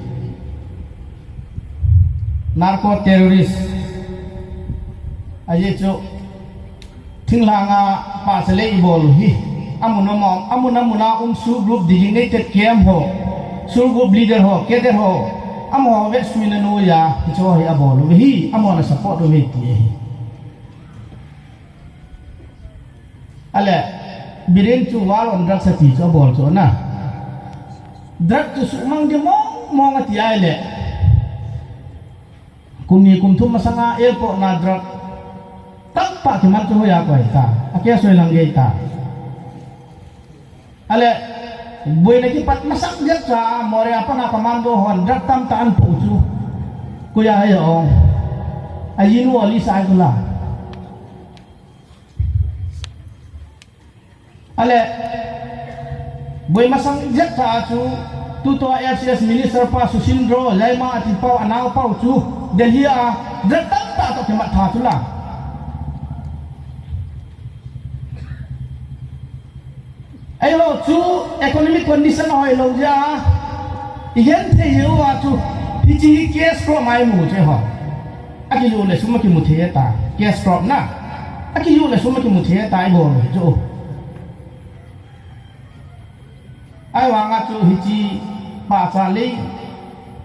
Narco terrorist. Ajeh chu thinglhanga pahcha lei ibol u hi. Amun amun, amun amun a um SoO group designated camp ho, SoO group leader ho, cadre ho, amaho vetsuina noiya, hiche ho hi abol uve hi, amaho ana support uve ti ahi. Ale, Biren chu war on drugs ati chu abol chu na. Drug chu suhmang ding mong mong ati ahile. Kum ni kum thum masanga airport na drug tamtah kiman chu hoiya koi ta. A case hoilang gei ta. Ale, boina kipat masang jep cha, Moreh a pat a commando hon drug tamtah ana poh chu. Koiya hei ong. Ajinu oli sa ai kula. Ale, boi masang jep cha chu, tutua F C S minister pa Sushil Rao, Laima ati pau, anao pau chu, Delhi a, drug tamtah toh kimat tha chu la. Ahilou chu economic condition ahoilou jeh a, igenthei jeh uva chu, hiche hi cash crop a imu chu ho. Akijoh le sum akimu thei ta, cash crop na. Akijoh le sum akimu thei ta, ibol chu. Ahivanga chu hiche pahcha lei,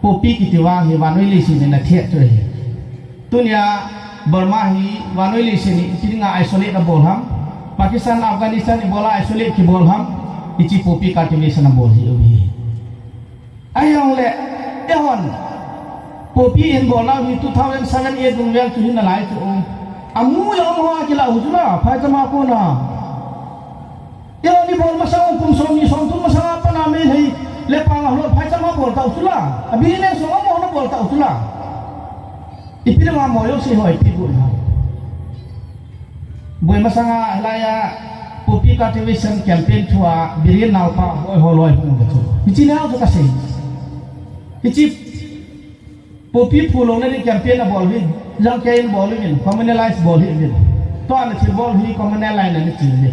poppy kiti vang hi vannoi leiset in ana thet chu ahi. Tunia Burma hi vannoi leiset in iti dinga isolate abol ham. Pakistan, Afghanistan ibola isolate kibol ham. Hiche poppy cultivation abol hi u hi. Ahijongle, eihon, poppy in bolnau hi two thousand seven eight dung vel chu hi nalai chu. Amu jong ho akilah u chu la, phaicham a kona. Eihon ibol masang kum som ni som thum masang a pat a Meitei Lepang a lo phaicham a bol tau chula. A business ho mo na bol tau chula. Ipi le ma mo yo si hoi pi bu na. Boi masanga laya poppy cultivation campaign thua Biren naopa hoi ho loi hung da chu. Hichi neo chu ka sei. Hichi poppy phu lo na ni campaign a bol hi, jang ke in bol hi, communalize bol hi. To ana thil bol hi communalize na ni chi ni.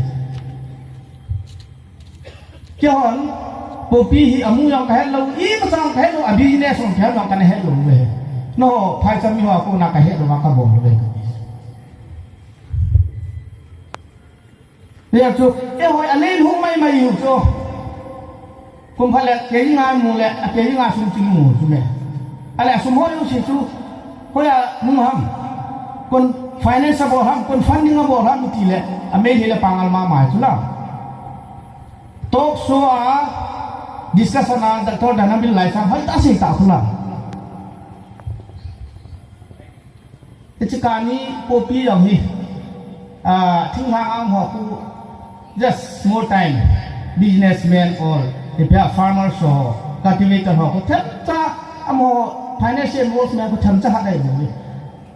Kehon, poppy hi amu jong ka het lou, ima jong ka het lou, a business jong ka het lou, ka na het lou ve. No, phaicham mi ho a kona ka het lou, ka bol ve. Hia chu, eiho hi a len hung mai mai u chu. Kum khat le, kei nga mu le, a kei nga sum ching mu chu me. A le a sum ho u si chu, hoiya mu ham. Kon finance a bol ham, kon funding a bol ham ti le, a mei hi le pangal ma mai chu la. Talk show a discussion a Doctor Dhanabil Laisang hoi ta sei ta khula. Hichi kani poppy jong hi. Ah, thinglhang ang ho khu just small time businessman or if you are farmers or cultivator ho khu themcha amo financial involvement khu themcha ha dai bu.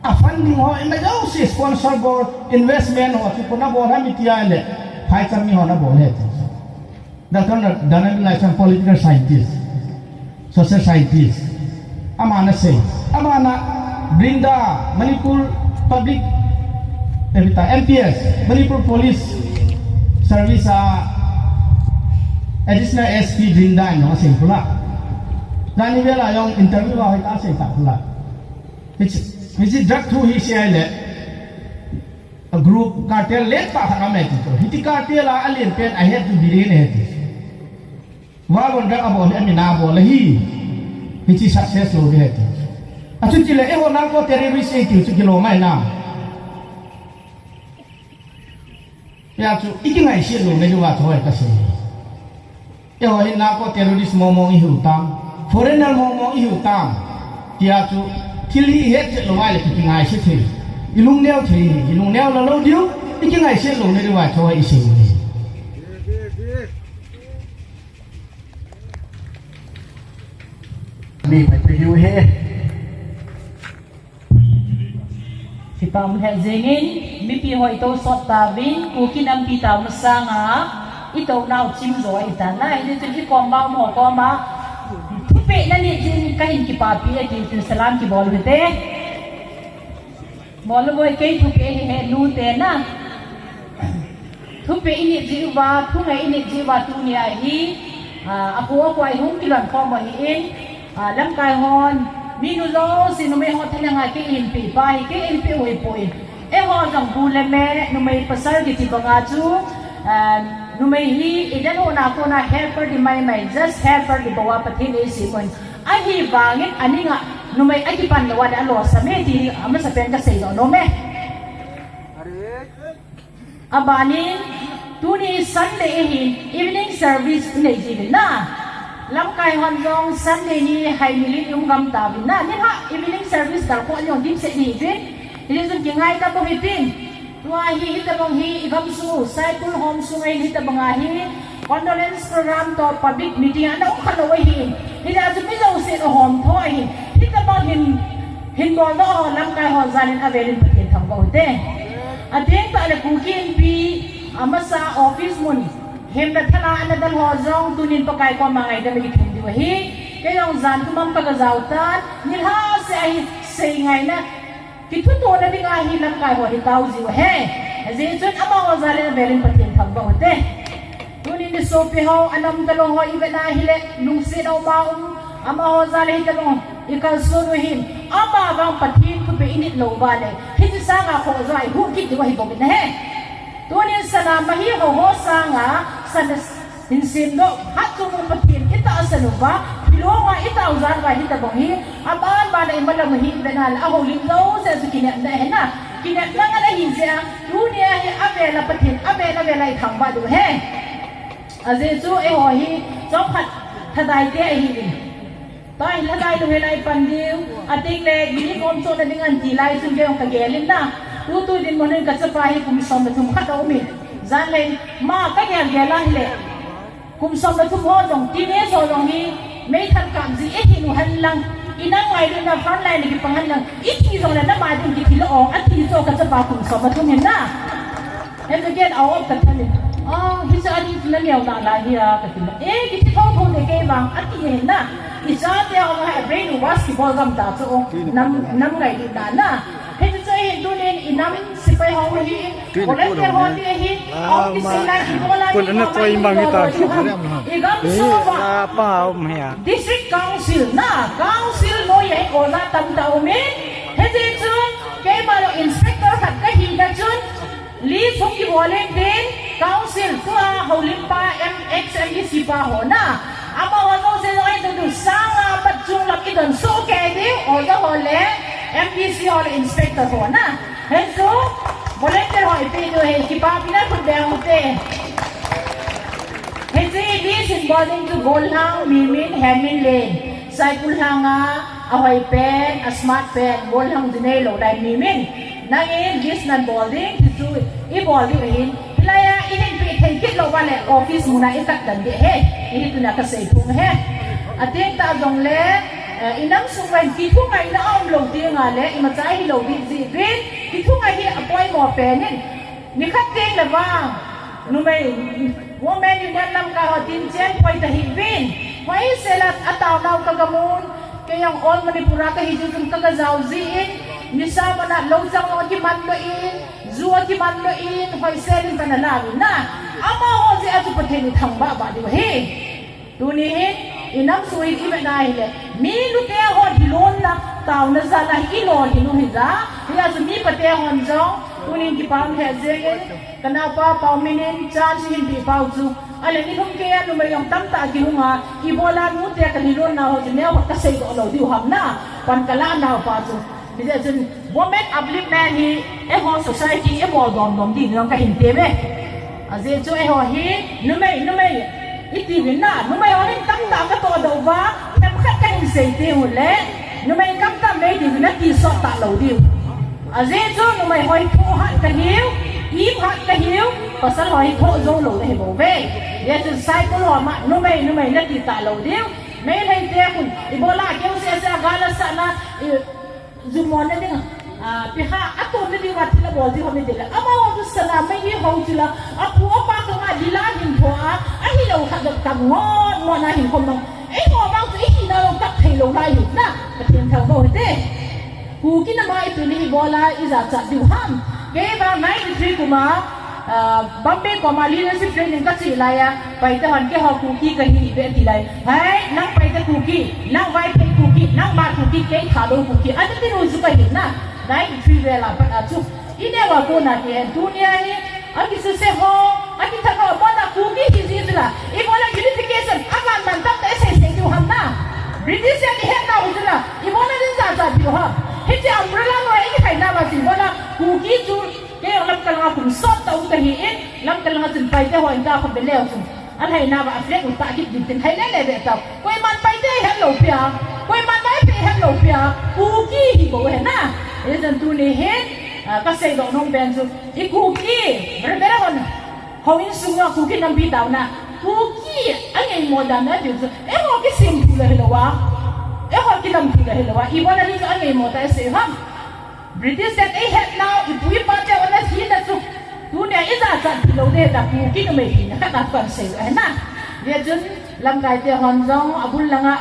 A funding ho, ima jouse sponsor bol, investment ho, chu kona bol ham iti a le, phaicham mi ho na bol e ti. Doctor Dhanabil Laisang political scientist, social scientist. Ama na sei, ama na Brinda, Manipur Public, eh, bita, M P S, Manipur Police Service a Additional S P Brinda in jong asei khula. Jani vela jong interview a hoi ta sei ta khula. Hichi, hichi drug thu hi sei le. A group cartel len pa khat a me ti to. Hiti cartel a alen pen a het tu Biren he ti. Valon drug a bol hi, a mina bol hi. Hichi success lo he ti. A chu ti le eiho narco terrorist e ti chu kilo mai na. Hia chu, i kingaisih lou na diuva chu hoi ka sei. Eiho hi narco terrorist mong mong i hiu tam. Foreigner mong mong i hiu tam. Tia chu, thil hi i het chet lou vai le ki kingaisih thei. I lungneo thei, i lungneo lou lou diu, i kingaisih lou na diuva chu hoi i sei. Mi pa pe hiu he. Kipah lheh jengin, mipi ho i to sot tauvin, Kuki nampi tao masanga, i to nau chim jo ahi tan na, hijeh chun i kom bang mo kom a, thupeh na nei jin kahin kipapi e ti, tin salam kibol u hite. Bol u boi kei thupeh hi he nu te na. Thupeh i nei jiuva, thungai i nei jiuva tunia hi, a, a kho a kho a i hung kilon khom u ahin, a, lamkai hon, minu jouse numei ho thanei ngai kei in pe pa hi, kei in pe u hipoi. Eiho jong bu le me, numei pasal kiti banga chu, a, numei hi, i dan hona kona helper di mai mai, just helper di bou a Pathen in eisem un. Ahivangin, aninga, numei akipan lou a le alosam e ti hi, amasapen ka sei doh nom e. Abanin, tuni Sunday ahin, evening service i nei jiuvin na. Lamkai hon jong Sunday ni hai milin i hung gam tauvin na. Nilhah evening service dal kho jong dimset ni uvin. Hijeh chun kingai ta bou hitin. Tua hi, hitabang hi, i gamsung, Saikul home sung ahin hitabang a hi. Condolence program to public meeting ana um kha lou ahin. Hijeh chun mi jouse na hom tho ahin. Hitabang hin, hin bol doh ho lamkai ho jal in avel in Pathen thangvah u hite. Ateng tah le Kuki Inpi, amasa office mun, hemna thala ana dal ho jong tunin Pakai koma ngaidam i kithum diu ahi. Kei jong jan thum am ka ga jao tan, nilhah seh ahi sei ngaina, kithuto na dinga hi lamkai ho hi tao jiu ahi. Ajeh chun amaho jal in avel in Pathen thangvah u hite. Tunin i sopi ho, a nam talou ho i vet na hile, lungset a um a um, amaho jal in hitalou, i kalson u hin, ama vang Pathen thupeh i nit lou uva le, hiche sanga khoh jo a i huh kit diu ahi bou in ahi. Tunin sana mahi ho ho sanga, sana hin sem doh, hatchungnung Pathen i tahsan uva, Shillong a i tao jan uva hitabang hi, aban ban a i malam u hi i vet na le, a houlim jouse chu kinepna ahi na, kinepna ngen ahi jeh a, tunia hi avel a Pathen, avel a vel a i thangvah diu ahi. Ajeh chu eiho hi chomkhat lhadai te ahi in. Tua hi lhadai lou hel a i pan diu, ateng le mi kom chona ding ahin ti lai chun kei jong ka gel in na. Tutu dinmun in ka chapa hi kum som le thum khat a um in. Jan le ma ka gel gel a hile. Kum som le thum ho jong, teenage ho jong hi, meithal kap ji, i thi u hen lang, i nam ngailutna front line a kipang hen lang, i thi jong le na ma ding kithi lou, a thi chu ka chapa kum som le thum hin na. Em ke a op ka than in. Ah, hi cha ni na neo na la hi a ka ti na. Eh, kithi tho tho de ke bang, a ti hin na. I cha te ho ha brain wash kibol gam ta chu. Nam, nam ngailutna na. Hi chu chu hin tunin i nam sipai ho hi. Volunteer ho ti hi, office la ki bola ni ko mai ni ko ti. I gam so ba. District Council na, Council noiya hi oja tamtah um in. Hiti chun, keima jong inspector khat kahi na chun, list hung kibol in tin, Council tua Houlimpa M X M D C pa ho na. Amaho jouse jong ahi tu sang a pat chung lam i don soh kei diu, oja ho le, M D C ho le inspector ho na. Hei chu, volunteer ho i pe diu hi, kipa pi na khut beng u te. Hei chu, list in bol ding chu Golhang, Mimin, Hemin le, Saikul Lhang a, ahoi pen, a smart pen, Golhang dinei lou lai Mimin. Nangin list nan bol ding, ti chu i bol ding ahin. Hilai a, i hin pi thei kit lou va le, office muna i kat dan ding ahi. I hi tuna ka sei phung ahi. A teng tah jong le, eh, i nam sung ven, kithungaina um lou ding a le, i macha hi lou ding ji vin, kithungai hi a poimo pen in. Ni khat teng le vang, numei, women union lamkai ho tin chen poi ta hi vin. Hoi sela a tao nau ka gamun, Kei jong All Manipur a kahi chu chun ka ga jao ji in, nisa mana lou chang a kiman lou in, ju a kiman lou in, hoisel in kana la in na. Amaho jeh a chu Pathen in thangvah vah diu ahi. Tuni hin, i nam sung in i vet na hile, mi nute ho thilon na, taona jal a hi i lolhin u hi ja, hia chu mi pate hon jong, tunin kipah um lheh jeng in, Ka naopa Paomin in chance hin pe pau chu. Ale ni thum kei a numei jong tamtah kihung a, ibola nute ka lhilon nau ho chu neo ka seidoh lou diu ham na. Pan ka la naopa chu. Hijeh chun women upliftment hi eiho society i bol dom dom ding jong ka hin tem e. Ajeh chu eiho hi numei, numei i ti vin na, numei ho hin tamtah ka tohdoh uva, themkhat ka hin sei teng u le, numei tamtah mei ti vin na ti sot ta lou diu. Ajeh chu numei ho hi thoh hat ka hiu, im hat ka hiu, pasal ho hi thoh jou lou na hi bou ve. Hijeh chun cycle ho ma, numei, numei na ti ta lou diu. Meitei te khun, ibola keu sese a gal a sah na, i, jumon na ding, a, pi ha, a tom na ding va thil a bol diu ho mi dile. Amaho chu sala mei hi ho chu la, a pu a pa ka nga dila hin thoh a, a hi lou khat dot kam ngon, ngon a hin khom nong. Eiho vang chu i hina lou tak thei lou lai hi na, Pathen thangvah u hite. Kuki nam a ipi ni ibola i jachat diu ham. Kei vang ninety-three kum a, ah, Bombay koma leadership training ka che lai a, Paite hon keiho Kuki ka hi ve ti lai. Hei, nang Paite Kuki, nang Vaiphei Kuki, nang Hmar Kuki, kei Thadou Kuki. Ati ti nu chu ka hi na, ninety-three vel a pat a chu. I neo a kona kihen tunia hi, a kisuse ho, a kithak ho, ibola Kuki hi ji chu la, ibola unification, a van man tam ta i sei sei diu ham na. British in i het nau chu la, ibola din jachat diu ham. Hiche umbrella noi a i kikhai na va chu ibola Kuki chu, kei jong Lamka langa kum sot tah um ka hi in, Lamka langa chun Paite ho in ka khop be leu chun. A lhaina va a flag u tah kit din tin hai le le ve tau. Koiman Paite het lou pia, koiman Vaiphei het lou pia, Kuki hi bou he na. Hijeh chun tuni hin, ah, ka seidoh nom pen chu, i Kuki, Reverend hon, houin sung a Kuki nampi taona, Kuki a ngeimo dan na tiu chu, eiho kisem thu le hilou a, eiho kinam thu le hilou a, ibola ni chu a ngeimo ta i sei ham. British ten ei het nau, ipu ipa te hon a hina chu. Tunia i jachat thei lou ding ta Kuki numei hina khat a kon sei u ahi na. Hijeh chun lamkai te hon jong abul langa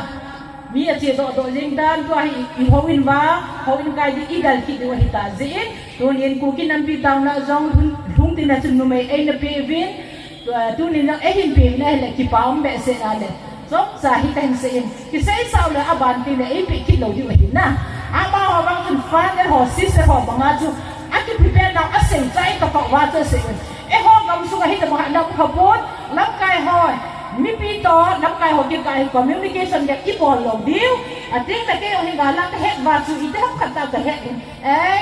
mi a che doh doh jeng tan tua hi i houin va, houin kai ding i gal kit diu ahi ta jeh in. Tunin Kuki nampi taona jong lhung, lhung tina chun numei eina pe uvin. Tua, tunin jong eihin pe uvin ahile kipa um behseh a le. Chomcha hi kahin sei in, kisei sao le aban ti le, eipe kit lou diu ahi na. Amaho bang chun father ho, sister ho banga chu, akiprepare nau asei chai kapah uva chu asei in. Eiho gamsunga hitobang a nam kha pon, lamkai ho, mipi toh, lamkai ho kikah hi communication gap ibol lou diu. Ateng le kei jong hi gal a kahet uva chu, iti ham khat ta kahet in. Eh,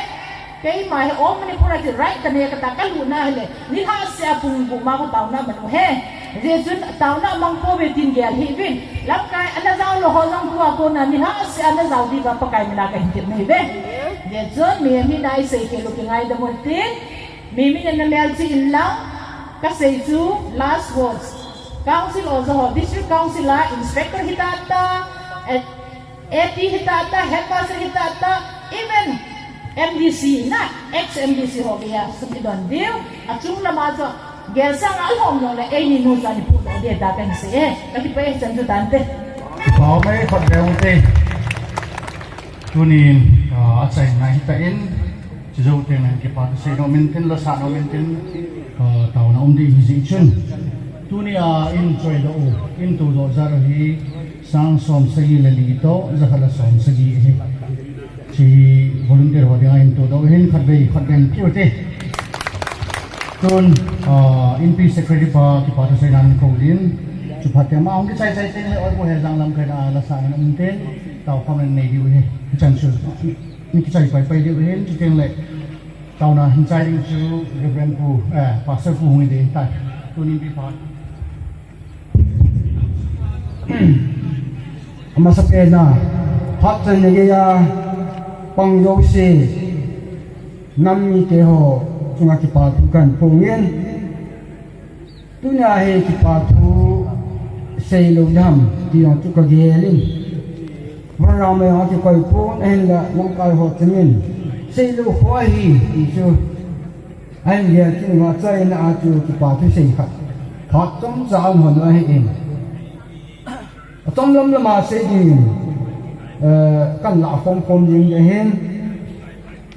Keima hi All Manipur a ti right ka ne kata ka lutna hile, nilhah seh a pung gup ma ka taona man u he. Hijeh chun taona mang pouve tin gel hih uvin. Lamkai ana jao lou ho jong tua kona nilhah seh a na jao diuva Pakai mina kahin tep nahi uve. Hijeh chun mi, mi na i sei khel u kingaidam u hitin. Mi, mi na na melchih in lang ka sei chu last words. Council oja ho, district council a inspector hita ta, eh, A P hita ta, headmaster hita ta, even M D C na, ex M D C ho geiya sum idon diu, achung lama chu, gelsang a alhom jongle, eini nu chu ana phudoh ding ta kahin sei e, kakipah e, chan chu tante. Pau mai khat veu te. Tuni, ah, achaina hita in, chujou teng le kipa thu sei nom in tin, lasa nom in tin, ah, taona um ding ahi jeh chun. Tuni a in choidoh u, in todoh jat u hi sang som sagi le li toh, jakhat le som sagi ahi. Hiche hi volunteer ho dinga in todoh u ahin khatvei, khatvei kiu te. Tun, ah, Inpi Secretary pa kipa thu seina in kou din. Chuphat teng ma hung kichai chai teng le oibu he jang lamkai a lasa in um tin. Tao kham in nei diu ahi. Hichan chu. Ni kichai pai pai diu ahin. Chuteng le. Taona hin chai ding chu Reverend Pu, eh, Pastor Pu hung hi ding tai. Tun Inpi pa. Amasapen a, phat chaina geiya pang jouse, nam mite ho chunga kipa thu kahin phong in, tunia hi kipa thu seilou ding ham ti jong chu kagel in, vanram a jong akikoi pon, ahinla lamkai ho chun in seilou kho ahi ti chu ahin gel kit in, achaina a chu kipa thu sei khat, phat chomcha ahin hon u ahin. Achom lam lama sei dingin, eh, kahin lah khom khom ding ahin.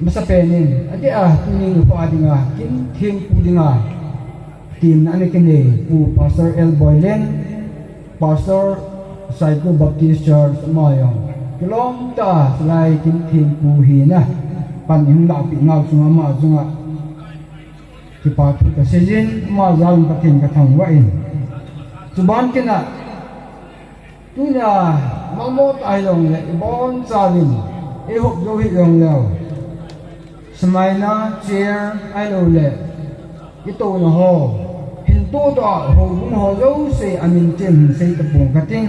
Amasapen in, adeh a tuni nikho a dinga, kin thempu dinga temna ana kinei Pu Pastor L Boilen, Pastor Saikul Baptist Church, ama jong kilom tah a hilai kin thempu hina pan eihung lahpeh nau chunga ama chunga kipa thu kasei in, ama jal in Pathen kathangvah in. Chuban kin a, tunia mangmo tah hijongle, ibonchauvin, ihop jou hih jongleu, samaina, chair, ahiloule itouna ho hin tohdoh a, houbung ho jouse amin chen hin sei tapong kating.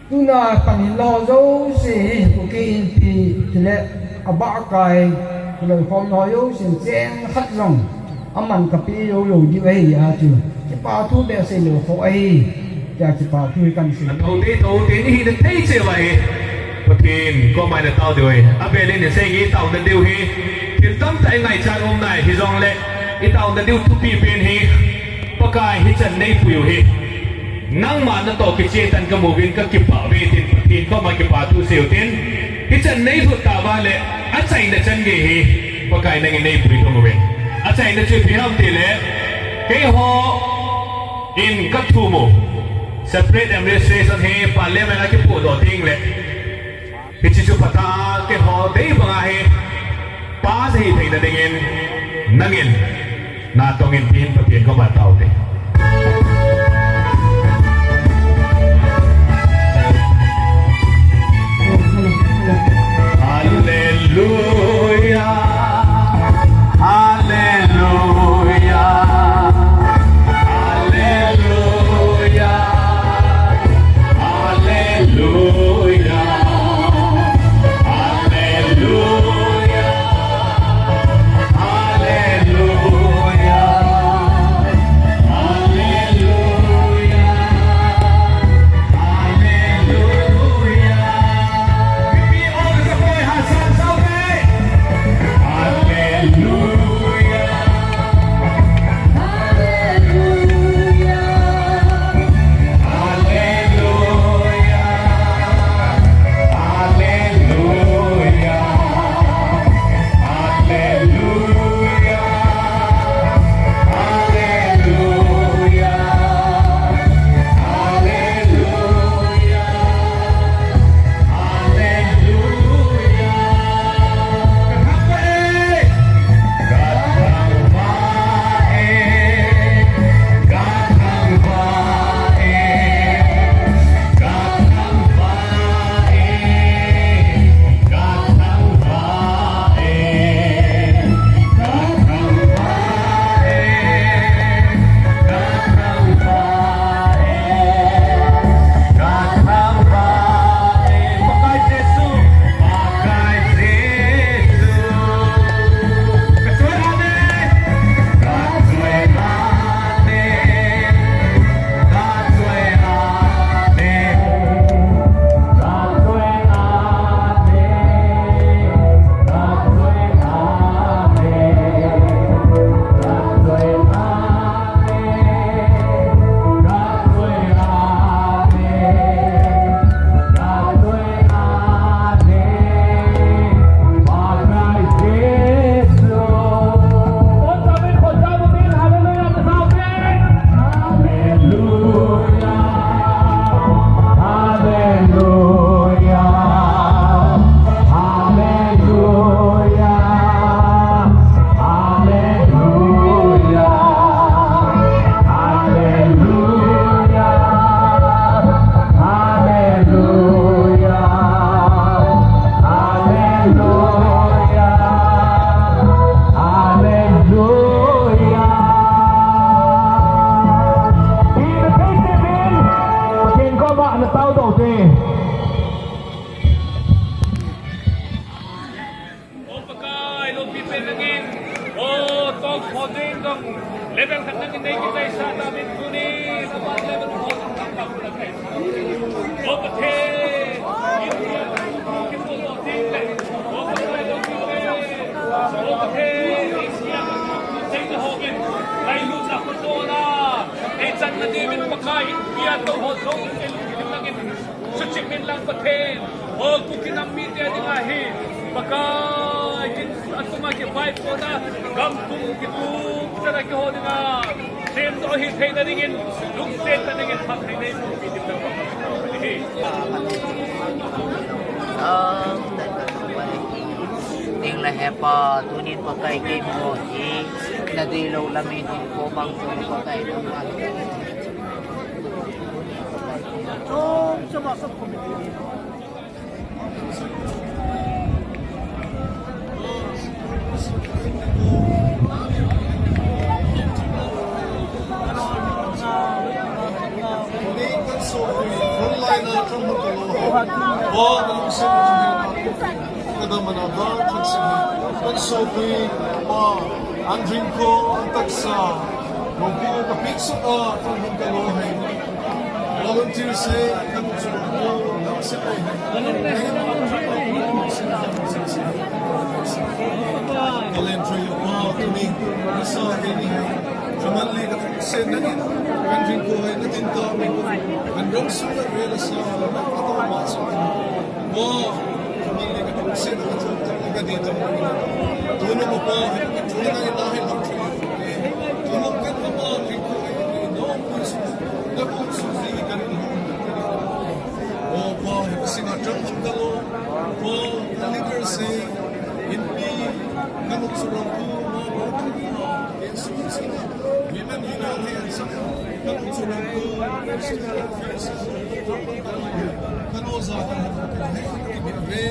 Tuna pan hin la ho jouse hi Kuki Inpi tile abahkai, kiloikhomna ho jousen cheng khat jong aman kapeh joulou diu ahi a chu, kipa thu beh seilou kho ahi, tia kipa thu hi kahin sei. Athoute, thoute ni hina thei cheh uva hi Pathen koma ina tao diu ahi. Avel in isei nge taona diu hi, thil tamtah ingaichat um nai, hijongle itaona diu thupi pen hi Pakai hichan neipui u hi. Nangma natoh kicheh tan kamu uvin kakipah uve tin Pathen koma kipa thu seiyu tin. Hichan neilhut tauva le achaina chan gei hi Pakai nangin neipui thung uvin. Achaina chu ipi ham tile, keiho in kathum u separate administration hi Parliament a kipohdoh tengle, hiche chu phatah a keiho dei banga hi pass ahi theina dingin nangin natong in tin Pathen koma taute. Hallelujah, hallelujah, hallelujah, hallelujah, hallelujah. Hallelujah. Pakai, kin atuma ki five kona, gam tum ki tum, sana ki ho dinga, sem do hi thei na dingin, lung sem na dingin, phat thei nei pu ki dim na pa. Ding la hepa, tunin Pakai kei mo hi, na dei lo lamin ko bang ko Pakai ko ma. Chom, chom, a sub committee. Frontline a ṭang hmang ka lo. Kan sopui pa, an ring ko, an taksa, roupi ka pik suk a, kan hung ka lo hai. Volunteer se, kan chu ko, kan se hai. Volunteer yo pa, tuni, sa ke ni hai. Kaman le ka se na ni, kan ring ko hai, na tin ta mi ko. Kan rong su na re la sa, la ka ta ma sa. Wow, kaman le ka tung se na ka tung ta ka di ta. Tunu mo pa, ka tung na ina hai lam. Tunu kan ma ma ri ko ai no ku su. Na ku su di ka ri. Oh, pa, he ka singa tang hon ka lo. Pa, ka ni ka se. In pi, ka nu su ro ku, ma ma ku. Yes, yes. Women Union he sa. Ka nu su ro ku. Ka nu za ka. He, he, he, he.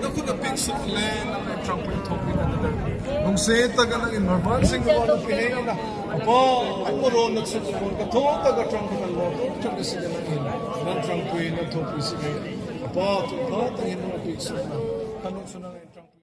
Na khut a pik suk le, na ṭangpui thopui na na der. Nung se ta ka na in mar ban sing ko na pi le na. Apa, ang mo ron na suk ko ka tho ta ka ṭangpui na lo, to ṭang si na in. Nan ṭangpui na thopui si na. Apa, tu pa ta in na pik suk na. Ka nu su na in ṭangpui.